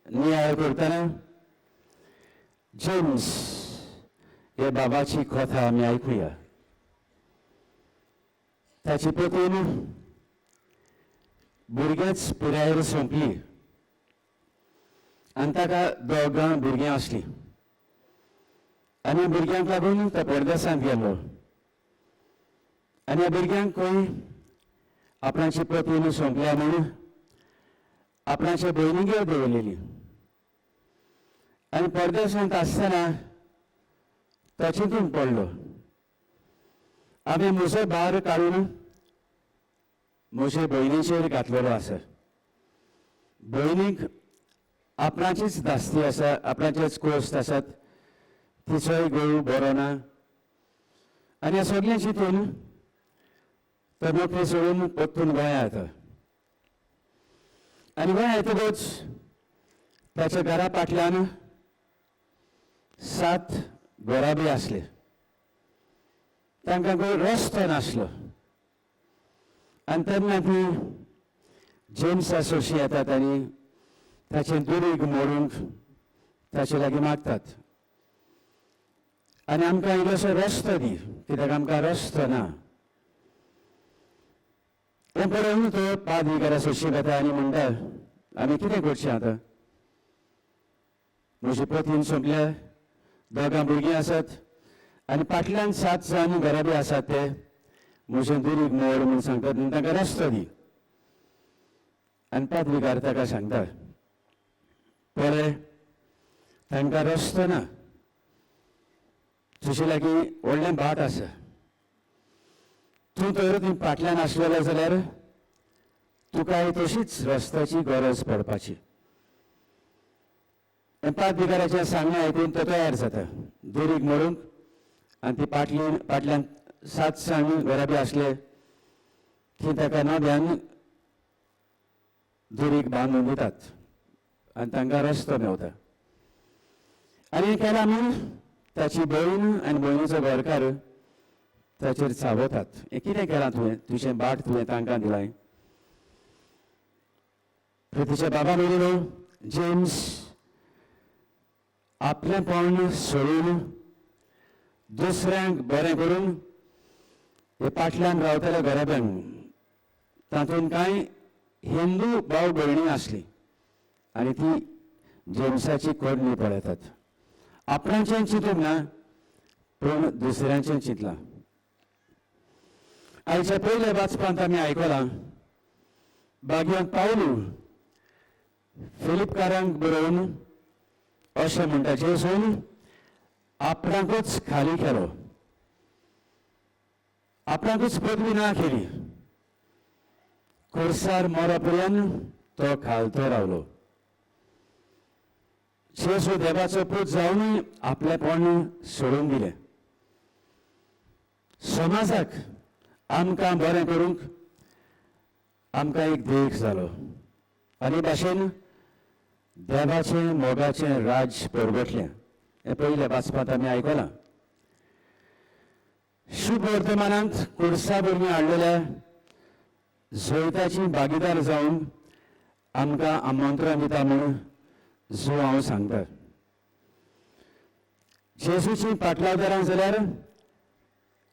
S13: नियाळ करतना जेम्स हे बाबाची कथा आमी आयकुया. ताची पतीन भुरग्याच पिरायेर सोंपली आनी ताका दोगां भुरगीं आसलीं आनी भुरग्यांक लागून तो परदेसांत गेलो आनी ह्या भुरग्यांक खंय आपणाची पतीन सोंपल्या म्हूण आपणाच्या भयणीगेर दवरलेली आनी परदेसांत आसतना तो चिंतून पडलो, हांवें म्हजो भार काडून म्हजे भयणीचेर घातलेलो आसा. भयणीक आपणाचीच धास्ती आसा, आपणाचेच कोश्ट आसात, तिचोय घोव बरो ना आनी ह्या सगळें चिंतून तो नोकरी सोडून परतून गोंया येता आनी गोंया येतकच ताच्या घरा फाटल्यान 7 घराबी आसले. तांकां खंय रस्तो नासलो आनी तेन्ना ती जेम्सा सोशी येतात आनी ताचें दुरीग मोडूंक ताचे लागीं मागतात आनी आमकां इल्लोसो रस्तो दी, कित्याक आमकां रस्तो ना. तें पळोवन तो पाद्री घरा सोशी वता आनी म्हणटा, आमी कितें करचें आतां? म्हजी पतीन सोंपल्या, दोगां भुरगीं आसात आनी फाटल्यान 7 जाण घराबी आसात, ते म्हजें दुरीग मोड म्हूण सांगतात आनी तांकां रस्तो दी. आनी पाद्रीकार ताका सांगता, पळय तांकां रस्तो ना, तुजे लागीं व्हडलें भाट आसा, तूं तर ती फाटल्यान आसलेलो जाल्यार तुकाय तशीच रस्त्याची गरज पडपाची. हें पादविगाराचें सांगणें आयकून तो तयार जाता दोरीक मोडूंक आनी ती पाटली पाटल्यान सात जाण घराबे आसले ती ताका नव्यान दोरीक बांदून दितात आनी तांकां रस्तो मेवता. आनी हें केलां म्हूण ताची भयण आनी भयणीचो घरकार ताचेर चाबोतात. हें कितें केलां तुवें, तुजें बाट तुवें तांकां दिलां. तिच्या बाबा भयणीनो जेम्स आपलेंपण सोडून दुसऱ्यांक बरें करून हे पाटल्यान रावतले घराब्यांक, तातूंत कांय हिंदू भाव भयणी आसली आनी ती जेम्साची करणी पळयतात. आपणाचें चिंतूंक ना पूण दुसऱ्यांचें चिंतलां. आयच्या पयल्या वाचपांत आमी आयकलां बागयांत पावलू फिलिपकारांक बरोवन अशें म्हणटा, जेजून आपणाकूच खाली केलो, आपणाकूच पदवी ना केली, कोर्सार मरा पर्यंत तो खालतो रावलो. जेजू देवाचो पूत जावनूय आपलेपण सोडून दिलें. समाजाक आमकां बरें करूंक आमकां एक देख जालो आनी भाशेन देवाचें मोगाचें राज्य परगटलें. हें पयल्या वाचपांत आमी आयकलां. शुभ वर्तमानांत कुर्सा वरवीं हाडलेल्या जैताची भागीदार जावन आमकां आमंत्रण दिता म्हूण जो हांव सांगता. जेजूची पाटलावदारां जाल्यार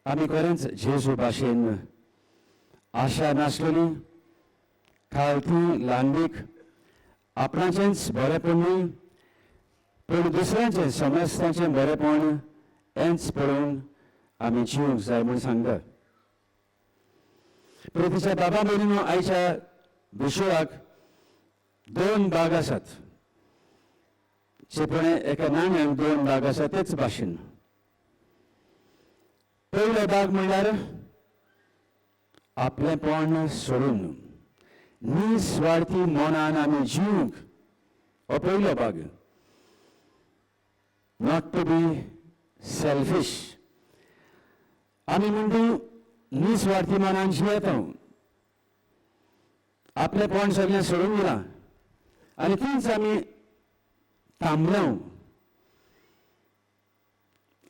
S13: आमी खरेंच जेजू भाशेन आशा नासलेली, खालती ल्हानवीक, आपणाचेंच बरेंपण न्हय पूण दुसऱ्यांचें समस्तांचें बरेंपण हेंच पळोवन आमी जिवंक जाय म्हूण सांगता. प्रितीच्या बाबा भयणीनो, आयच्या विशयाक दोन भाग आसात. चेपणे एका नाण्याक दोन भाग आसात तेच भाशेन. पयलो भाग म्हणल्यार आपलेंपण सोडून निस्वार्थी मनान आमी जिवंक, हो पयलो भाग. Not to be selfish. आमी म्हणटा निस्वार्थी मनान जियेता, आपलेंपण सगळें सोडून दिलां आनी तीच आमी थांबलो.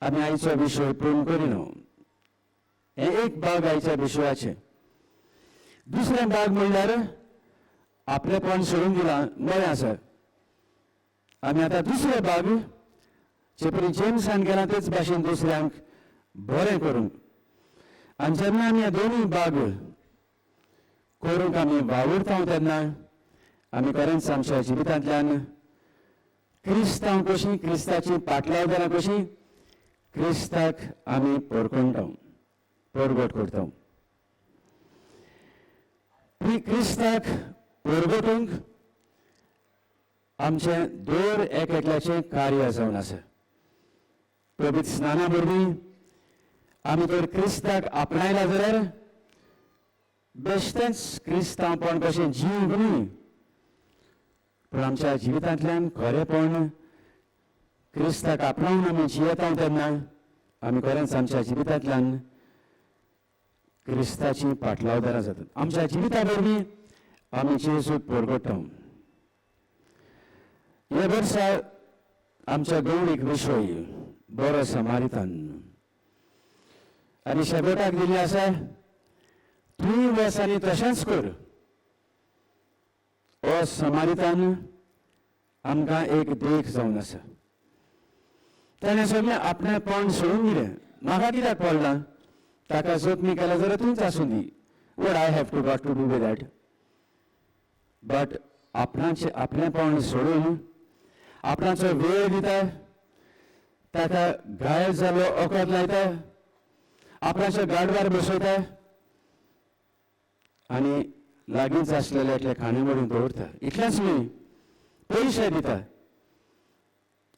S13: आमी आयचो विशय पूर्ण करिना. हें एक भाग आयच्या विशयाचें. दुसरें भाग म्हणल्यार आपलेंपण सोडून दिलां, बरें आसा. आमी आतां दुसरें भाग जे परी जेम्सान केलां तेच भाशेन दुसऱ्यांक बरें करूंक. आनी जेन्ना आमी हे दोनूय भाग करूंक आमी वावुरता तेन्ना आमी खरेंच आमच्या जिवितांतल्यान क्रिस्तांव कशीं, क्रिस्ताची पाटलावदारां कशीं क्रिस्ताक आमी परकोणटा, परगट करता. क्रिस्ताक परगटूंक आमचें दर एक एकल्याचें कार्य जावन आसा. पवित्र स्नाना वरवीं आमी जर क्रिस्ताक आपणायला जाल्यार बेश्टेंच क्रिस्तांवपण कशें जिवंक न्हय पूण आमच्या जिवितांतल्यान खरेपण क्रिस्ताक आपणावन आमी जियेता तेन्ना आमी खरेंच आमच्या जिवितांतल्यान क्रिस्ताची पाटलावदारां जातात. आमच्या जिविता वरवीं आमी जेजूक परगट्टा. हे वर्सा आमच्या गवळीक विशय बरो समारितान आनी शेवटाक दिल्लें आसा, तूं वच आनी तशेंच कर. हो समारितान आमकां एक देख जावन आसा. ताणें सगळें आपणेपण सोडून दिलें. म्हाका कित्याक पडलां, ताका जखमी केला जाल्यार तूंच आसूं दी, what I have to got to do with that. But आपणाचें आपलेंपण सोडून आपणाचो वेळ दिता, ताका घायल जाल्लो वखद लायता, आपणाच्या गाडवार बसयता आनी लागींच आसलेले एकले खाणे वडून दवरता. इतलेंच न्हय, पयशे दिता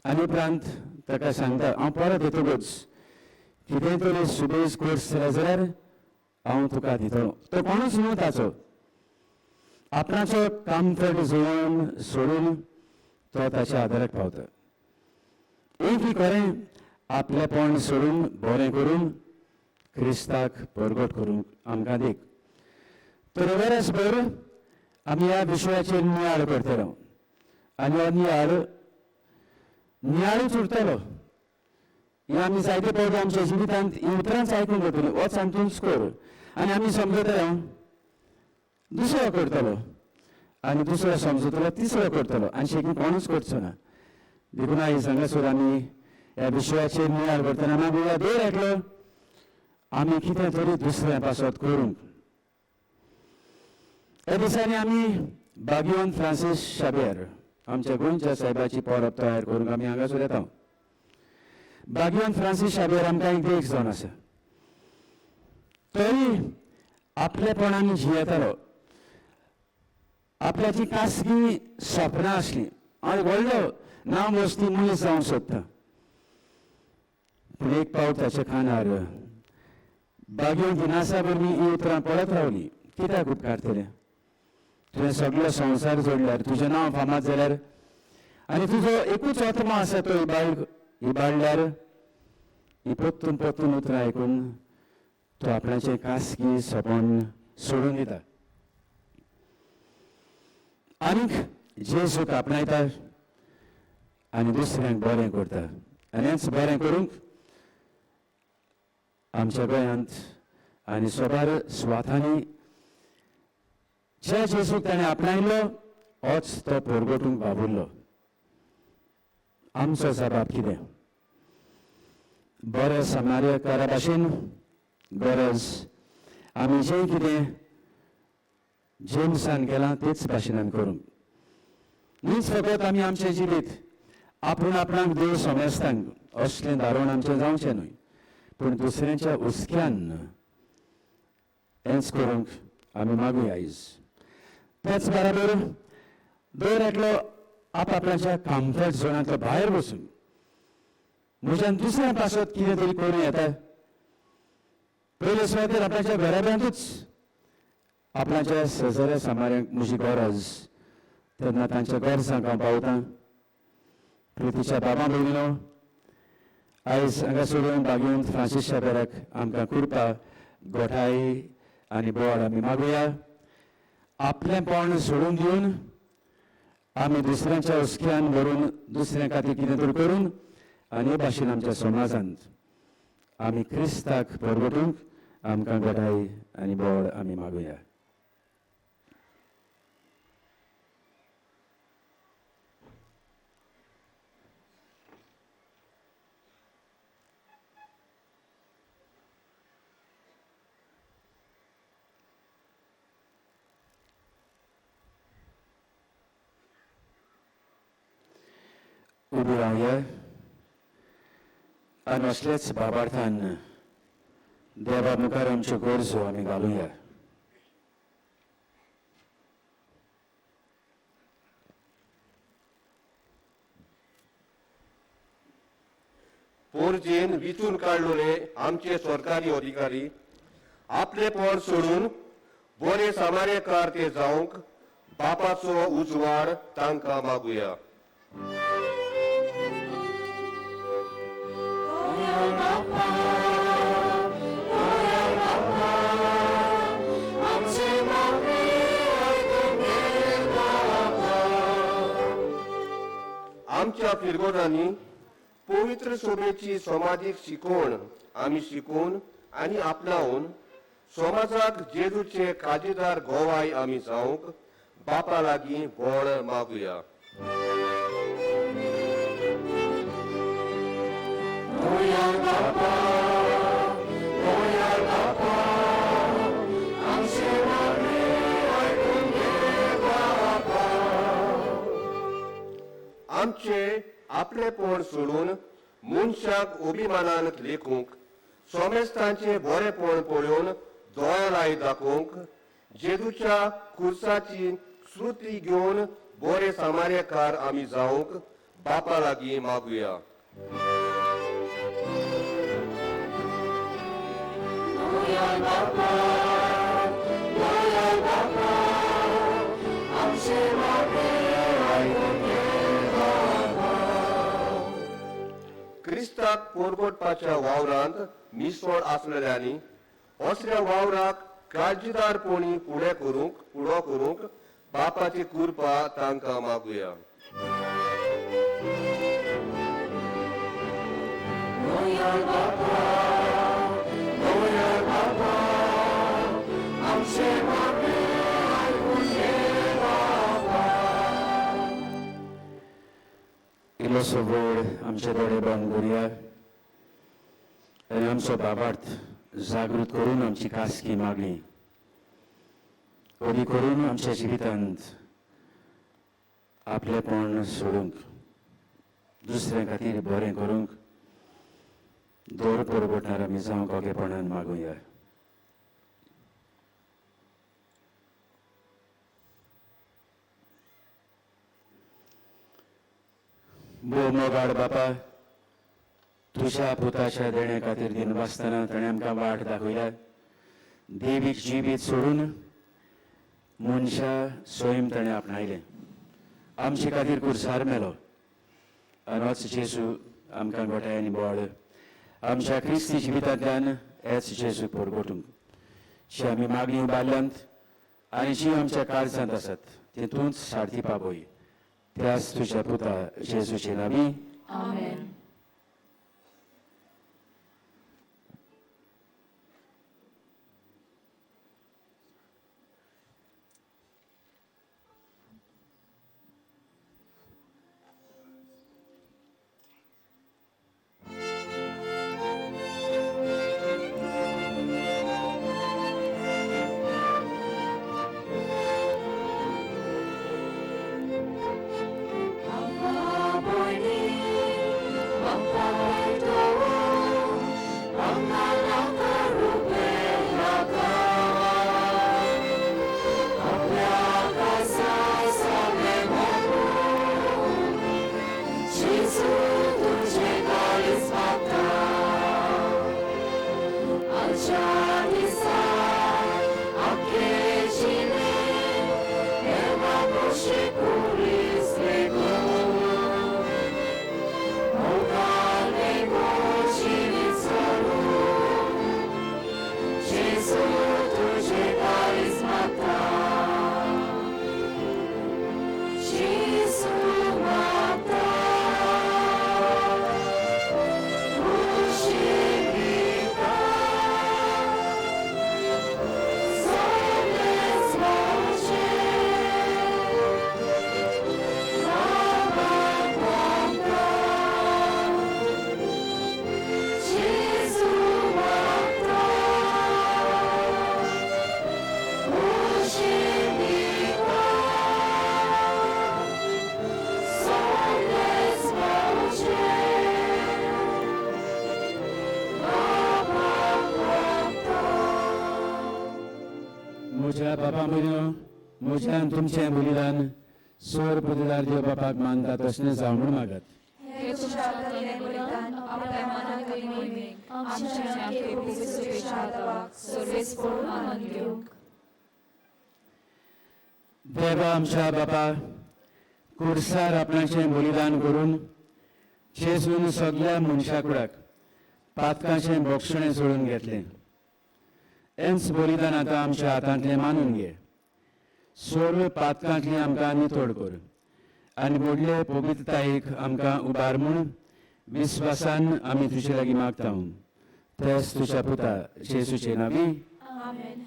S13: आनी उपरांत ताका सांगता, हांव परत येतकूच कितें तरी सुबेज कोर्स जाले जाल्यार हांव तुका दितलो. तो कोणूच न्हू ताचो, आपणाचो कम्फर्ट झोन सोडून तो ताच्या आदाराक पावता. एक खरें आपलेपण सोडून बरें करून क्रिस्ताक परगट करूंक आमकां देख. तर वेरसभर आमी ह्या विशयाचेर नियाळ करतले आनी हो नियाळ नियाळूच उरतलो. हें आमी जायते फावटी आमच्या जिवितांत हीं उतरांच आयकूंक वतलीं, वच आनी तूंच कर, आनी आमी समजतले दुसरो करतलो आनी दुसरो समजतलो तिसरो करतलो आनी शेकी कोणूच करचो ना. देखून आयज हांगासर आमी ह्या विशयाचेर नियाळ करतना मागुया दर एकलो आमी कितें तरी दुसऱ्या पासत करूंक. ह्या दिसांनी आमी बागियोन फ्रांसीस शाबेर आमच्या गोंयच्या सायबाची परब तयार करूंक आमी हांगासर येता. बागियोन फ्रांसीस शाबेर आमकां एक देख जावन आसा. तरी आपलेपणान जियेतालो, आपल्याची खासगी सपनां आसलीं, हांव एक व्हडलो नांव वस्ती मनीस जावंक सोदता. पूण एक पावट ताच्या कानार बागेवन दिनासा वरवीं हीं उतरां पडत रावलीं, कित्याक उपकारतलें तुवें सगलो संवसार जोडल्यार, तुजें नांव फामाद जाल्यार आनी तुजो एकूच आत्मा आसा तो इबाडल्यार. ही परतून परतून उतरां आयकून तो आपणाचें खासगी सपन सोडून दिता आनीक जेजूक आपणायता आनी दुसऱ्यांक बरें करता. आनी हेंच बरें करूंक आमच्या गोंयांत आनी सोबार स्वातांनी ज्या जेजूक ताणें आपणायल्लो होच तो परगटूंक वावुरलो. आमचो जबाब कितें? बऱ्या समार्यकारा भाशेन गरज आमी जें कितें जेम्सान केलां तेच भाशेन आमी करूंक. न्हीच फकत आमी आमचें जिवीत आपूण आपणाक देव समेस्तांक असलें धारण आमचें जावचें न्हय, पूण दुसऱ्यांच्या हुस्क्यान हेंच करूंक आमी मागुया आयज. त्याच बराबर दर एकलो आपआपणाच्या कम्फर्ट झोनांतलो भायर वचून म्हज्यान दुसऱ्या पासत कितें तरी करूं येता. पयले सुवातेर आपणाच्या घराब्यांतूच आपणाच्या शेजाऱ्या सामाऱ्यांक म्हजी गरज तेन्ना तांच्या गरजांक हांव पावतां. प्रितीच्या बाबा भयणीनो, आयज हांगा सोडून बागेवन फ्रांसीस शाबेराक आमकां कृपा गोठाय आनी बळ आमी मागुया. आपलेंपण सोडून दिवन आमी दुसऱ्यांच्या हुस्क्यान भरून दुसऱ्यां खातीर कितें तरी करून आनी हे भाशेन आमच्या समाजांत आमी क्रिस्ताक परगटूंक आमकां गोठाय आनी बळ आमी मागुया. उबी रावया आनी असलेच बाबार्थान देवा मुखार आमच्यो गरजो आमी घालुया.
S16: पोरजेन विचून काडलोले आमचे सरकारी अधिकारी आपले पोर सोडून बरे सामान्यकार ते जावंक बापाचो उजवाड तांकां मागुया. आमच्या फिरगोजांनी पवित्र सोबेची समाजीक शिकवण आमी शिकून आनी आपणावन समाजाक जेजूचे काजेदार गोवाय आमी जावंक बापा लागीं बळ मागुया. आमचे आपलेपण सोडून मनशाक अभिमानान लेखूंक सोमेस्तांचे बरेपण पळोवन दोळ्यालाय दाखोवंक जेजूच्या खुर्साची श्रुती घेवन बरे सामान्यकार आमी जावंक बापा लागीं मागुया. क्रिस्ताक पोरगोटपाच्या वावरांत मिसळ आसलेल्यांनी असल्या वावराक काळजीदारपणी फुडें करूंक फुडो करूंक बापाची कृपा तांकां मागुया.
S13: इल्लोसो वेळ आमचे दोळे बंद करुया आनी आमचो बाबार्थ जागृत करून आमची खासगी मागणी कदी करून आमच्या जिवितांत आपलेपण सोडूंक, दुसऱ्या खातीर बरें करूंक दर परवडणार आमी जावंक ओगेपणान मागुया. भोव मोगाड बापा, तुज्या पुताच्या देण्या खातीर दिनवासतना ताणें आमकां वाट दाखयल्या. देवीक जिवीत सोडून मनशा स्वयं ताणें आपणायलें, आमचे खातीर कुर्सार मेलो आनी होच जेजू आमकां गोठाय आनी बळ आमच्या क्रिस्ती जिवितांतल्यान हेच जेजूक परगटूंक जी आमी मागणी उबारल्यांत आनी जी आमच्या काळजांत आसात ती तूंच सारती पावय. त्याच तुज्या पुता जेजूचे नांवी
S12: आमेन.
S13: म्हज्या बापा भयणो, म्हज्यान तुमचें बलिदान स्वर पदिदार देव बापाक मानता तशें जावं म्हूण मागात.
S12: हे तुमच्या हातांतलें बलिदान आपल्या मनाक आनी मोहिमेक आमच्या आनी पवित्र सभेच्या हाताक सर्वेस पळोवन आनंद घेवंक.
S13: देवा आमच्या बापा, कुर्सार आपणाचें बलिदान करून जेजून सगल्या मनशा कुडाक पातकाचें बोक्षणें सोडून घेतलें. हेंच बलिदान आतां आमच्या हातांतलें मानून घे. सर्व पातकांतलें आमकां नितळ कर आनी व्हडले पवित्रतायेक आमकां उबार म्हूण विस्वासान आमी तुजे लागीं मागता. तेच तुज्या पुता जेजूचे नांवी.
S12: आमेन.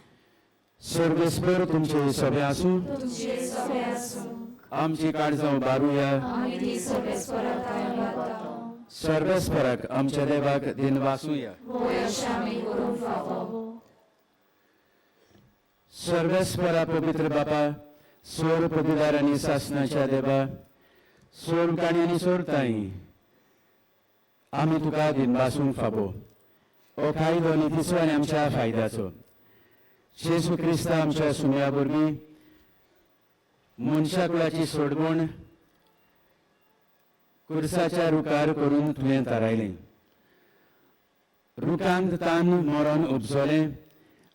S13: सर्वेस्पर तुमचे सभे आसूं.
S12: तुमचे सभे आसूं.
S13: आमची काळजां उबारुया.
S12: आमी ती सर्वेस्पराक उबारता.
S13: सर्वेस्पराक आमच्या देवाक दिनवासुया.
S12: वय अशें आमी करूंक फावो.
S13: सर्वेस्परा पवित्र बापा, सोर पदिदार आनी सासनाच्या देवा, सोर काणी आनी सोर ताई, आमी तुका दिनवासूंक फावो. हो कायदो नितीचो आनी आमच्या फायद्याचो. जेजू क्रिस्ता आमच्या सुम्या वरवीं मनशा कुळाची सोडवण कुर्साच्या रुखार करून तुवें थारायलें. रुखांत तान मरण उपजलें,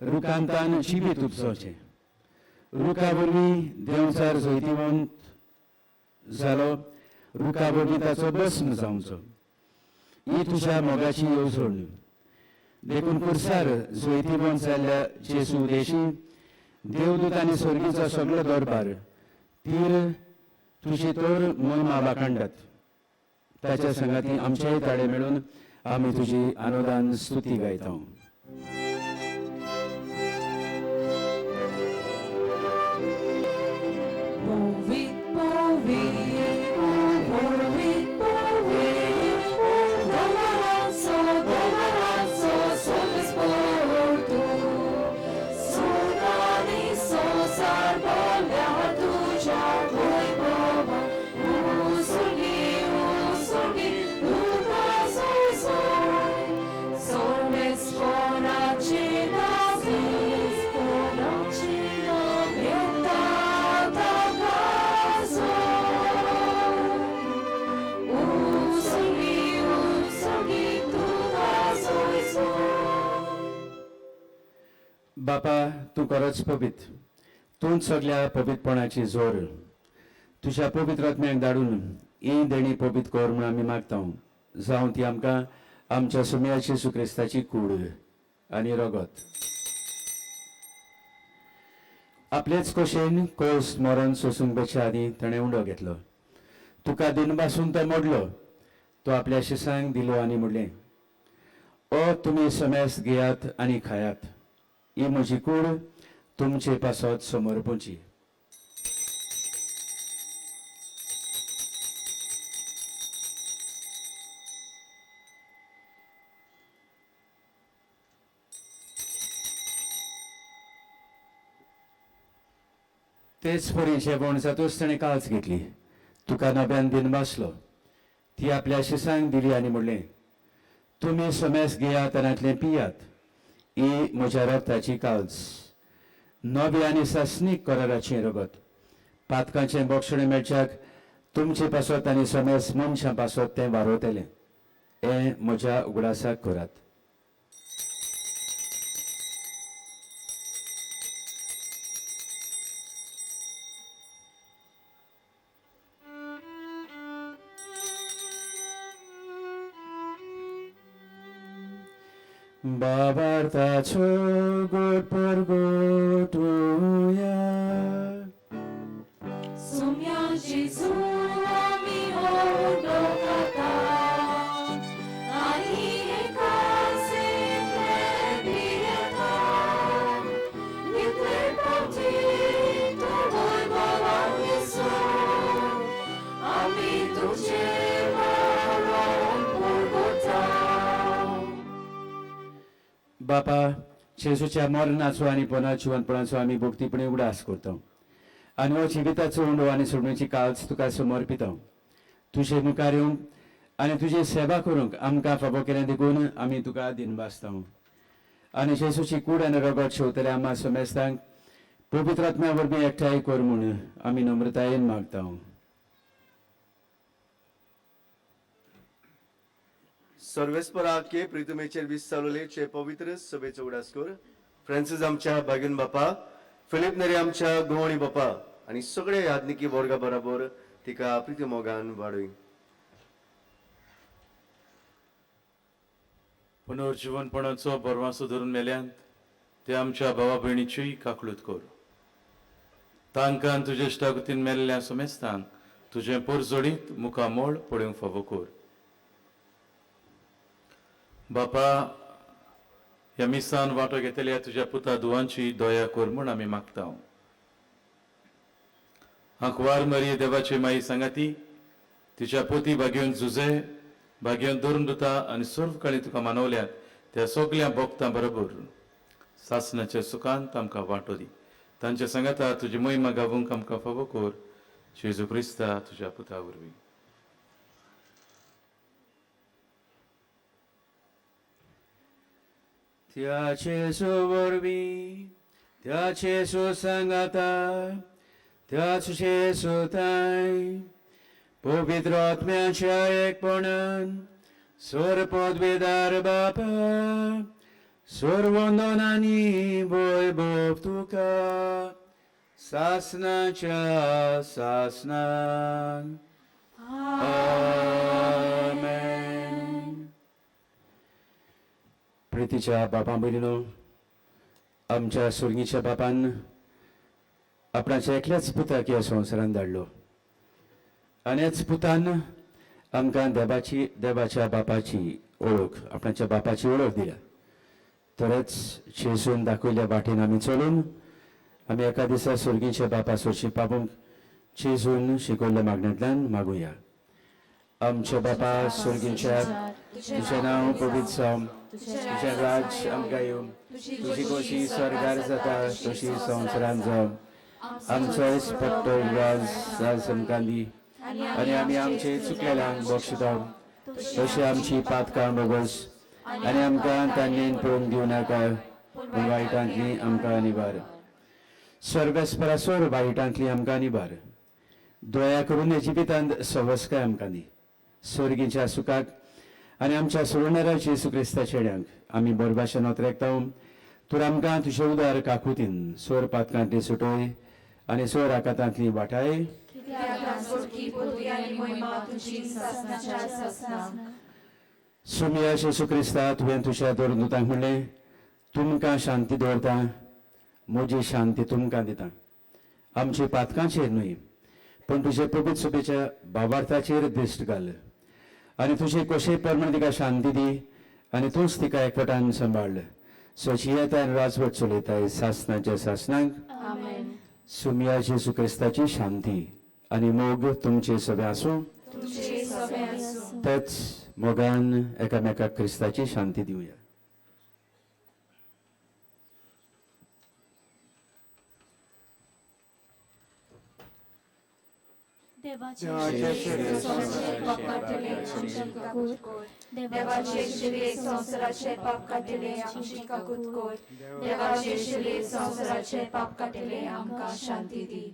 S13: रुखांत तान जिवीत उपजोचें. रुखा वरवीं देंवचार जैतिवंत जालो, रुखा वरवीं ताचो भस्म जावचो. ही तुज्या मोगाची येवजण. देखून पुरसार जोयतीबोन जाल्ल्या जेजू देशी देवदूत आनी स्वर्गीचो सगळो दरबार तीर तुजी तर मोहिमा वाखाणटात. ताच्या संगाती आमचेय ताळे मेळून आमी तुजी आनंदान स्तुती गायता. बापा, तूं खरोच पवित्र, तूं सगल्या पवित्रपणाची जोर. तुज्या पवित्र आत्म्याक धाडून ही देणी पवित्र कर म्हूण आमी मागता. जावं ती आमकां आमच्या सुम्याची जेजू क्रिस्ताची कूड आनी रगत. आपलेच कशेन कोस मरण सोसूंक बेच्या आदीं ताणें उंडो घेतलो. तुका दिनभासून तो मोडलो. तो आपल्या शिसांक दिलो आनी म्हणलें, ओ तुमी समेस घेयात आनी खायात, ही म्हजी कूड तुमचे पासत समर्पूची. तेच परी जेवण जातूच ताणें काळज घेतली. तुका नव्यान दिन बसलो. ती आपल्या शिसांक दिली आनी म्हणलें, तुमी समेस घेयात आनी पियात, ही म्हज्या रक्ताची काळज, नवी आनी सासणीक कराराचें रगत. पातकांचें बक्षणें मेळच्याक तुमचे पासत आनी समेस मनशां पासत तें वारोवतलें. हें म्हज्या उगडासाक करात. बाबार्थाचो गोड परगोटुया.
S12: सुम्या जेजू आमी उंडो खाता आनी हे कासेंतलें पियेता. कितले फावटी तूं वैभवान दिसून आमी तुजें मरण परगटा.
S13: बापा, जेजूच्या मरणाचो आनी पुनर्जिवनपणाचो आमी भक्तीपणी उगडास करता आनी हो जिविताचो उंडो आनी सोडण्याची काळज तुका समर्पिता. तुजे मुखार येवंक आनी तुजी सेवा करूंक आमकां फावो केलें देखून आमी तुका दिनभासता. आनी जेजूची कूड आनी रगत शेवतले आमा समेस्तांक पवित्र आत्म्या वरवीं एकठांय कर म्हूण आमी नम्रतायेन मागता.
S17: सर्वेस्पराके प्रितमेचेर वीस चालवले पवित्र सभेचो उगडास कर. फ्रांसीस आमच्या बागेन बापा, फिलीप नेरी आमच्या गोवणी बापा आनी सगळे यादनिकी वर्गा बराबर तिका प्रिती मोगान वाडय.
S10: पुनर्जिवनपणाचो बरवासो धरून मेल्यान ते आमच्या भावा भयणीचीय काकळूत कर. तांकां तुजे इश्टागतीन मेल्ल्या समेस्तांक तुजें पोरजोडीत मुखामोळ पळोवंक फावो कर. बापा, ह्या मिसान वांटो घेतल्या तुज्या पुता धुवांची दया कर म्हूण आमी मागता. आंकवार मरी देवाची माई सांगाती तिच्या पोती भाग्योन झुजे भाग्योन धरून दुता आनी सर्व काळी तुका मानवल्यात त्या सगल्या भक्तां बरोबर सासणाच्या सुखांत आमकां वांटो दी. तांच्या सांगाता तुजी मोहिमा गावूंक आमकां फावो कर. जेजू क्रिस्ता तुज्या पुता वरवीं.
S13: त्या जेजू वरवीं, त्या जेजू सांगाता, त्याच जेजूताय पवित्र आत्म्याच्या एकपणान स्वर पदवेदार बापा सर्वंदन आनी वैभव तुका सासनाच्या सासनान. आमेन. प्रितीच्या बापा भयणीनो, आमच्या सुर्गीच्या बापान आपणाच्या एकल्याच पुताक ह्या संवसारांत धाडलो आनी ह्याच पुतान आमकां देवाची देवाच्या बापाची ओळख, आपणाच्या बापाची ओळख दिल्या. तरेच जेजून दाखयल्ल्या वाटेन आमी चलून आमी एका दिसा सुर्गीच्या बापा सोरशी पावूंक जेजून शिकयल्ल्या मागण्यांतल्यान मागुया. आमच्या बापा सुर्गीच्या, तुजें नांव पवित्र जावं, तुजें राज्य आमकां येवं, तुजी खोशी स्वर्गार जाता तशी संवसारांत जावं. आमचो पट्टो राज आज आमकां दी आनी आमी आमचे चुकलेल्यांक बक्षिता तशी आमची पातकां बोगस आनी आमकां तांणी पळोवन दिवं नाका, पूण वायटांतली आमकां निवार. सर्वेस्परासोर वायटांतली आमकां निवार. दया करून जिवितांत सवस्काय आमकां दी. स्वर्गीच्या सुखाक आनी आमच्या सोडणाऱ्या जेजू क्रिस्ता चेड्यांक आमी बरभाशेन नोतरेकता. तूं आमकां तुजे उदार काकुतीन सोर पातकांतली सुटय आनी सोर आकातांतली वाटाय. सुमिया जेजू क्रिस्ता, तुवें तुज्या दोरदूतांक म्हणलें, तुमकां शांती दवरता, म्हजी शांती तुमकां दिता. आमचे पातकांचेर न्हय पूण तुजे पवित्र सभेच्या भावार्थाचेर दिश्ट घाल आनी तुजे कशे प्रमाणे तिका शांती दी आनी तूंच तिका एकवटान सांबाळ. सचियतान राजवट चलयताय सासनाच्या सासनाक. सुमिया जेजू क्रिस्ताची शांती आनी मोग तुमचे सगळे आसूं. तेच मोगान एकामेकाक क्रिस्ताची शांती दिवया.
S12: देवाचे शिले संवसाराचे पाप काडटले आमची काकूत कर. देवाचे शिले संवसाराचे पाप काडटले आमकां शांती दी.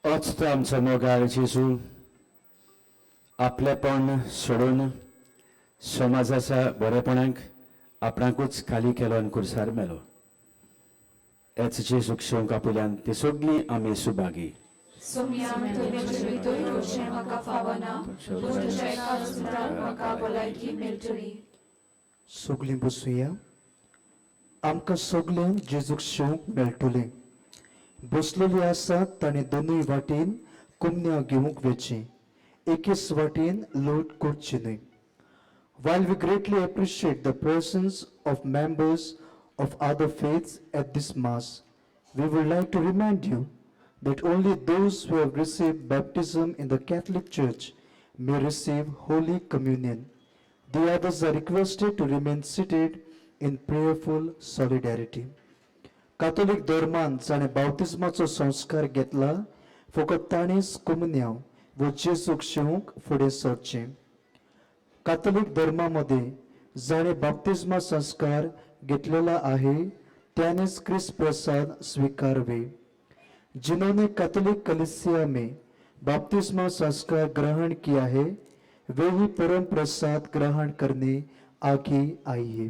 S13: अच तो आमचो मोगाळ जेजू आपलेपण सोडून समाजाच्या बरेपणाक आपणाकूच खाली केलो आनी कुर्सार मेलो. हेच जेजूक शेवंक आपल्यान ती सगळीं आमी सुभागी.
S11: सगळीं बसुया. आमकां सगळ्यांक जेजूक शेवंक मेळटलें. बसलेली आसात ताणें दोनूय वाटेन कुमन्या घेवंक वेचें, एकेच वाटेन लोट करची न्हय. While we greatly appreciate the presence of members of other faiths at this Mass, we would like to remind you that only those who have received baptism in the Catholic Church may receive Holy Communion. The others are requested to remain seated in prayerful solidarity. Catholic धर्मान जाणें बाप्तिज्माचो संस्कार घेतला फकत ताणेंच कोमुन्यांव व जेजूक शेवंक फुडें सरचें. कातोलीक धर्मा मदें जाणें बाप्तिज्मा संस्कार घेतलेला आहे त्यानेच क्रिस्त प्रसाद स्वीकारवे. जिन्होंने कैथोलिक कलीसिया में बपतिस्मा संस्कार ग्रहण किया है वे ही परम प्रसाद ग्रहण करने आगे आइए.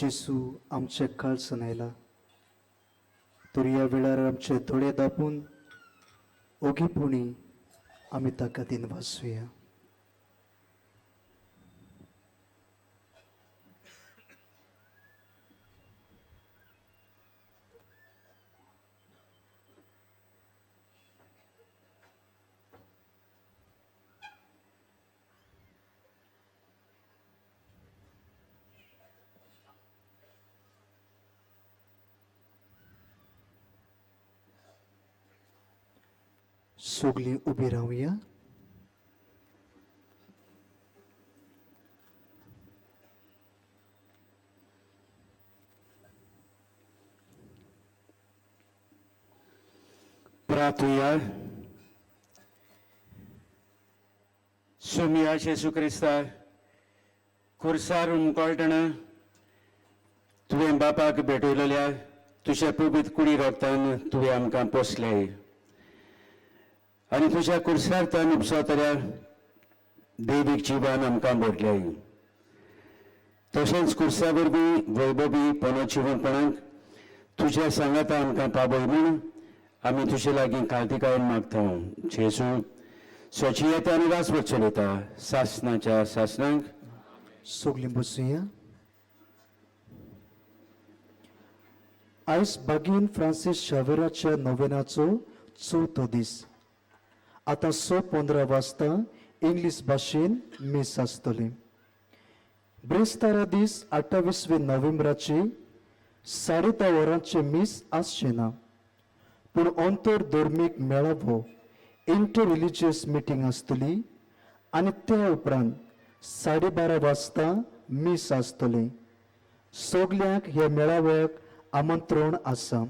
S11: जेजू आमच्या काळजान आयला. तर ह्या वेळार आमचे दोळे दापून ओगीपणी आमी ताका दिनवासुया. सगळीं उबी रावया.
S13: प्रार्थुया. सोमिया जेजू क्रिस्ता, खुर्सार उमकळटना तुवें बापाक भेटयलेल्या तुज्या पवित्र कुडी रोगतान तुवें आमकां पोसले आनी तुज्या खुर्सार तान उपसतल्या दैवीक जिवान आमकां भरले. तशेंच खुर्सा वरवीं वैभवी पनो जिवनपणाक तुज्या सांगाता आमकां पावय म्हूण आमी तुजे लागीं काळतिकायेन मागता. जेजू स्वचियता आनी राजवट चलयता सासनाच्या सासनाक.
S11: सगळीं बसुया. आयज बागीन फ्रांसीस शावेराच्या नोवेनाचो चवथो दीस. आतां 6:15 वाजता इंग्लीश भाशेन मीस आसतलें. ब्रेस्तारा दीस 28 नोव्हेंबराचे 10:30 वरांचें मीस आसचें ना, पूण अंतर धर्मीक मेळावो इंटर रिलिजियस मिटींग आसतली आनी त्या उपरांत 12:30 वाजता मीस आसतलें. सगल्यांक ह्या मेळाव्याक आमंत्रण आसा.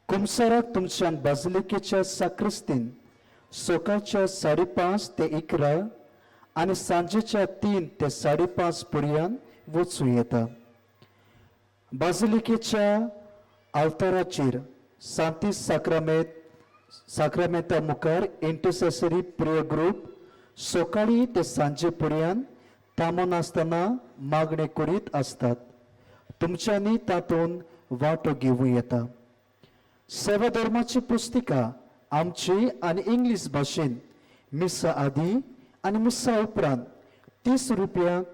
S11: कुमसाराक तुमच्यान बाजलिकेच्या साक्रिस्तीन सकाळच्या 5:30 ते 11 आनी सांजेच्या 3 ते 5:30 पर्यंत वचूं येता. बाजिलिकेच्या आल्ताराचेर सांतीस साक्रामेंता मुखार इंटरसेसरी प्रेयर ग्रूप सकाळी ते सांजे पर्यंत थांबनासतना मागणें करीत आसतात. तुमच्यांनी तातूंत वांटो घेवं येता. सेवा धर्माची पुस्तिका आमची आनी इंग्लीश भाशेन मिसा आदी आनी मिसा उपरांत 30 रुपयांक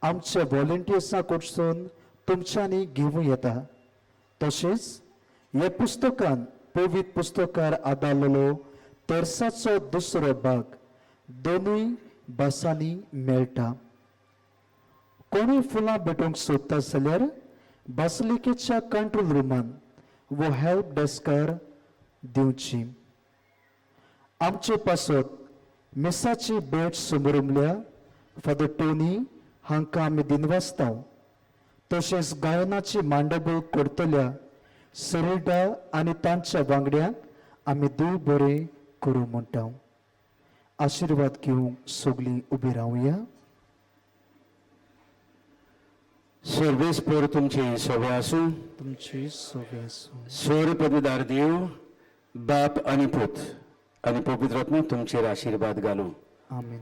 S11: आमच्या व्हॉलंटियर्सां कडसून तुमच्यांनी घेवं येता. तशेंच ह्या पुस्तकान पवित्र पुस्तकार आदारलेलो तेर्साचो दुसरो भाग दोनूय भासांनी मेळटा. कोणूय फुलां भेटोवंक सोदता जाल्यार बासलिकेच्या कंट्रोल रुमान वो हेल्प डेस्कार दिवची. आमचे पासत मिसाची भेट समोरमल्या फादर टोनी हांकां आमी दिनवासता. तशेंच गायनाची मांडबळ करतल्या सरिडा आनी तांच्या वांगड्यांक आमी देव बरें करूं म्हणटा. आशिर्वाद घेवंक सगळीं उबी रावया.
S13: सर्वेस्पर तुमचे सवे आसूं.
S11: तुमची सवे आसूं.
S13: स्वर पदवीदार देव बाप आनी पूत आनी पवित्र आत्मो तुमचेर आशिर्वाद घालूं.
S11: आमीन.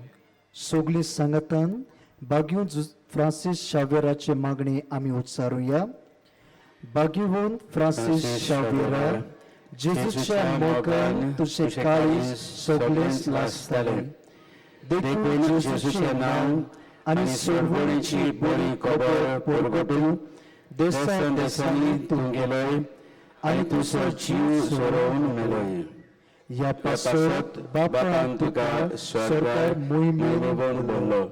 S11: सगळीं सांगातान बाग्यू फ्रांसीस शावेराची मागणी आमी उच्चारुया. बाग्यून फ्रांसीस शावेरा, जेजूच्या मोगान तुजें काळीज सगळेंच लासतालें, देखून जेजूचें नांव आनी सोडवणेची बरी खबर परगटून देसान देसांनी तूं गेलोय
S13: आनी तुजो जीव सोरोवन मेलोय.
S11: ह्या पासत बापान तुका सरकार मोहिमेन
S13: भरलो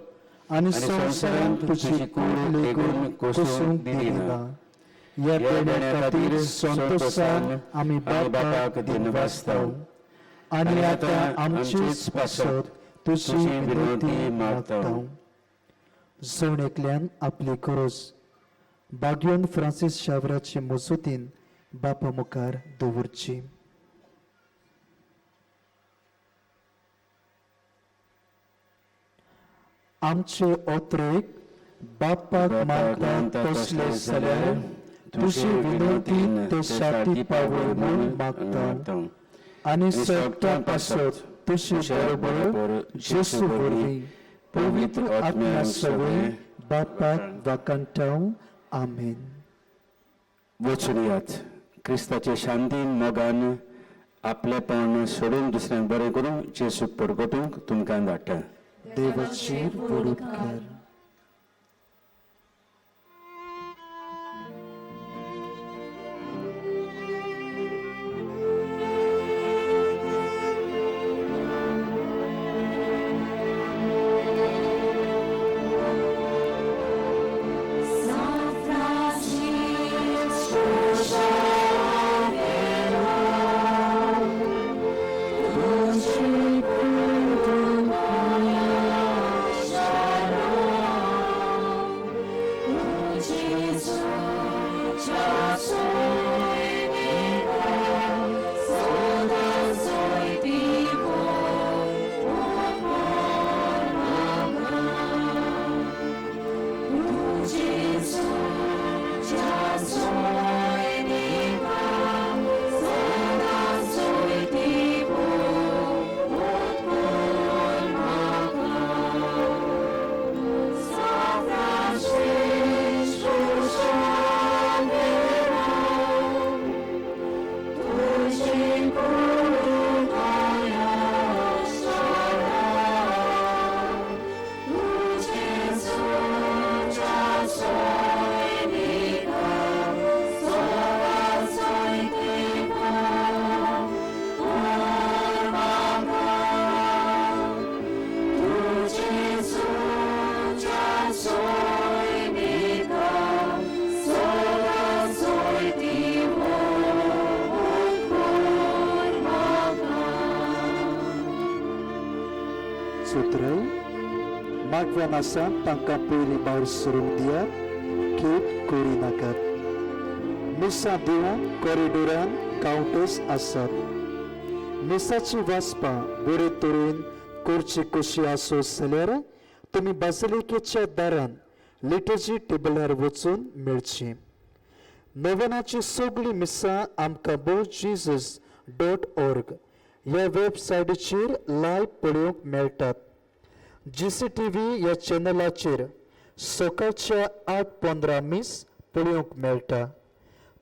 S11: आनी संवसारांत तुजी कूड लेगून कोसूंक दिली ना. ह्या देण्या खातीर संतोशान आमी बापाक दिनवासता आनी आतां आमचेच पासत तुजी विनंती मागता. जण एकल्यान आपली गरज बाग्योन फ्रांसीस शावराचे मजतीन बापा मुखार दवरची. आमचे ओत्रेक बापाक मागता तसले जाल्यार तुजी विनंती ते शाती पावय म्हूण मागता आनी सगळ्या पासत तुजे बरोबर जेसू वरवीं पवित्र आत्म्या सवय बापाक वाकांटाव. आमेन.
S13: वचून यात क्रिस्ताचे शांतीन मोगान आपलेपण सोडून दुसऱ्यांक बरें करूंक जेजूक परगटूंक तुमकां धाडटा.
S11: देवाचेर व्हड उपकार. सुत्राय मागव्यान आसा तांकां पयलीं भायर सरूंक दियात, खेप करी नाकात. मिसां दिवंक कॉरिडोरान कावंटर्स आसात. मिसाची वाचपां बरे तरेन करची कशी आसत जाल्यार तुमी बासिलिकेच्या दारान लिटर्जी टेबलार वचून मेळची. नोवेनाची सगळीं मिसां आमकां bojesus.org ह्या वेबसायटीचेर लायव्ह पळोवंक मेळटात. GCTV ह्या चॅनलाचेर सकाळच्या 8:15 मीस पळोवंक मेळटा.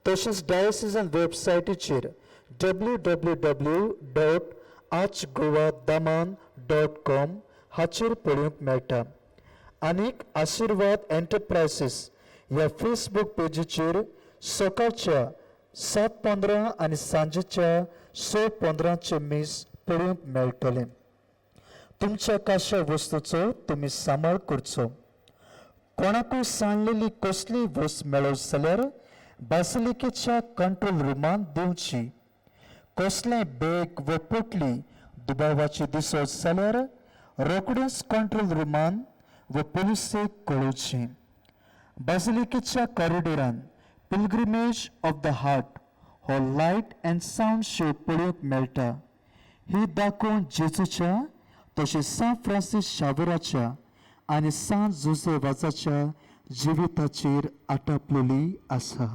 S11: तशेंच डायोसिजन वेबसायटीचेर www.archgoadaman.com हाचेर पळोवंक मेळटा. आनीक आशिर्वाद एंटरप्रायसीस ह्या फेसबूक पेजीचेर सकाळच्या 7:15 आनी सांजेच्या 6:15 मीस पळोवंक मेळटलें. तुमच्या काश्या वस्तूचो तुमी सांबाळ करचो. कोणाकूय सांडलेली कसलीय वस्त मेळत जाल्यार बासिलिकेच्या कंट्रोल रुमांत दिवची. कसलें बॅग वा पोटली दुबावाची दिसत जाल्यार रोखडेंच कंट्रोल रुमांत वा पुलिसेक कळोवची. बासिलिकेच्या कॉरिडोरान पिलग्रिमेज ऑफ the heart हो लायट अँड सावंड शो पळोवंक मेळटा. ही दाखोवन जेजूच्या तशेंच सांत फ्रांसीस शावेराच्या आनी सांत जुझे वाजाच्या जिविताचेर आटापलेली आसा.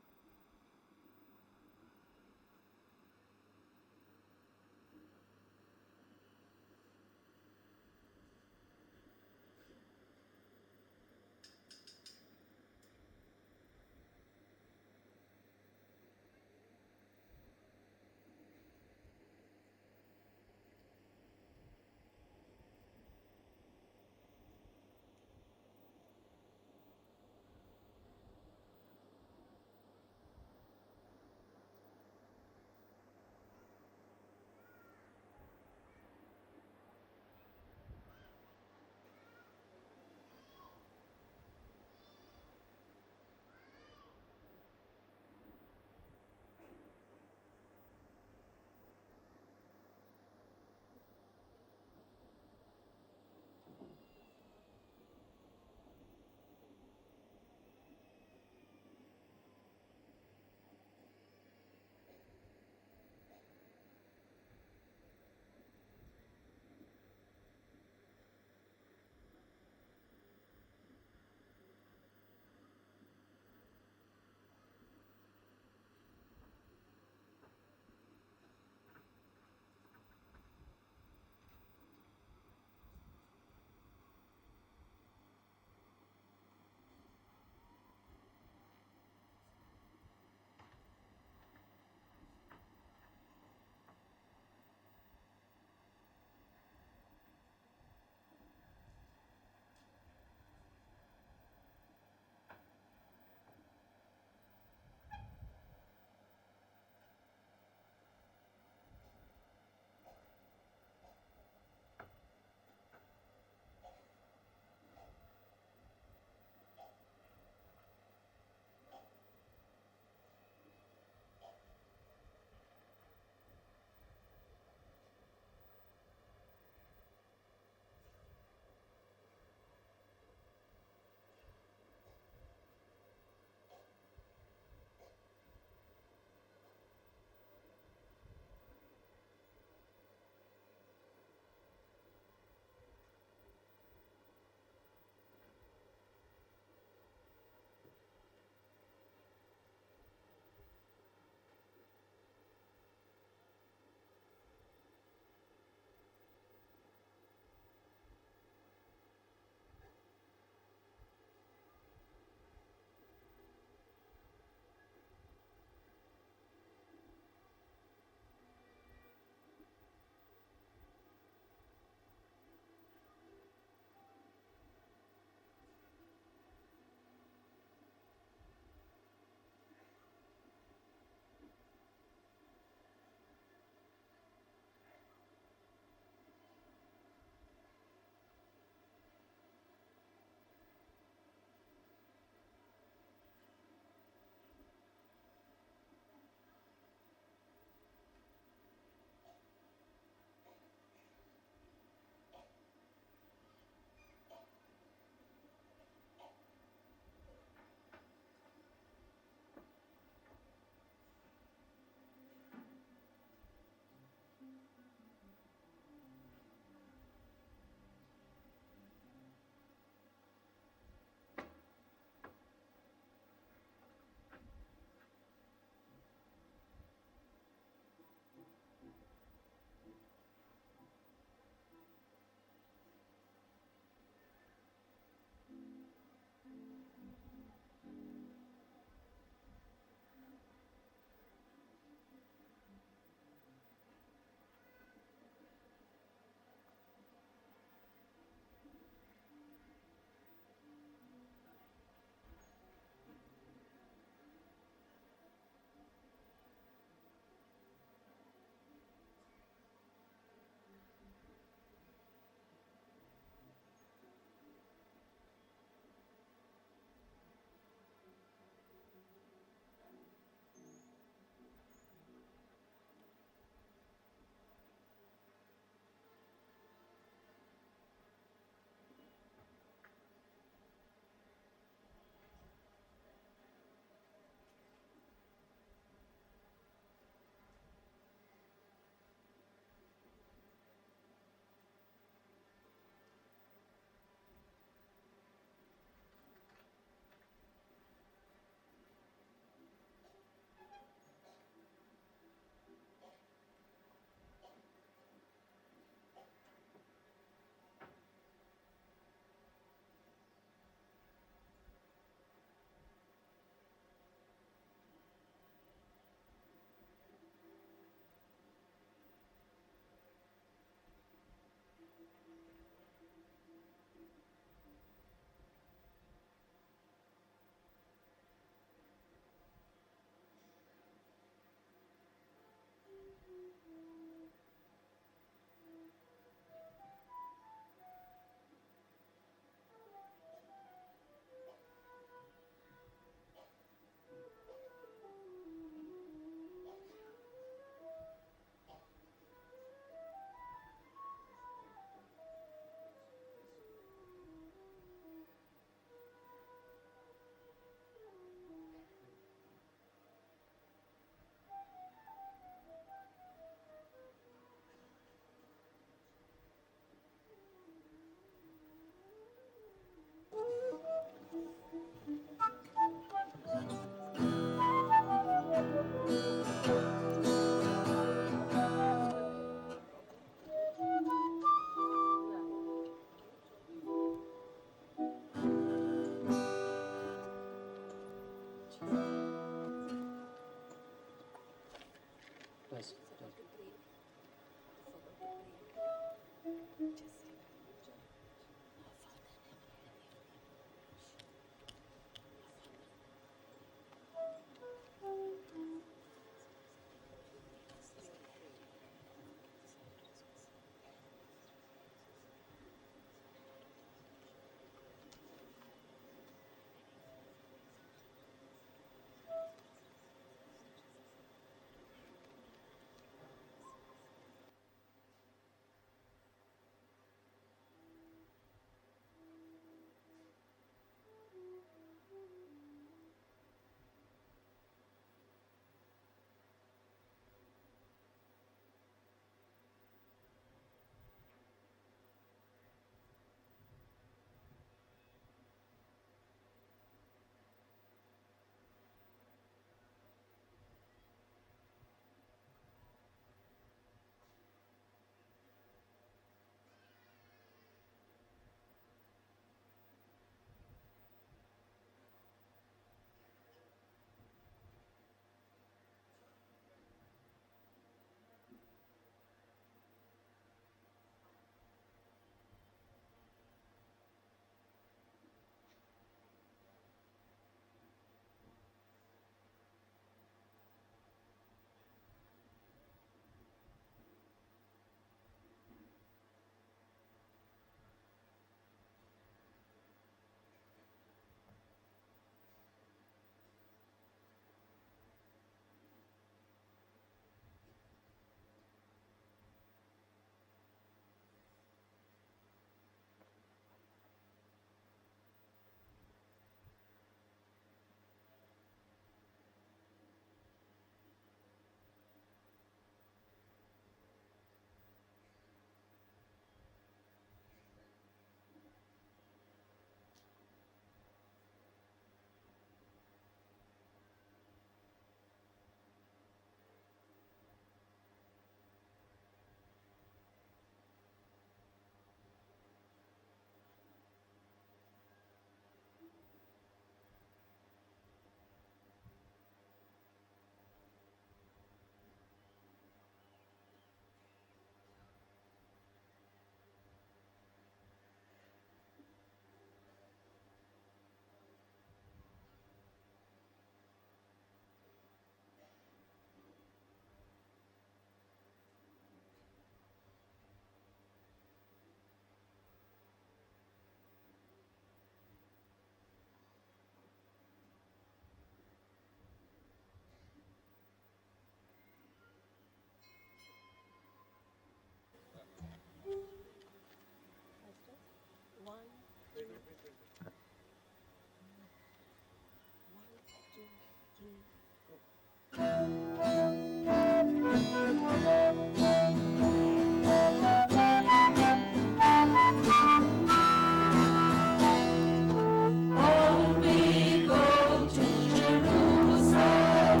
S12: Oh, we go to Jerusalem,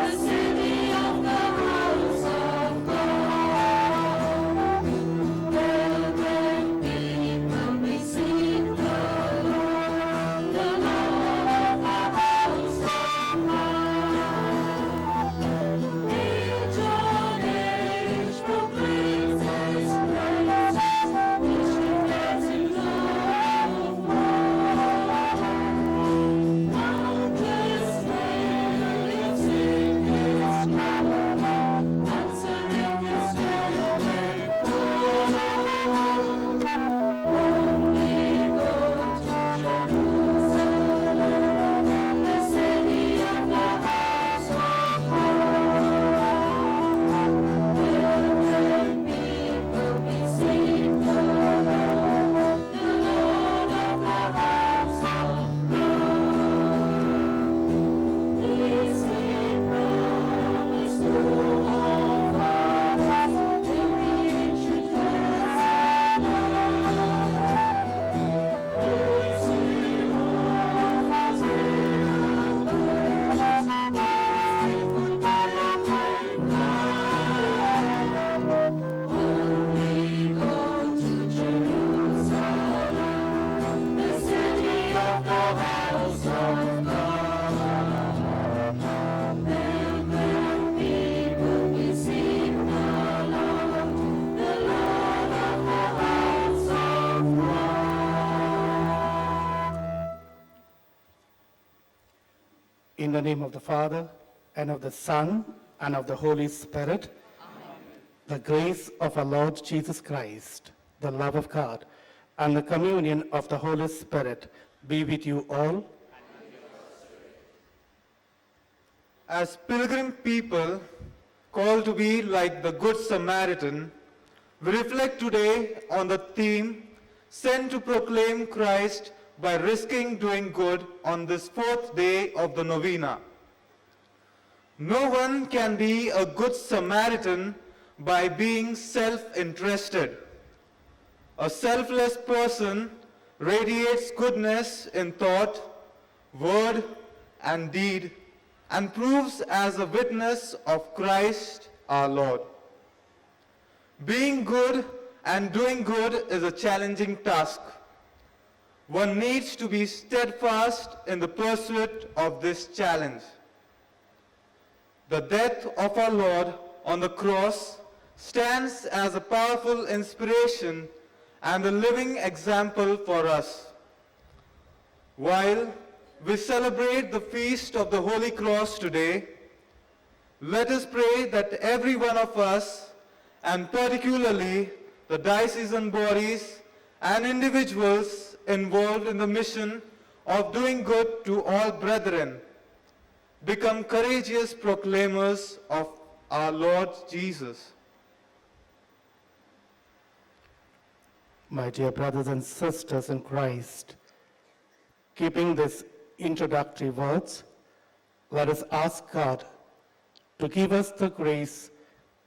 S12: the city of the house of God. Pilgrim people, we seek the Lord of the house of God. Each on age proclaims His praises, each declares in love of Countless millions sing His glory, answering His welcome call. Oh, we go to Jerusalem, the city of the house of God. Pilgrim people, we seek the Lord of the house of God. This He promised to all fathers in the ancient land. This He offers in abundance, faithful pilgrim kind. Oh, we go to Jerusalem, the city of the house of God. Pilgrim people, we seek the Lord of the house of God.
S18: In the name of the Father, and of the Son, and of the Holy Spirit, the grace of our Lord Jesus Christ, the love of God, and the communion of the Holy Spirit be with you all.
S14: As pilgrim people called to be like the Good Samaritan, we reflect today on the theme, Sent to Proclaim Christ by Risking Doing Good on this fourth day of the novena. No one can be a Good Samaritan by being self-interested. A selfless person radiates goodness in thought, word, and deed, and proves as a witness of Christ our Lord. Being good and doing good is a challenging task. One needs to be steadfast in the pursuit of this challenge. The death of our Lord on the cross stands as a powerful inspiration and a living example for us. While we celebrate the feast of the Holy Cross today, let us pray that every one of us, and particularly the diocesan bodies and individuals involved in the mission of doing good to all brethren, become courageous proclaimers of our Lord Jesus.
S18: My dear brothers and sisters in Christ, keeping these introductory words, let us ask God to give us the grace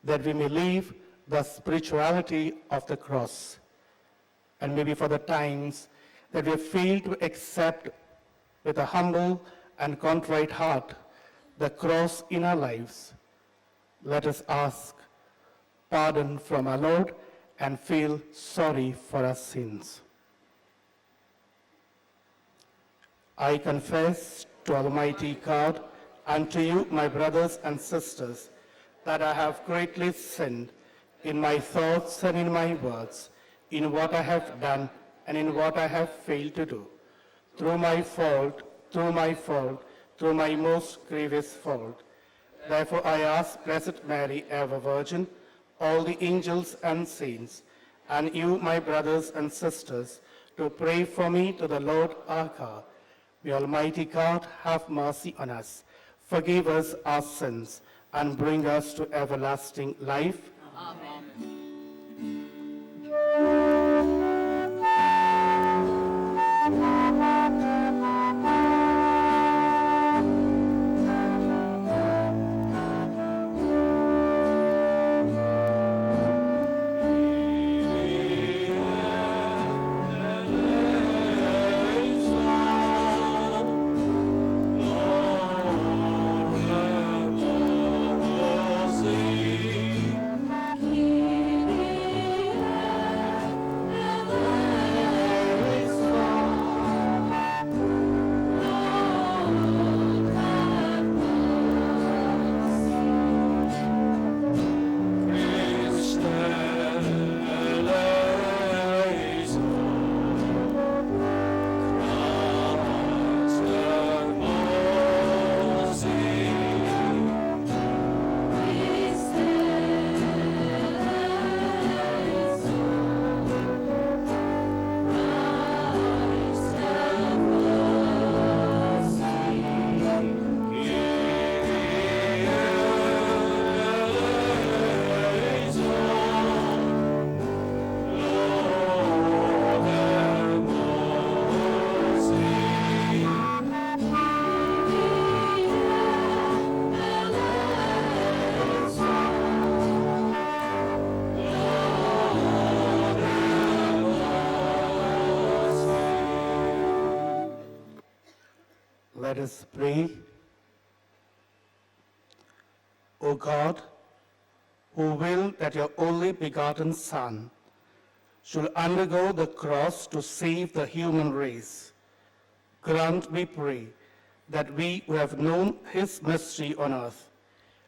S18: that we may live the spirituality of the cross, and maybe for the times that we have failed to accept with a humble and contrite heart the cross in our lives, let us ask pardon from our Lord and feel sorry for our sins. I confess to Almighty God and to you, my brothers and sisters, that I have greatly sinned in my thoughts and in my words, in what I have done and in what I have failed to do. Through my fault, through my fault, through my most grievous fault. Therefore I ask Blessed Mary, ever Virgin, all the angels and saints, and you, my brothers and sisters, to pray for me to the Lord our God. May Almighty God have mercy on us, forgive us our sins, and bring us to everlasting life.
S4: Amen.
S18: Let us pray. O God, who willed that your only begotten Son should undergo the cross to save the human race, grant, we pray, that we who have known his mystery on earth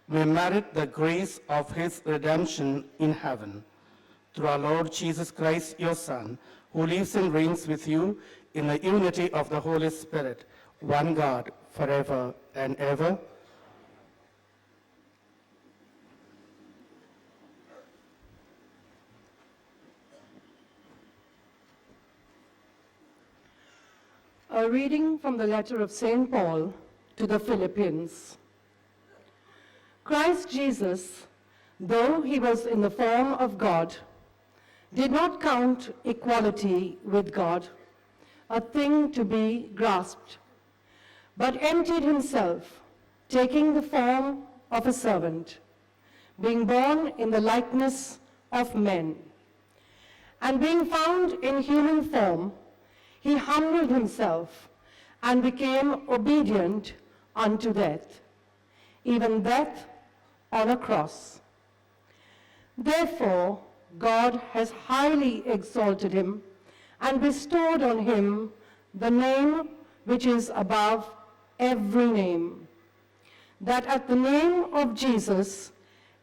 S18: may merit the grace of his redemption in heaven. Through our Lord Jesus Christ, your Son, who lives and reigns with you in the unity of the Holy Spirit, one God, forever and ever.
S5: A reading from the letter of St. Paul to the Philippians. Christ Jesus, though he was in the form of God, did not count equality with God a thing to be grasped, but emptied himself, taking the form of a servant, being born in the likeness of men. And being found in human form, he humbled himself and became obedient unto death, even death on a cross. Therefore, God has highly exalted him and bestowed on him the name which is above every name, that at the name of Jesus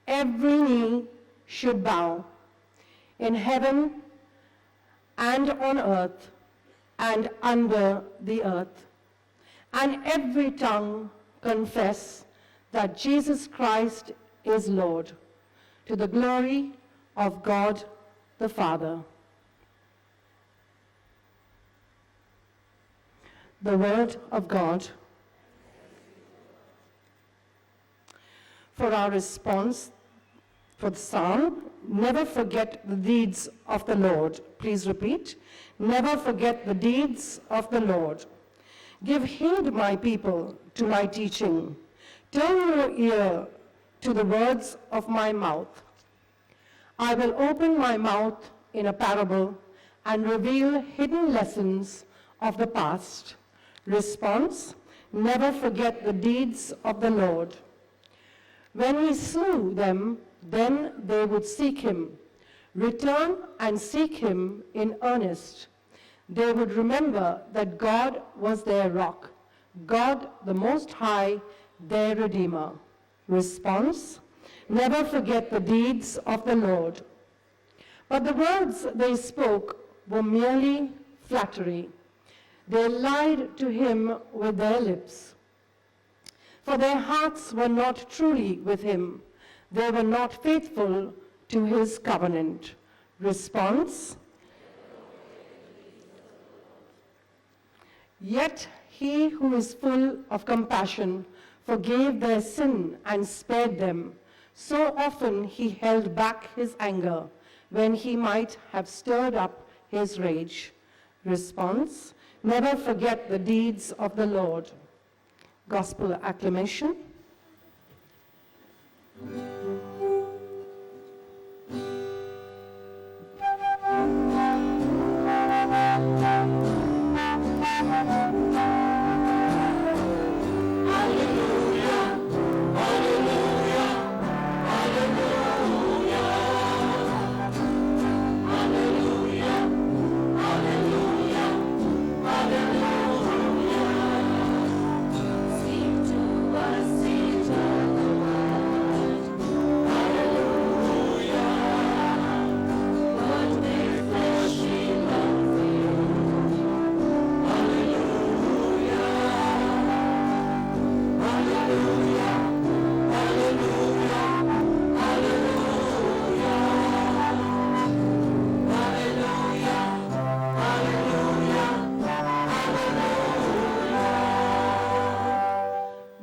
S5: every knee should bow, in heaven and on earth and under the earth, and every tongue confess that Jesus Christ is Lord, to the glory of God the Father. The Word of God. For our response for the psalm, never forget the deeds of the Lord. Please repeat. Never forget the deeds of the Lord. Give heed, my people, to my teaching. Turn your ear to the words of my mouth. I will open my mouth in a parable and reveal hidden lessons of the past. Response, never forget the deeds of the Lord. When he slew them, then they would seek him. Return and seek him in earnest. They would remember that God was their rock, God the Most High, their Redeemer. Response, never forget the deeds of the Lord. But the words they spoke were merely flattery. They lied to him with their lips. For their hearts were not truly with him. They were not faithful to his covenant. Response, yet he who is full of compassion forgave their sin and spared them. So often he held back his anger when he might have stirred up his rage. Response, never forget the deeds of the Lord. Gospel acclamation.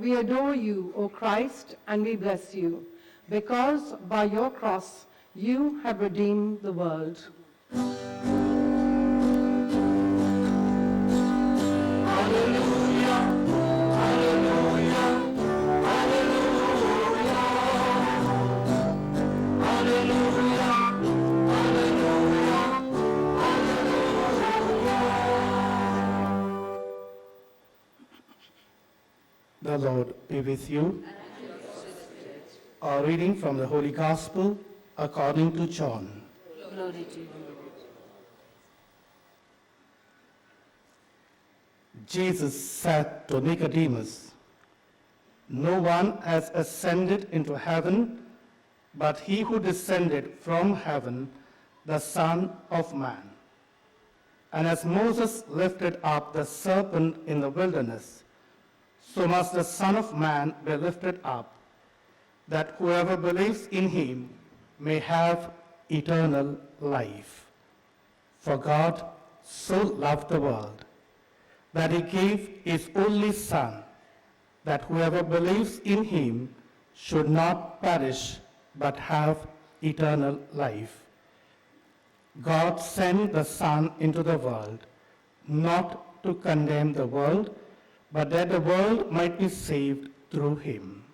S5: We adore you, O Christ, and we bless you, because by your cross you have redeemed the world.
S18: The Lord be with you. A reading from the Holy Gospel according to John.
S19: Glory to you, Lord.
S18: Jesus said to Nicodemus, "No one has ascended into heaven but he who descended from heaven, the Son of Man. And as Moses lifted up the serpent in the wilderness, so must the Son of Man be lifted up, that whoever believes in him may have eternal life. For God so loved the world, that he gave his only Son, that whoever believes in him should not perish, but have eternal life. God sent the Son into the world, not to condemn the world, but that the world might be saved through him."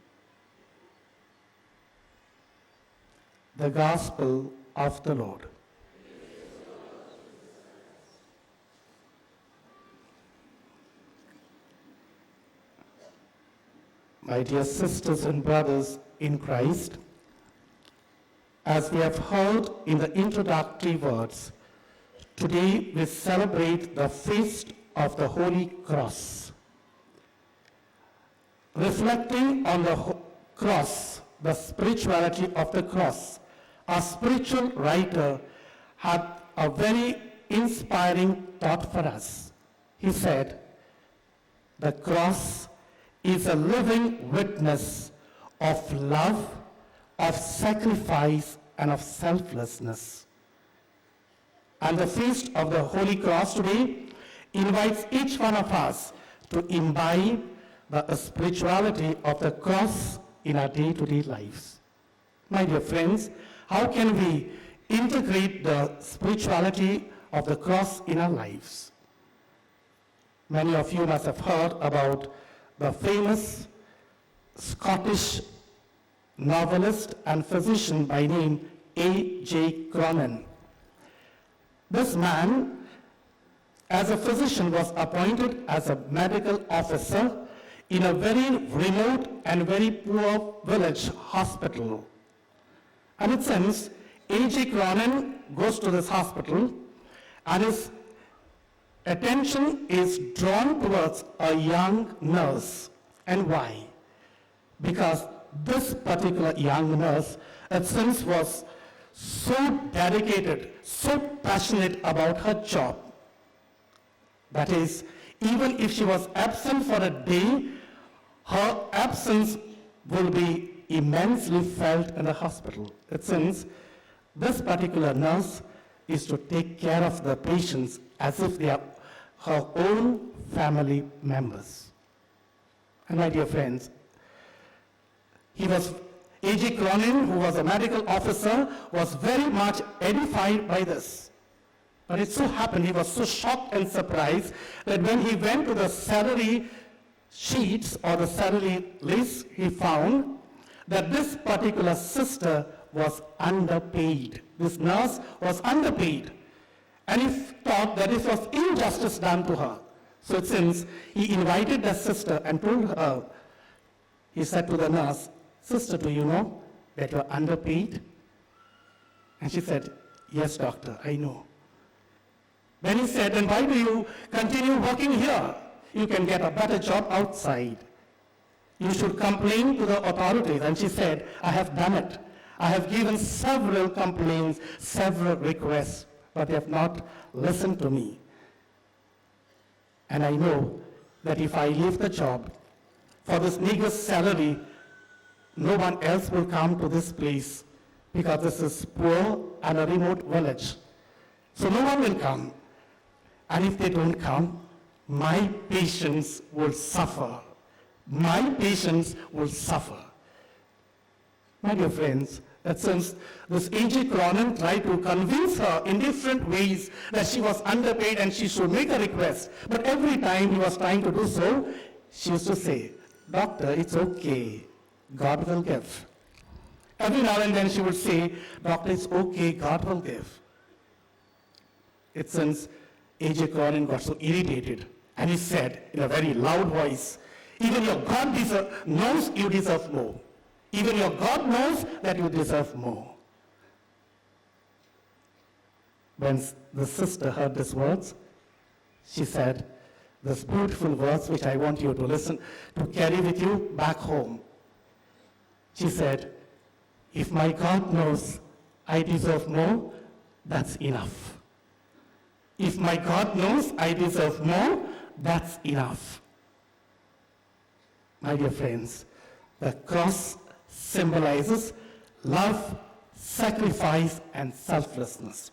S18: The Gospel of the Lord. My dear sisters and brothers in Christ, as we have heard in the introductory words, today we celebrate the Feast of the Holy Cross. Reflecting on the cross, the spirituality of the cross, our spiritual writer had a very inspiring thought for us. He said, "The cross is a living witness of love, of sacrifice, and of selflessness." And the Feast of the Holy Cross today invites each one of us to imbibe the spirituality of the cross in our day-to-day lives. My dear friends, how can we integrate the spirituality of the cross in our lives? Many of you must have heard about the famous Scottish novelist and physician by name A.J. Cronin. This man, as a physician, was appointed as a medical officer in a very remote and very poor village hospital. And it seems A.J. Cronin goes to this hospital and his attention is drawn towards a young nurse. And why? Because this particular young nurse, it seems, was so dedicated, so passionate about her job. That is, even if she was absent for a day, her absence will be immensely felt in the hospital. It seems this particular nurse is to take care of the patients as if they are her own family members. And my dear friends, he was, A.J. Cronin, who was a medical officer, was very much edified by this. But it so happened he was so shocked and surprised that when he went to the salary sheets or the salary list, he found that this particular sister was underpaid. This nurse was underpaid. And he thought that this was injustice done to her. So it seems he invited the sister and told her, he said to the nurse, "Sister, do you know that you're underpaid?" And she said, "Yes, doctor, I know." Then he said, "Then why do you continue working here? You can get a better job outside. You should complain to the authorities." And she said, "I have done it. I have given several complaints, several requests, but they have not listened to me. And I know that if I leave the job for this meager salary, no one else will come to this place because this is poor and a remote village. So no one will come. And if they don't come, my patients will suffer. My patients will suffer." My dear friends, that since this A.J. Cronin tried to convince her in different ways that she was underpaid and she should make a request, but every time he was trying to do so, she used to say, "Doctor, it's okay, God will give." Every now and then she would say, "Doctor, it's okay, God will give." It since A.J. Cronin got so irritated, and he said in a very loud voice, Even your God knows you deserve more. Even your God knows that you deserve more. When the sister heard these words, she said, this beautiful words which I want you to listen, to carry with you back home. She said, if my God knows I deserve more, that's enough. If my God knows I deserve more, that's enough. My dear friends, the cross symbolizes love, sacrifice, and selflessness.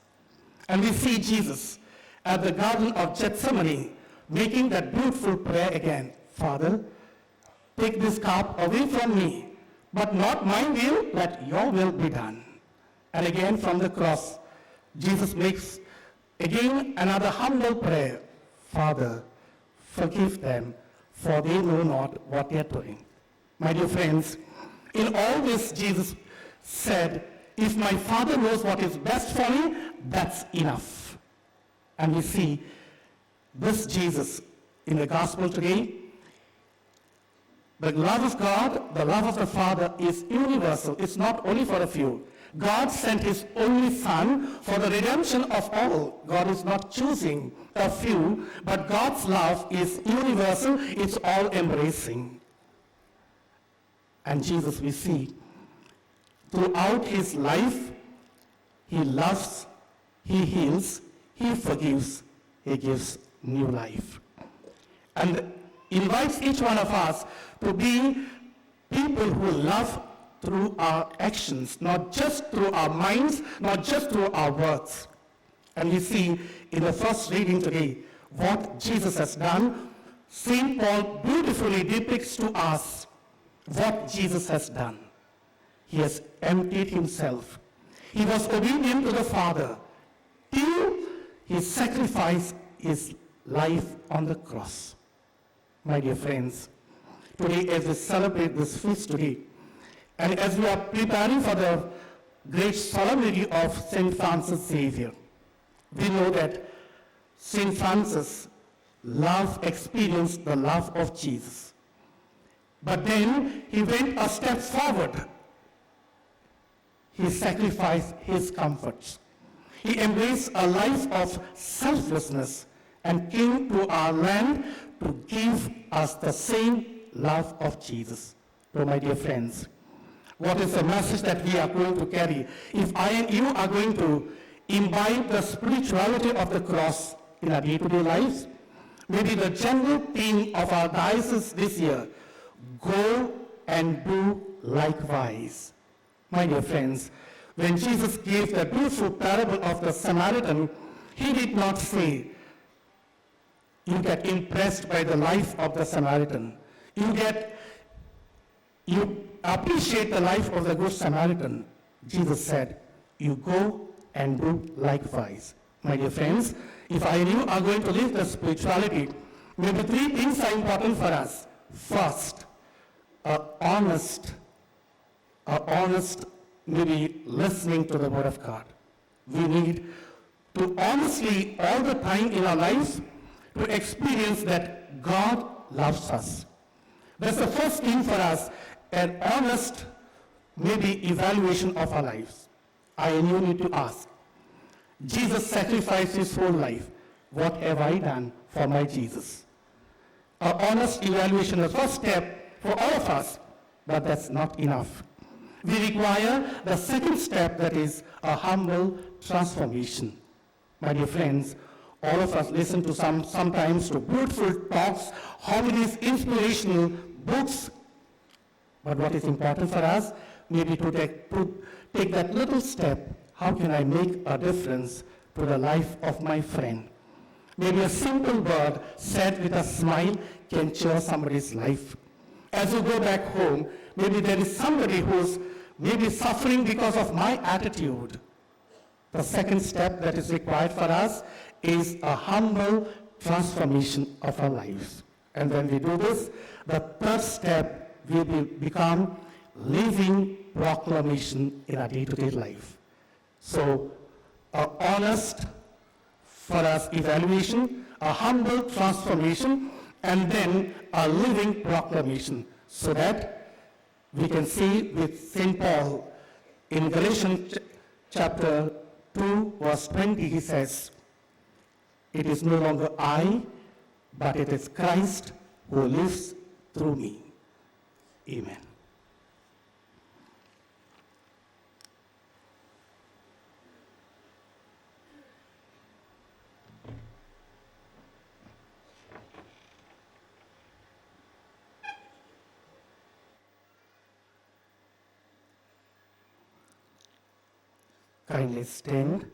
S18: And we see Jesus at the Garden of Gethsemane making that beautiful prayer again. Father, take this cup away from me, but not my will, let your will be done. And again from the cross, Jesus makes again another humble prayer. Father, forgive them, for they know not what they are doing. My dear friends, in all this, Jesus said, if my Father knows what is best for me, that's enough. And we see this Jesus in the gospel today. The love of God, the love of the Father is universal. It's not only for a few. God sent his only Son for the redemption of all. God is not choosing a few, but God's love is universal. It's all-embracing. And Jesus, we see, throughout his life, he loves, he heals, he forgives, he gives new life. And invites each one of us to be people who love through our actions, not just through our minds, not just through our words. And we see in the first reading today what Jesus has done. St. Paul beautifully depicts to us what Jesus has done. He has emptied himself. He was obedient to the Father till he sacrificed his life on the cross. My dear friends, today as we celebrate this feast today, and as we are preparing for the great solemnity of St. Francis Xavier, we know that St. Francis experienced the love of Jesus. But then he went a step forward. He sacrificed his comforts. He embraced a life of selflessness and came to our land to give us the same love of Jesus. So, my dear friends, what is the message that we are going to carry? If I and you are going to imbibe the spirituality of the cross in our day-to-day lives, maybe the general theme of our diocese this year, go and do likewise. My dear friends, when Jesus gave the beautiful parable of the Samaritan, he did not say, you get impressed by the life of the Samaritan. You appreciate the life of the Good Samaritan. Jesus said, you go and do likewise. My dear friends, if I and you are going to live the spirituality, maybe three things are important for us. First, honest maybe listening to the Word of God. We need to honestly, all the time in our lives, to experience that God loves us. That's the first thing for us, an honest, maybe, evaluation of our lives. I and you need to ask. Jesus sacrificed his whole life. What have I done for my Jesus? An honest evaluation, the first step for all of us, but that's not enough. We require the second step, that is a humble transformation. My dear friends, all of us listen to sometimes to beautiful talks, homilies, inspirational books. But what is important for us, maybe to take that little step. How can I make a difference to the life of my friend? Maybe a simple word said with a smile can cheer somebody's life. As you go back home, maybe there is somebody who's maybe suffering because of my attitude. The second step that is required for us is a humble transformation of our lives. And when we do this, the third step will become living proclamation in our day-to-day life. So, an honest, for us, evaluation, a humble transformation, and then a living proclamation, so that we can see with St. Paul in Galatians chapter 2, verse 20, he says, "It is no longer I, but it is Christ who lives through me." Amen. Kindly stand.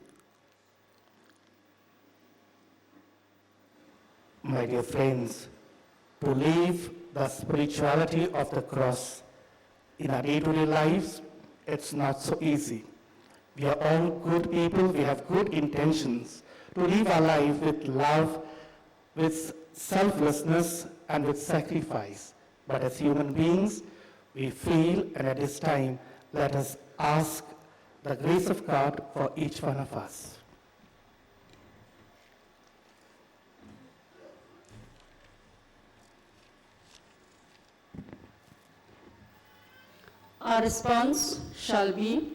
S18: My dear friends, to live the spirituality of the cross in our day-to-day lives, it's not so easy. We are all good people, we have good intentions to live our life with love, with selflessness, and with sacrifice. But as human beings, we fail, and at this time, let us ask the grace of God for each one of us.
S4: Our response shall be,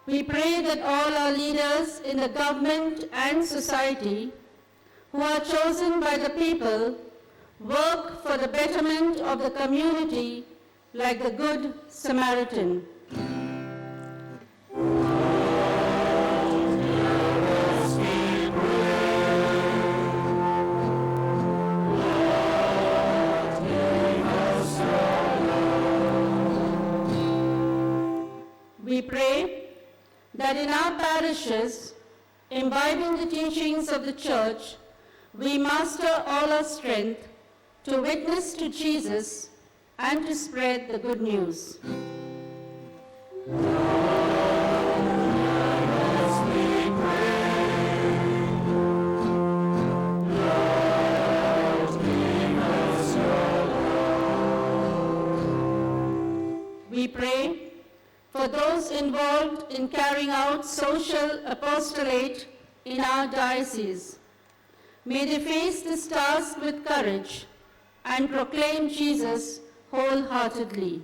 S4: we pray that all our leaders in the government and society who are chosen by the people work for the betterment of the community like the Good Samaritan. We pray that in our parishes, imbibing the teachings of the Church, we master all our strength to witness to Jesus and to spread the good news. We pray for those involved in carrying out social apostolate in our diocese. May they face this task with courage and proclaim Jesus wholeheartedly.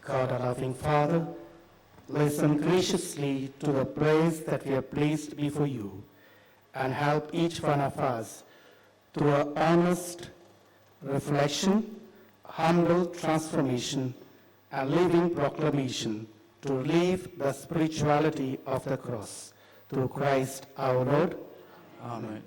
S18: God, our loving Father, listen graciously to the prayers that we have placed before you, and help each one of us through our honest reflection, humble transformation, and living proclamation to live the spirituality of the cross. Through Christ our Lord. Amen.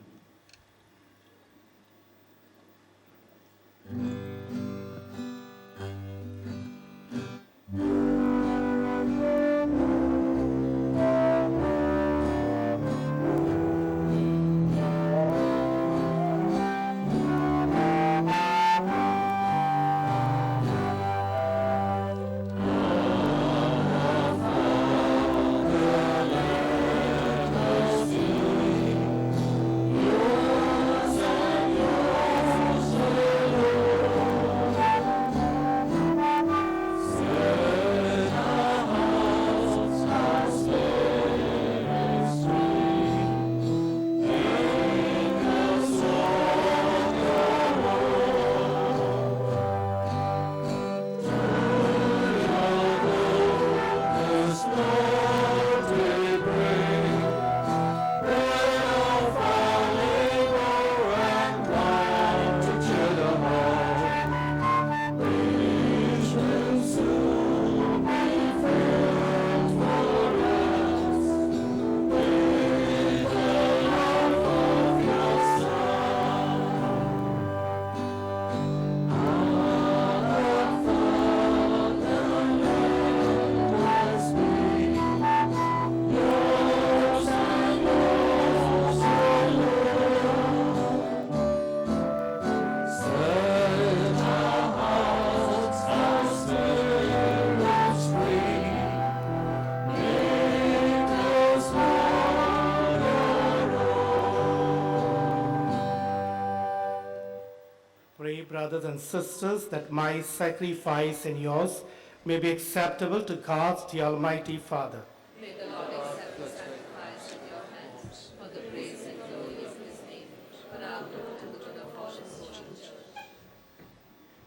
S18: brothers and sisters, that my sacrifice and yours may be acceptable to God, the Almighty Father.
S4: May the Lord accept the sacrifice at your hands for the praise and glory of his name, for our good and the good of all his holy church.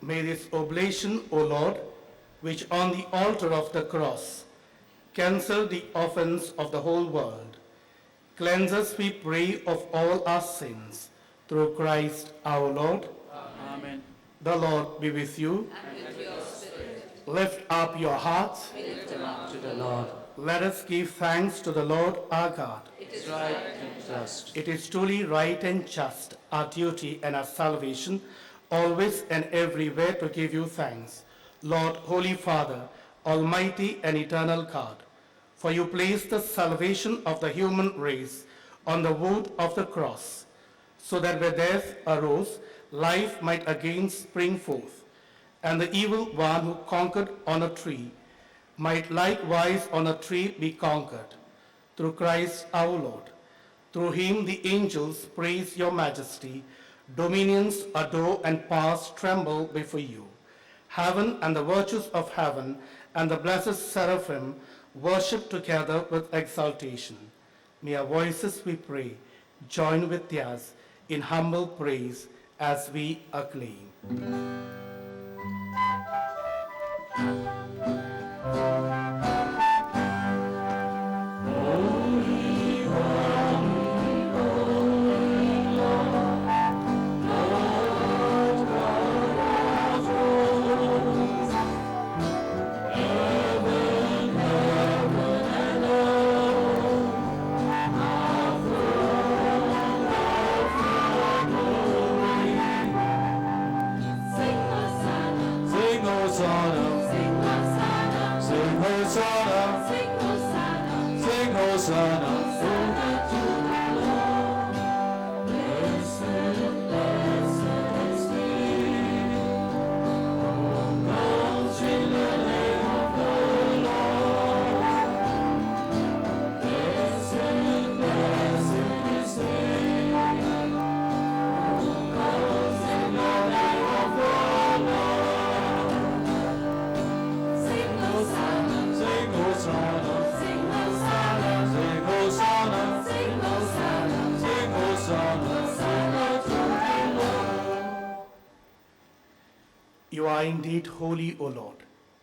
S18: May this oblation, O Lord, which on the altar of the cross cancel the offense of the whole world, cleanse us, we pray, of all our sins, through Christ our Lord.
S13: Amen.
S18: The Lord be with you.
S4: And with your spirit.
S18: Lift up your hearts.
S4: We lift them up
S13: to the Lord.
S18: Let us give thanks to the Lord our God.
S4: It is
S13: right and just.
S18: It is truly right and just, our duty and our salvation, always and everywhere to give you thanks, Lord, Holy Father, Almighty and eternal God. For you placed the salvation of the human race on the wood of the cross, so that where death arose, life might again spring forth, and the evil one who conquered on a tree might likewise on a tree be conquered. Through Christ our Lord. Through him the angels praise your majesty, dominions adore and powers tremble before you. Heaven and the virtues of heaven and the blessed seraphim worship together with exaltation. May our voices, we pray, join with theirs in humble praise as we acclaim.
S4: Sing Hosanna.
S9: Sing Hosanna.
S4: Sing Hosanna.
S9: Sing Hosanna.
S4: Sing Hosanna.
S9: Sing Hosanna.
S4: Hosanna to the Lord. Blessed, blessed is he who comes in the name of the Lord. Blessed, blessed is he who comes in the name of the Lord. Sing Hosanna.
S9: Sing Hosanna.
S4: Sing Hosanna.
S9: Sing Hosanna.
S4: Sing Hosanna.
S9: Sing Hosanna.
S4: Hosanna to the Lord.
S18: You are indeed holy, O Lord,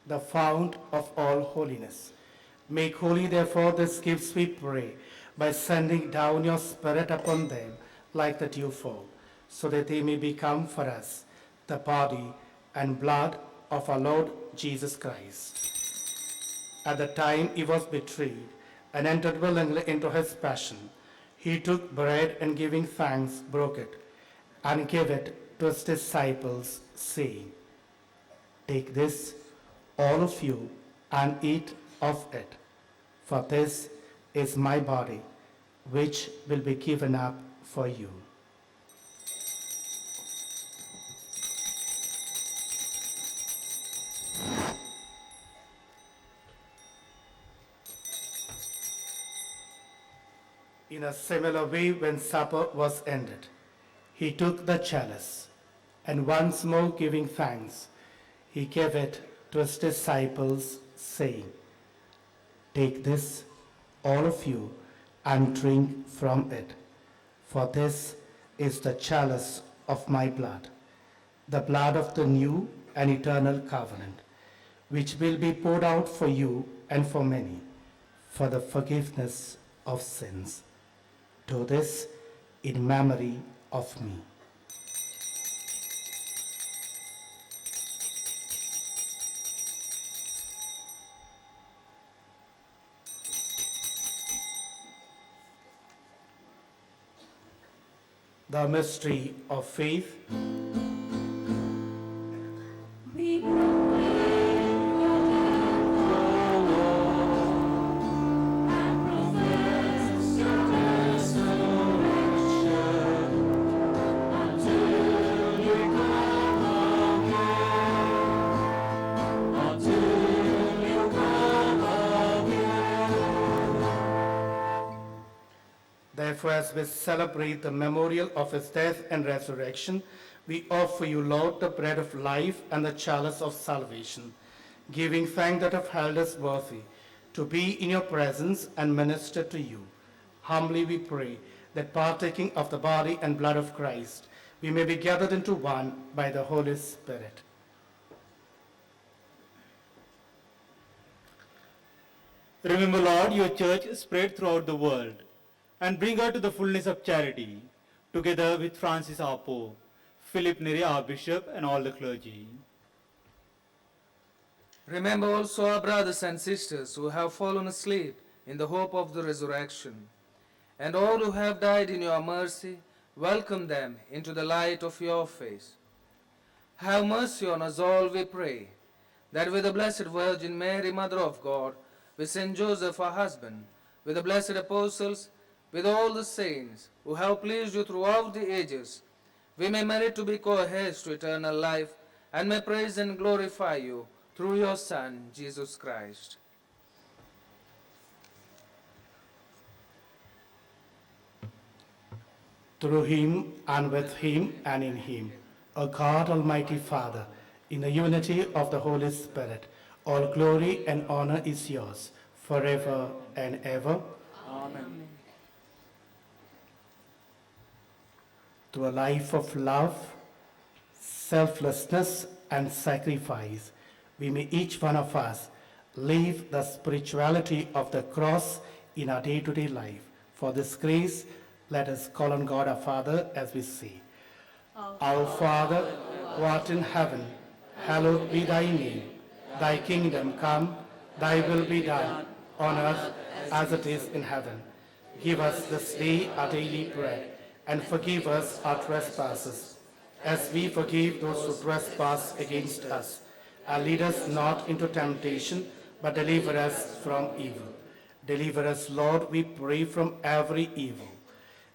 S18: the fount of all holiness. Make holy, therefore, these gifts, we pray, by sending down your Spirit upon them like the dewfall, so that they may become for us the body and blood of our Lord Jesus Christ. At the time he was betrayed and entered willingly into his passion, he took bread and giving thanks, broke it and gave it to his disciples, saying, Take this, all of you, and eat of it, for this is my body, which will be given up for you. In a similar way, when supper was ended, he took the chalice, and once more giving thanks, he gave it to his disciples, saying, Take this, all of you, and drink from it, for this is the chalice of my blood, the blood of the new and eternal covenant, which will be poured out for you and for many, for the forgiveness of sins. Do this in memory of me. The mystery of faith.
S4: We proclaim your death, O Lord, and profess your resurrection until you come again. Until you come again.
S18: Therefore, as we celebrate the memorial of his death and resurrection, We offer you, Lord, the bread of life and the chalice of salvation, giving thanks that have held us worthy to be in your presence and minister to you. Humbly we pray that partaking of the body and blood of Christ, we may be gathered into one by the Holy Spirit.
S14: Remember, Lord, your church spread throughout the world, and bring her to the fullness of charity, together with Francis our Pope, Philip Neri our Bishop, and all the clergy.
S19: Remember also our brothers and sisters who have fallen asleep in the hope of the resurrection, and all who have died in your mercy, welcome them into the light of your face. Have mercy on us all, we pray, that with the Blessed Virgin Mary, Mother of God, with Saint Joseph, her husband, with the blessed apostles, with all the saints who have pleased you throughout the ages, we may merit to be co-heirs to eternal life, and may praise and glorify you through your Son, Jesus Christ.
S18: Through him, and with him, and in him, O God, Almighty Father, in the unity of the Holy Spirit, all glory and honor is yours, forever and ever.
S9: Amen.
S18: Through a life of love, selflessness, and sacrifice, we may each one of us live the spirituality of the cross in our day-to-day life. For this grace, let us call on God our Father as we say, Our Father, who art in heaven, hallowed be thy name. Thy kingdom come, thy will be done, on earth as it is in heaven. Give us this day our daily bread, and forgive us our trespasses, as we forgive those who trespass against us. And lead us not into temptation, but deliver us from evil. Deliver us, Lord, we pray, from every evil.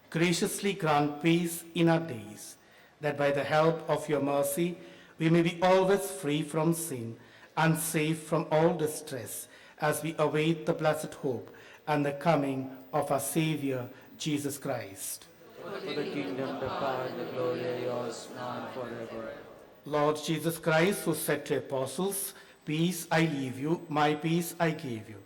S18: Graciously grant peace in our days, that by the help of your mercy we may be always free from sin and safe from all distress, as we await the blessed hope and the coming of our Savior, Jesus Christ.
S9: For the kingdom, the power, and the glory are yours, now and forever.
S18: Lord Jesus Christ, who said to apostles, Peace I leave you, my peace I give you.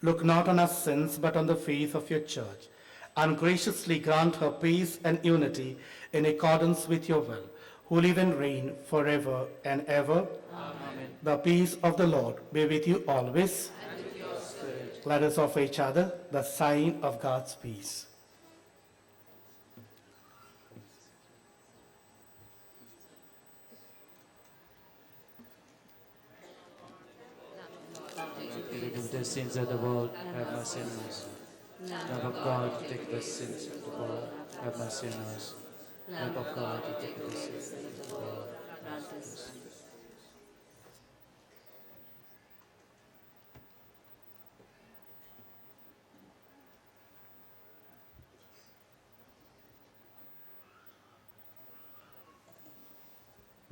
S18: Look not on our sins, but on the faith of your church, and graciously grant her peace and unity in accordance with your will, who live and reign forever and ever.
S9: Amen.
S18: The peace of the Lord be with you always.
S9: And with your spirit.
S18: Let us offer each other the sign of God's peace.
S9: Remove the sins of the world, have mercy on us. Lamb of God, take the sins of the world, have mercy on us. Lamb of God, take the sins of the world, have mercy on us.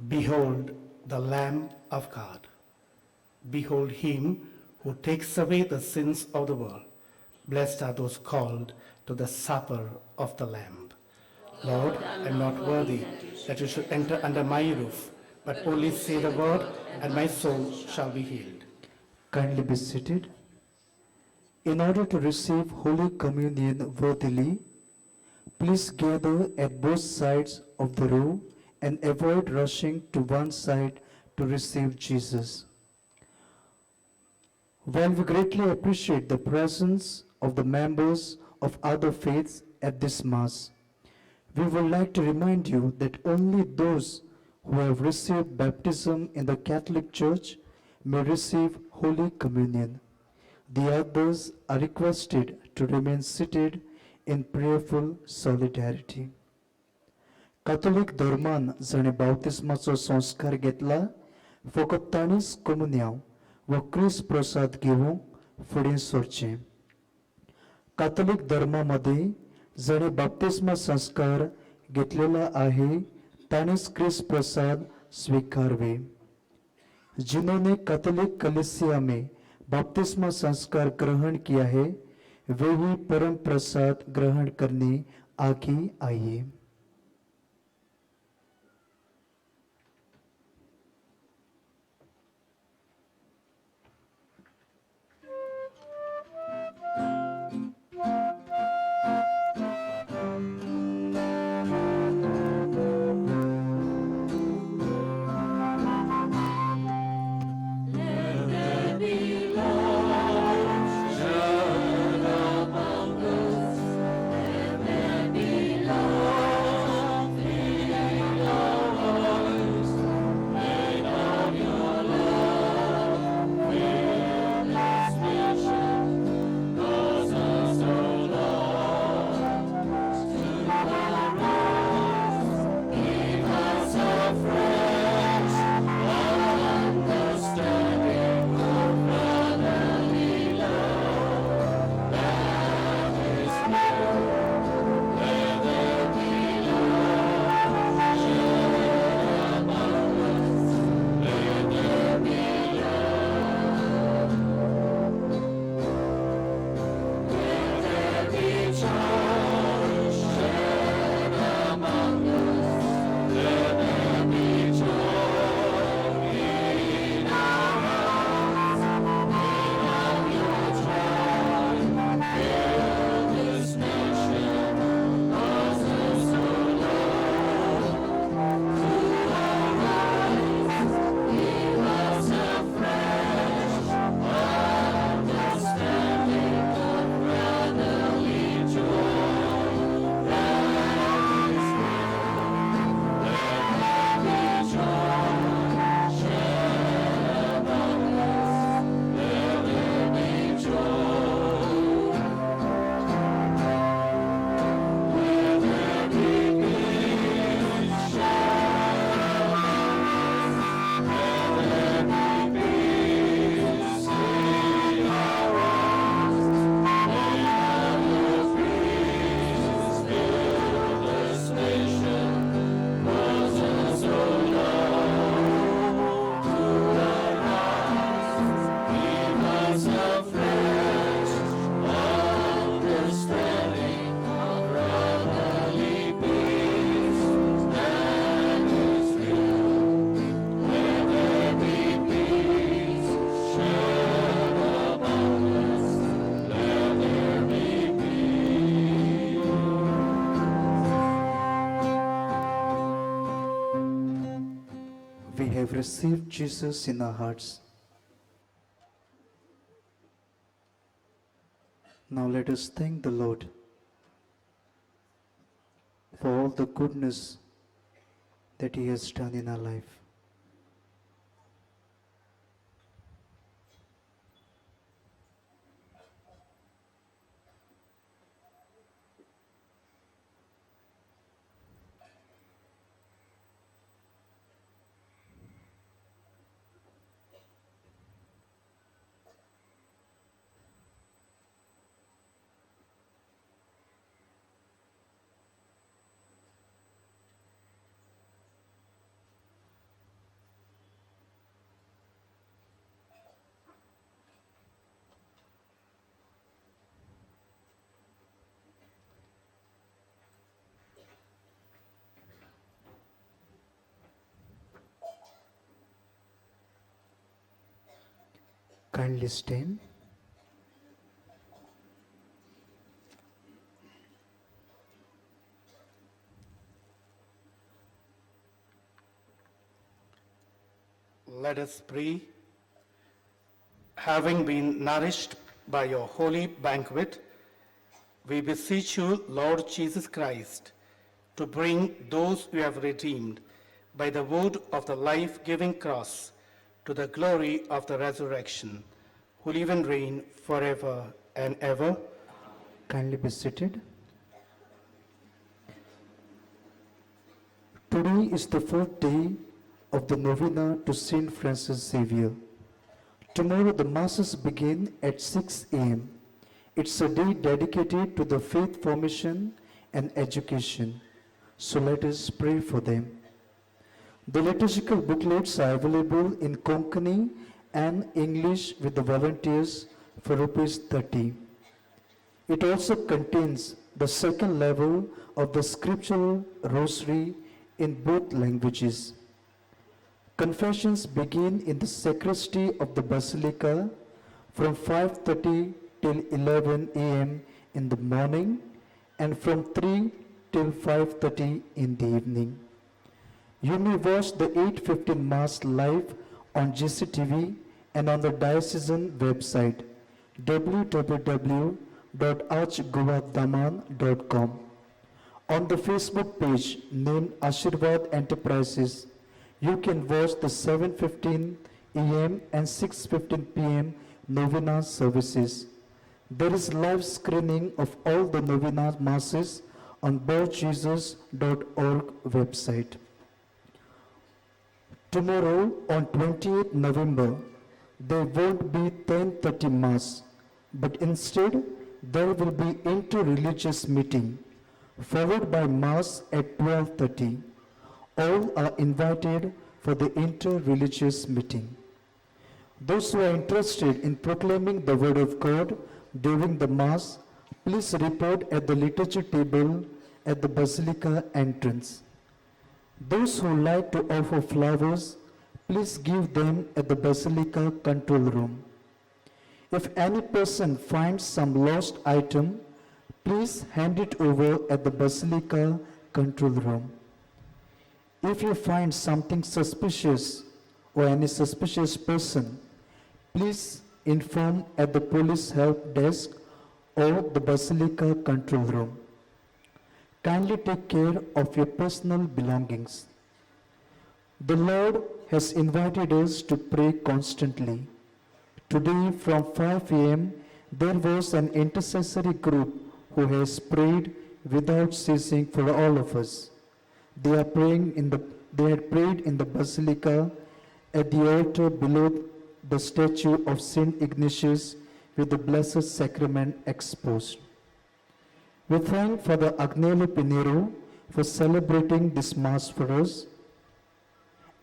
S18: Behold the Lamb of God. Behold him who takes away the sins of the world. Blessed are those called to the supper of the Lamb. Lord, I am not worthy that you should enter under my roof, but only say the word, and my soul shall be healed.
S11: Kindly be seated. In order to receive Holy Communion worthily, please gather at both sides of the row and avoid rushing to one side to receive Jesus. While we greatly appreciate the presence of the members of other faiths at this Mass, we would like to remind you that only those who have received baptism in the Catholic Church may receive Holy Communion. The others are requested to remain seated in prayerful solidarity. Catholic धर्मान जाणें बाप्तिस्माचो संस्कार घेतला फकत ताणीच कोमुन्यांव वा क्रिस्त प्रसाद घेवंक फुडें सरचें. कातोलीक धर्मा मदें जाणें बाप्तिस्मा संस्कार घेतलेलो आहे ताणेच क्रिस्त प्रसाद स्वीकारवे. जिन्होंने कैथोलिक कलीसिया में बपतिस्मा संस्कार ग्रहण किया है वे ही परम प्रसाद ग्रहण करने आगे आइए. receive Jesus in our hearts. Now let us thank the Lord for all the goodness that He has done in our life. Kindly stand.
S18: Let us pray. Having been nourished by your holy banquet, we beseech you, Lord Jesus Christ, to bring those you have redeemed by the wood of the life-giving cross to the glory of the resurrection, who live and reign forever and ever.
S11: Kindly be seated. Today is the fourth day of the novena to Saint Francis Xavier. Tomorrow the masses begin at 6 a.m. It's a day dedicated to the faith formation and education. So let us pray for them. The liturgical booklets are available in Konkani and English with the volunteers for rupees 30. It also contains the second level of the scriptural rosary in both languages. Confessions begin in the sacristy of the Basilica from 5:30 till 11 a.m. in the morning and from 3 till 5:30 in the evening. You may watch the 8:15 Mass live on GCTV and on the diocesan website www.archgoadaman.com. On the Facebook page named Ashirwad Enterprises, you can watch the 7:15 a.m. and 6:15 p.m. novena services. There is live screening of all the novena masses on borjesus.org website. Tomorrow on 28th November, there won't be 10:30 Mass, but instead there will be inter-religious meeting, followed by Mass at 12:30. All are invited for the inter-religious meeting. Those who are interested in proclaiming the Word of God during the Mass, please report at the liturgy table at the Basilica entrance. Those who like to offer flowers, please give them at the Basilica control room. If any person finds some lost item, please hand it over at the Basilica control room. If you find something suspicious or any suspicious person, please inform at the police help desk or the Basilica control room. Kindly take care of your personal belongings. The Lord has invited us to pray constantly. Today from 5 a.m., there was an intercessory group who has prayed without ceasing for all of us. They are praying in the, they had prayed in the basilica at the altar below the statue of Saint Ignatius with the Blessed Sacrament exposed. We thank Father Agnelo Pinheiro for celebrating this Mass for us,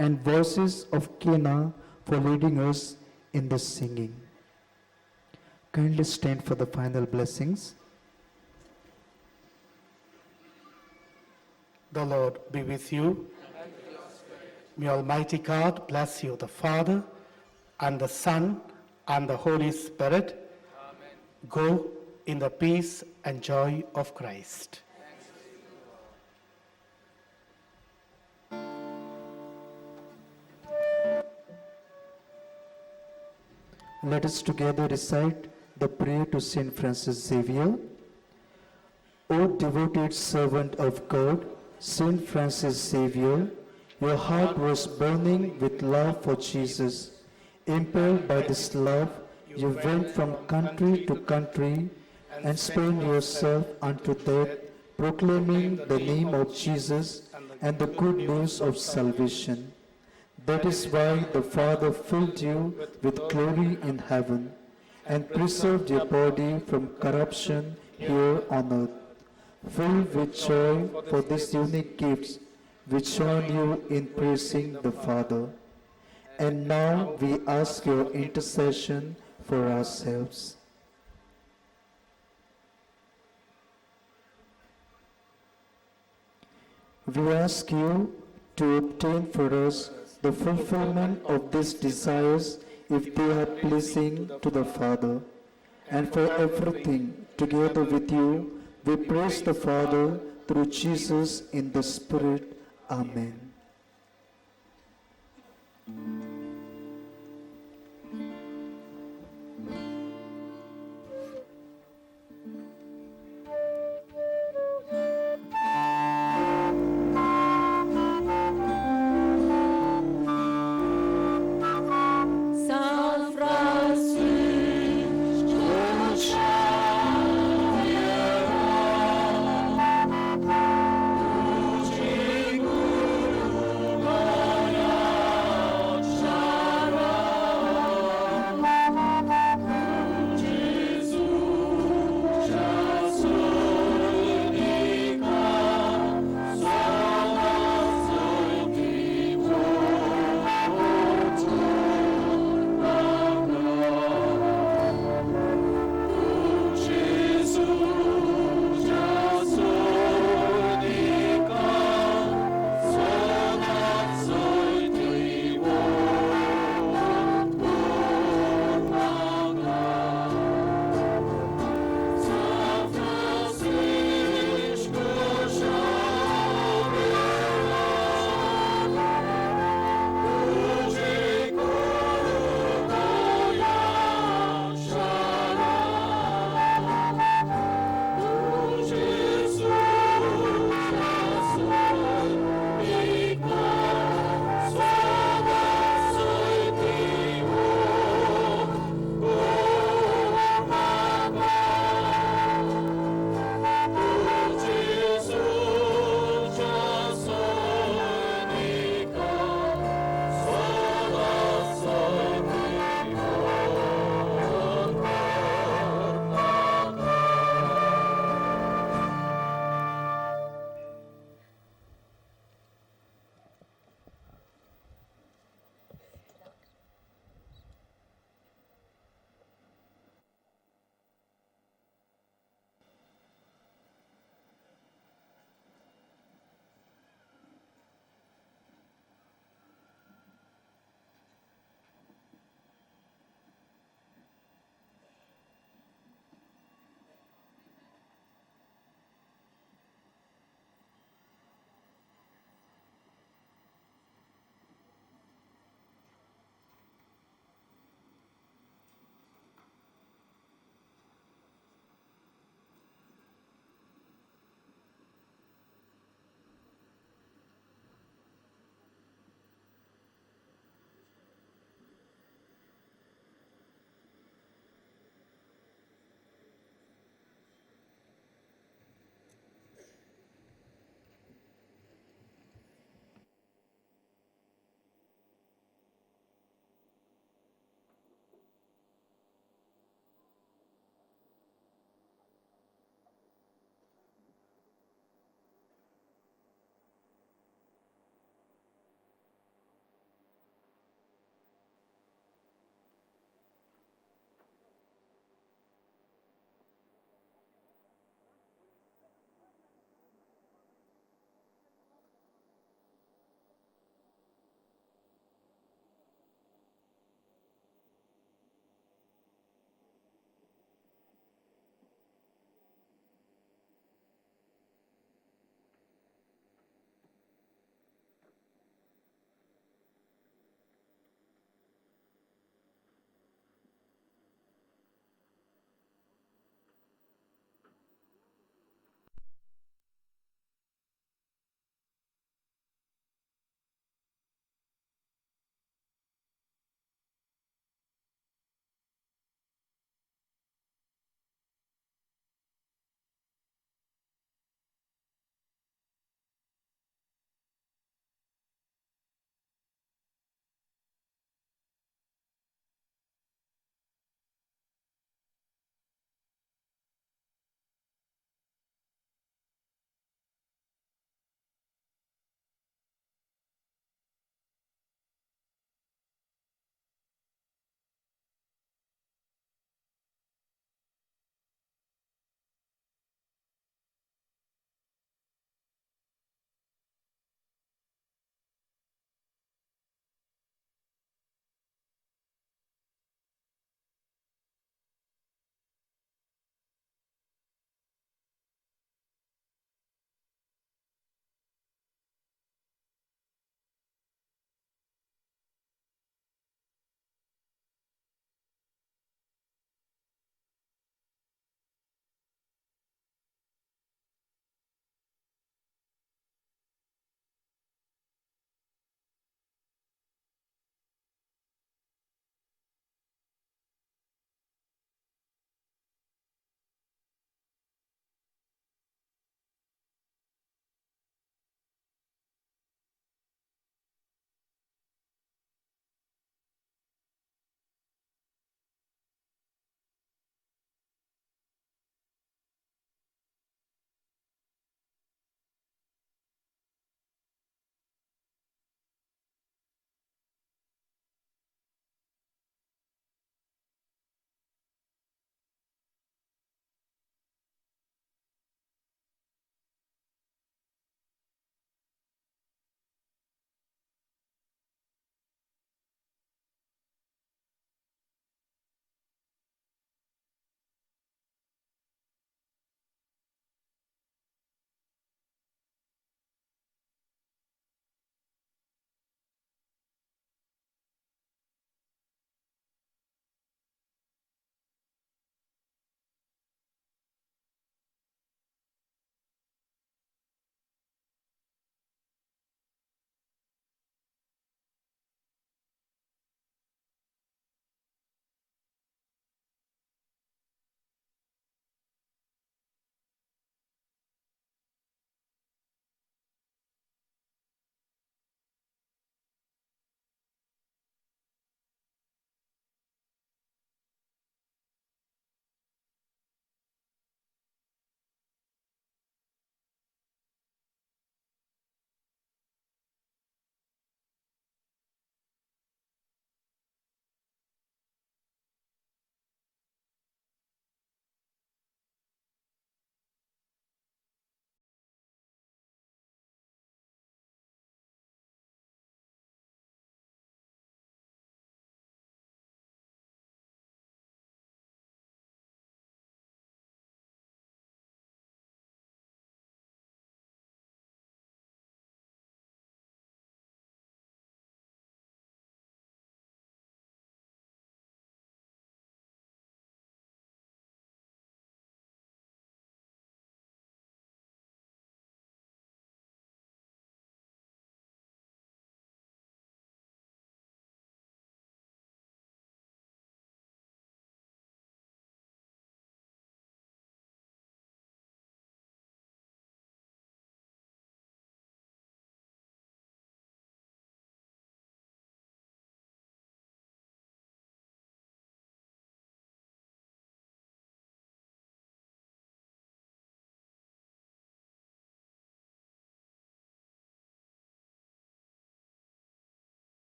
S11: and Voices of Kena for leading us in this singing. Kindly stand for the final blessings.
S18: The Lord be with you. May Almighty God bless you, the Father, and the Son, and the Holy Spirit. Amen. Go in the peace and joy of Christ.
S11: Let us together recite the prayer to Saint Francis Xavier. O devoted servant of God, Saint Francis Xavier, your heart was burning with love for Jesus. Impelled by this love, you went from country to country and spent yourself unto death, proclaiming the name of Jesus and the good news of salvation. That is why the Father filled you with glory in heaven and preserved your body from corruption here on earth. Filled with joy for these unique gifts, we join you in praising the Father. And now we ask your intercession for ourselves. We ask you to obtain for us the fulfillment of these desires if they are pleasing to the Father. And for everything, together with you, we praise the Father through Jesus in the Spirit. Amen.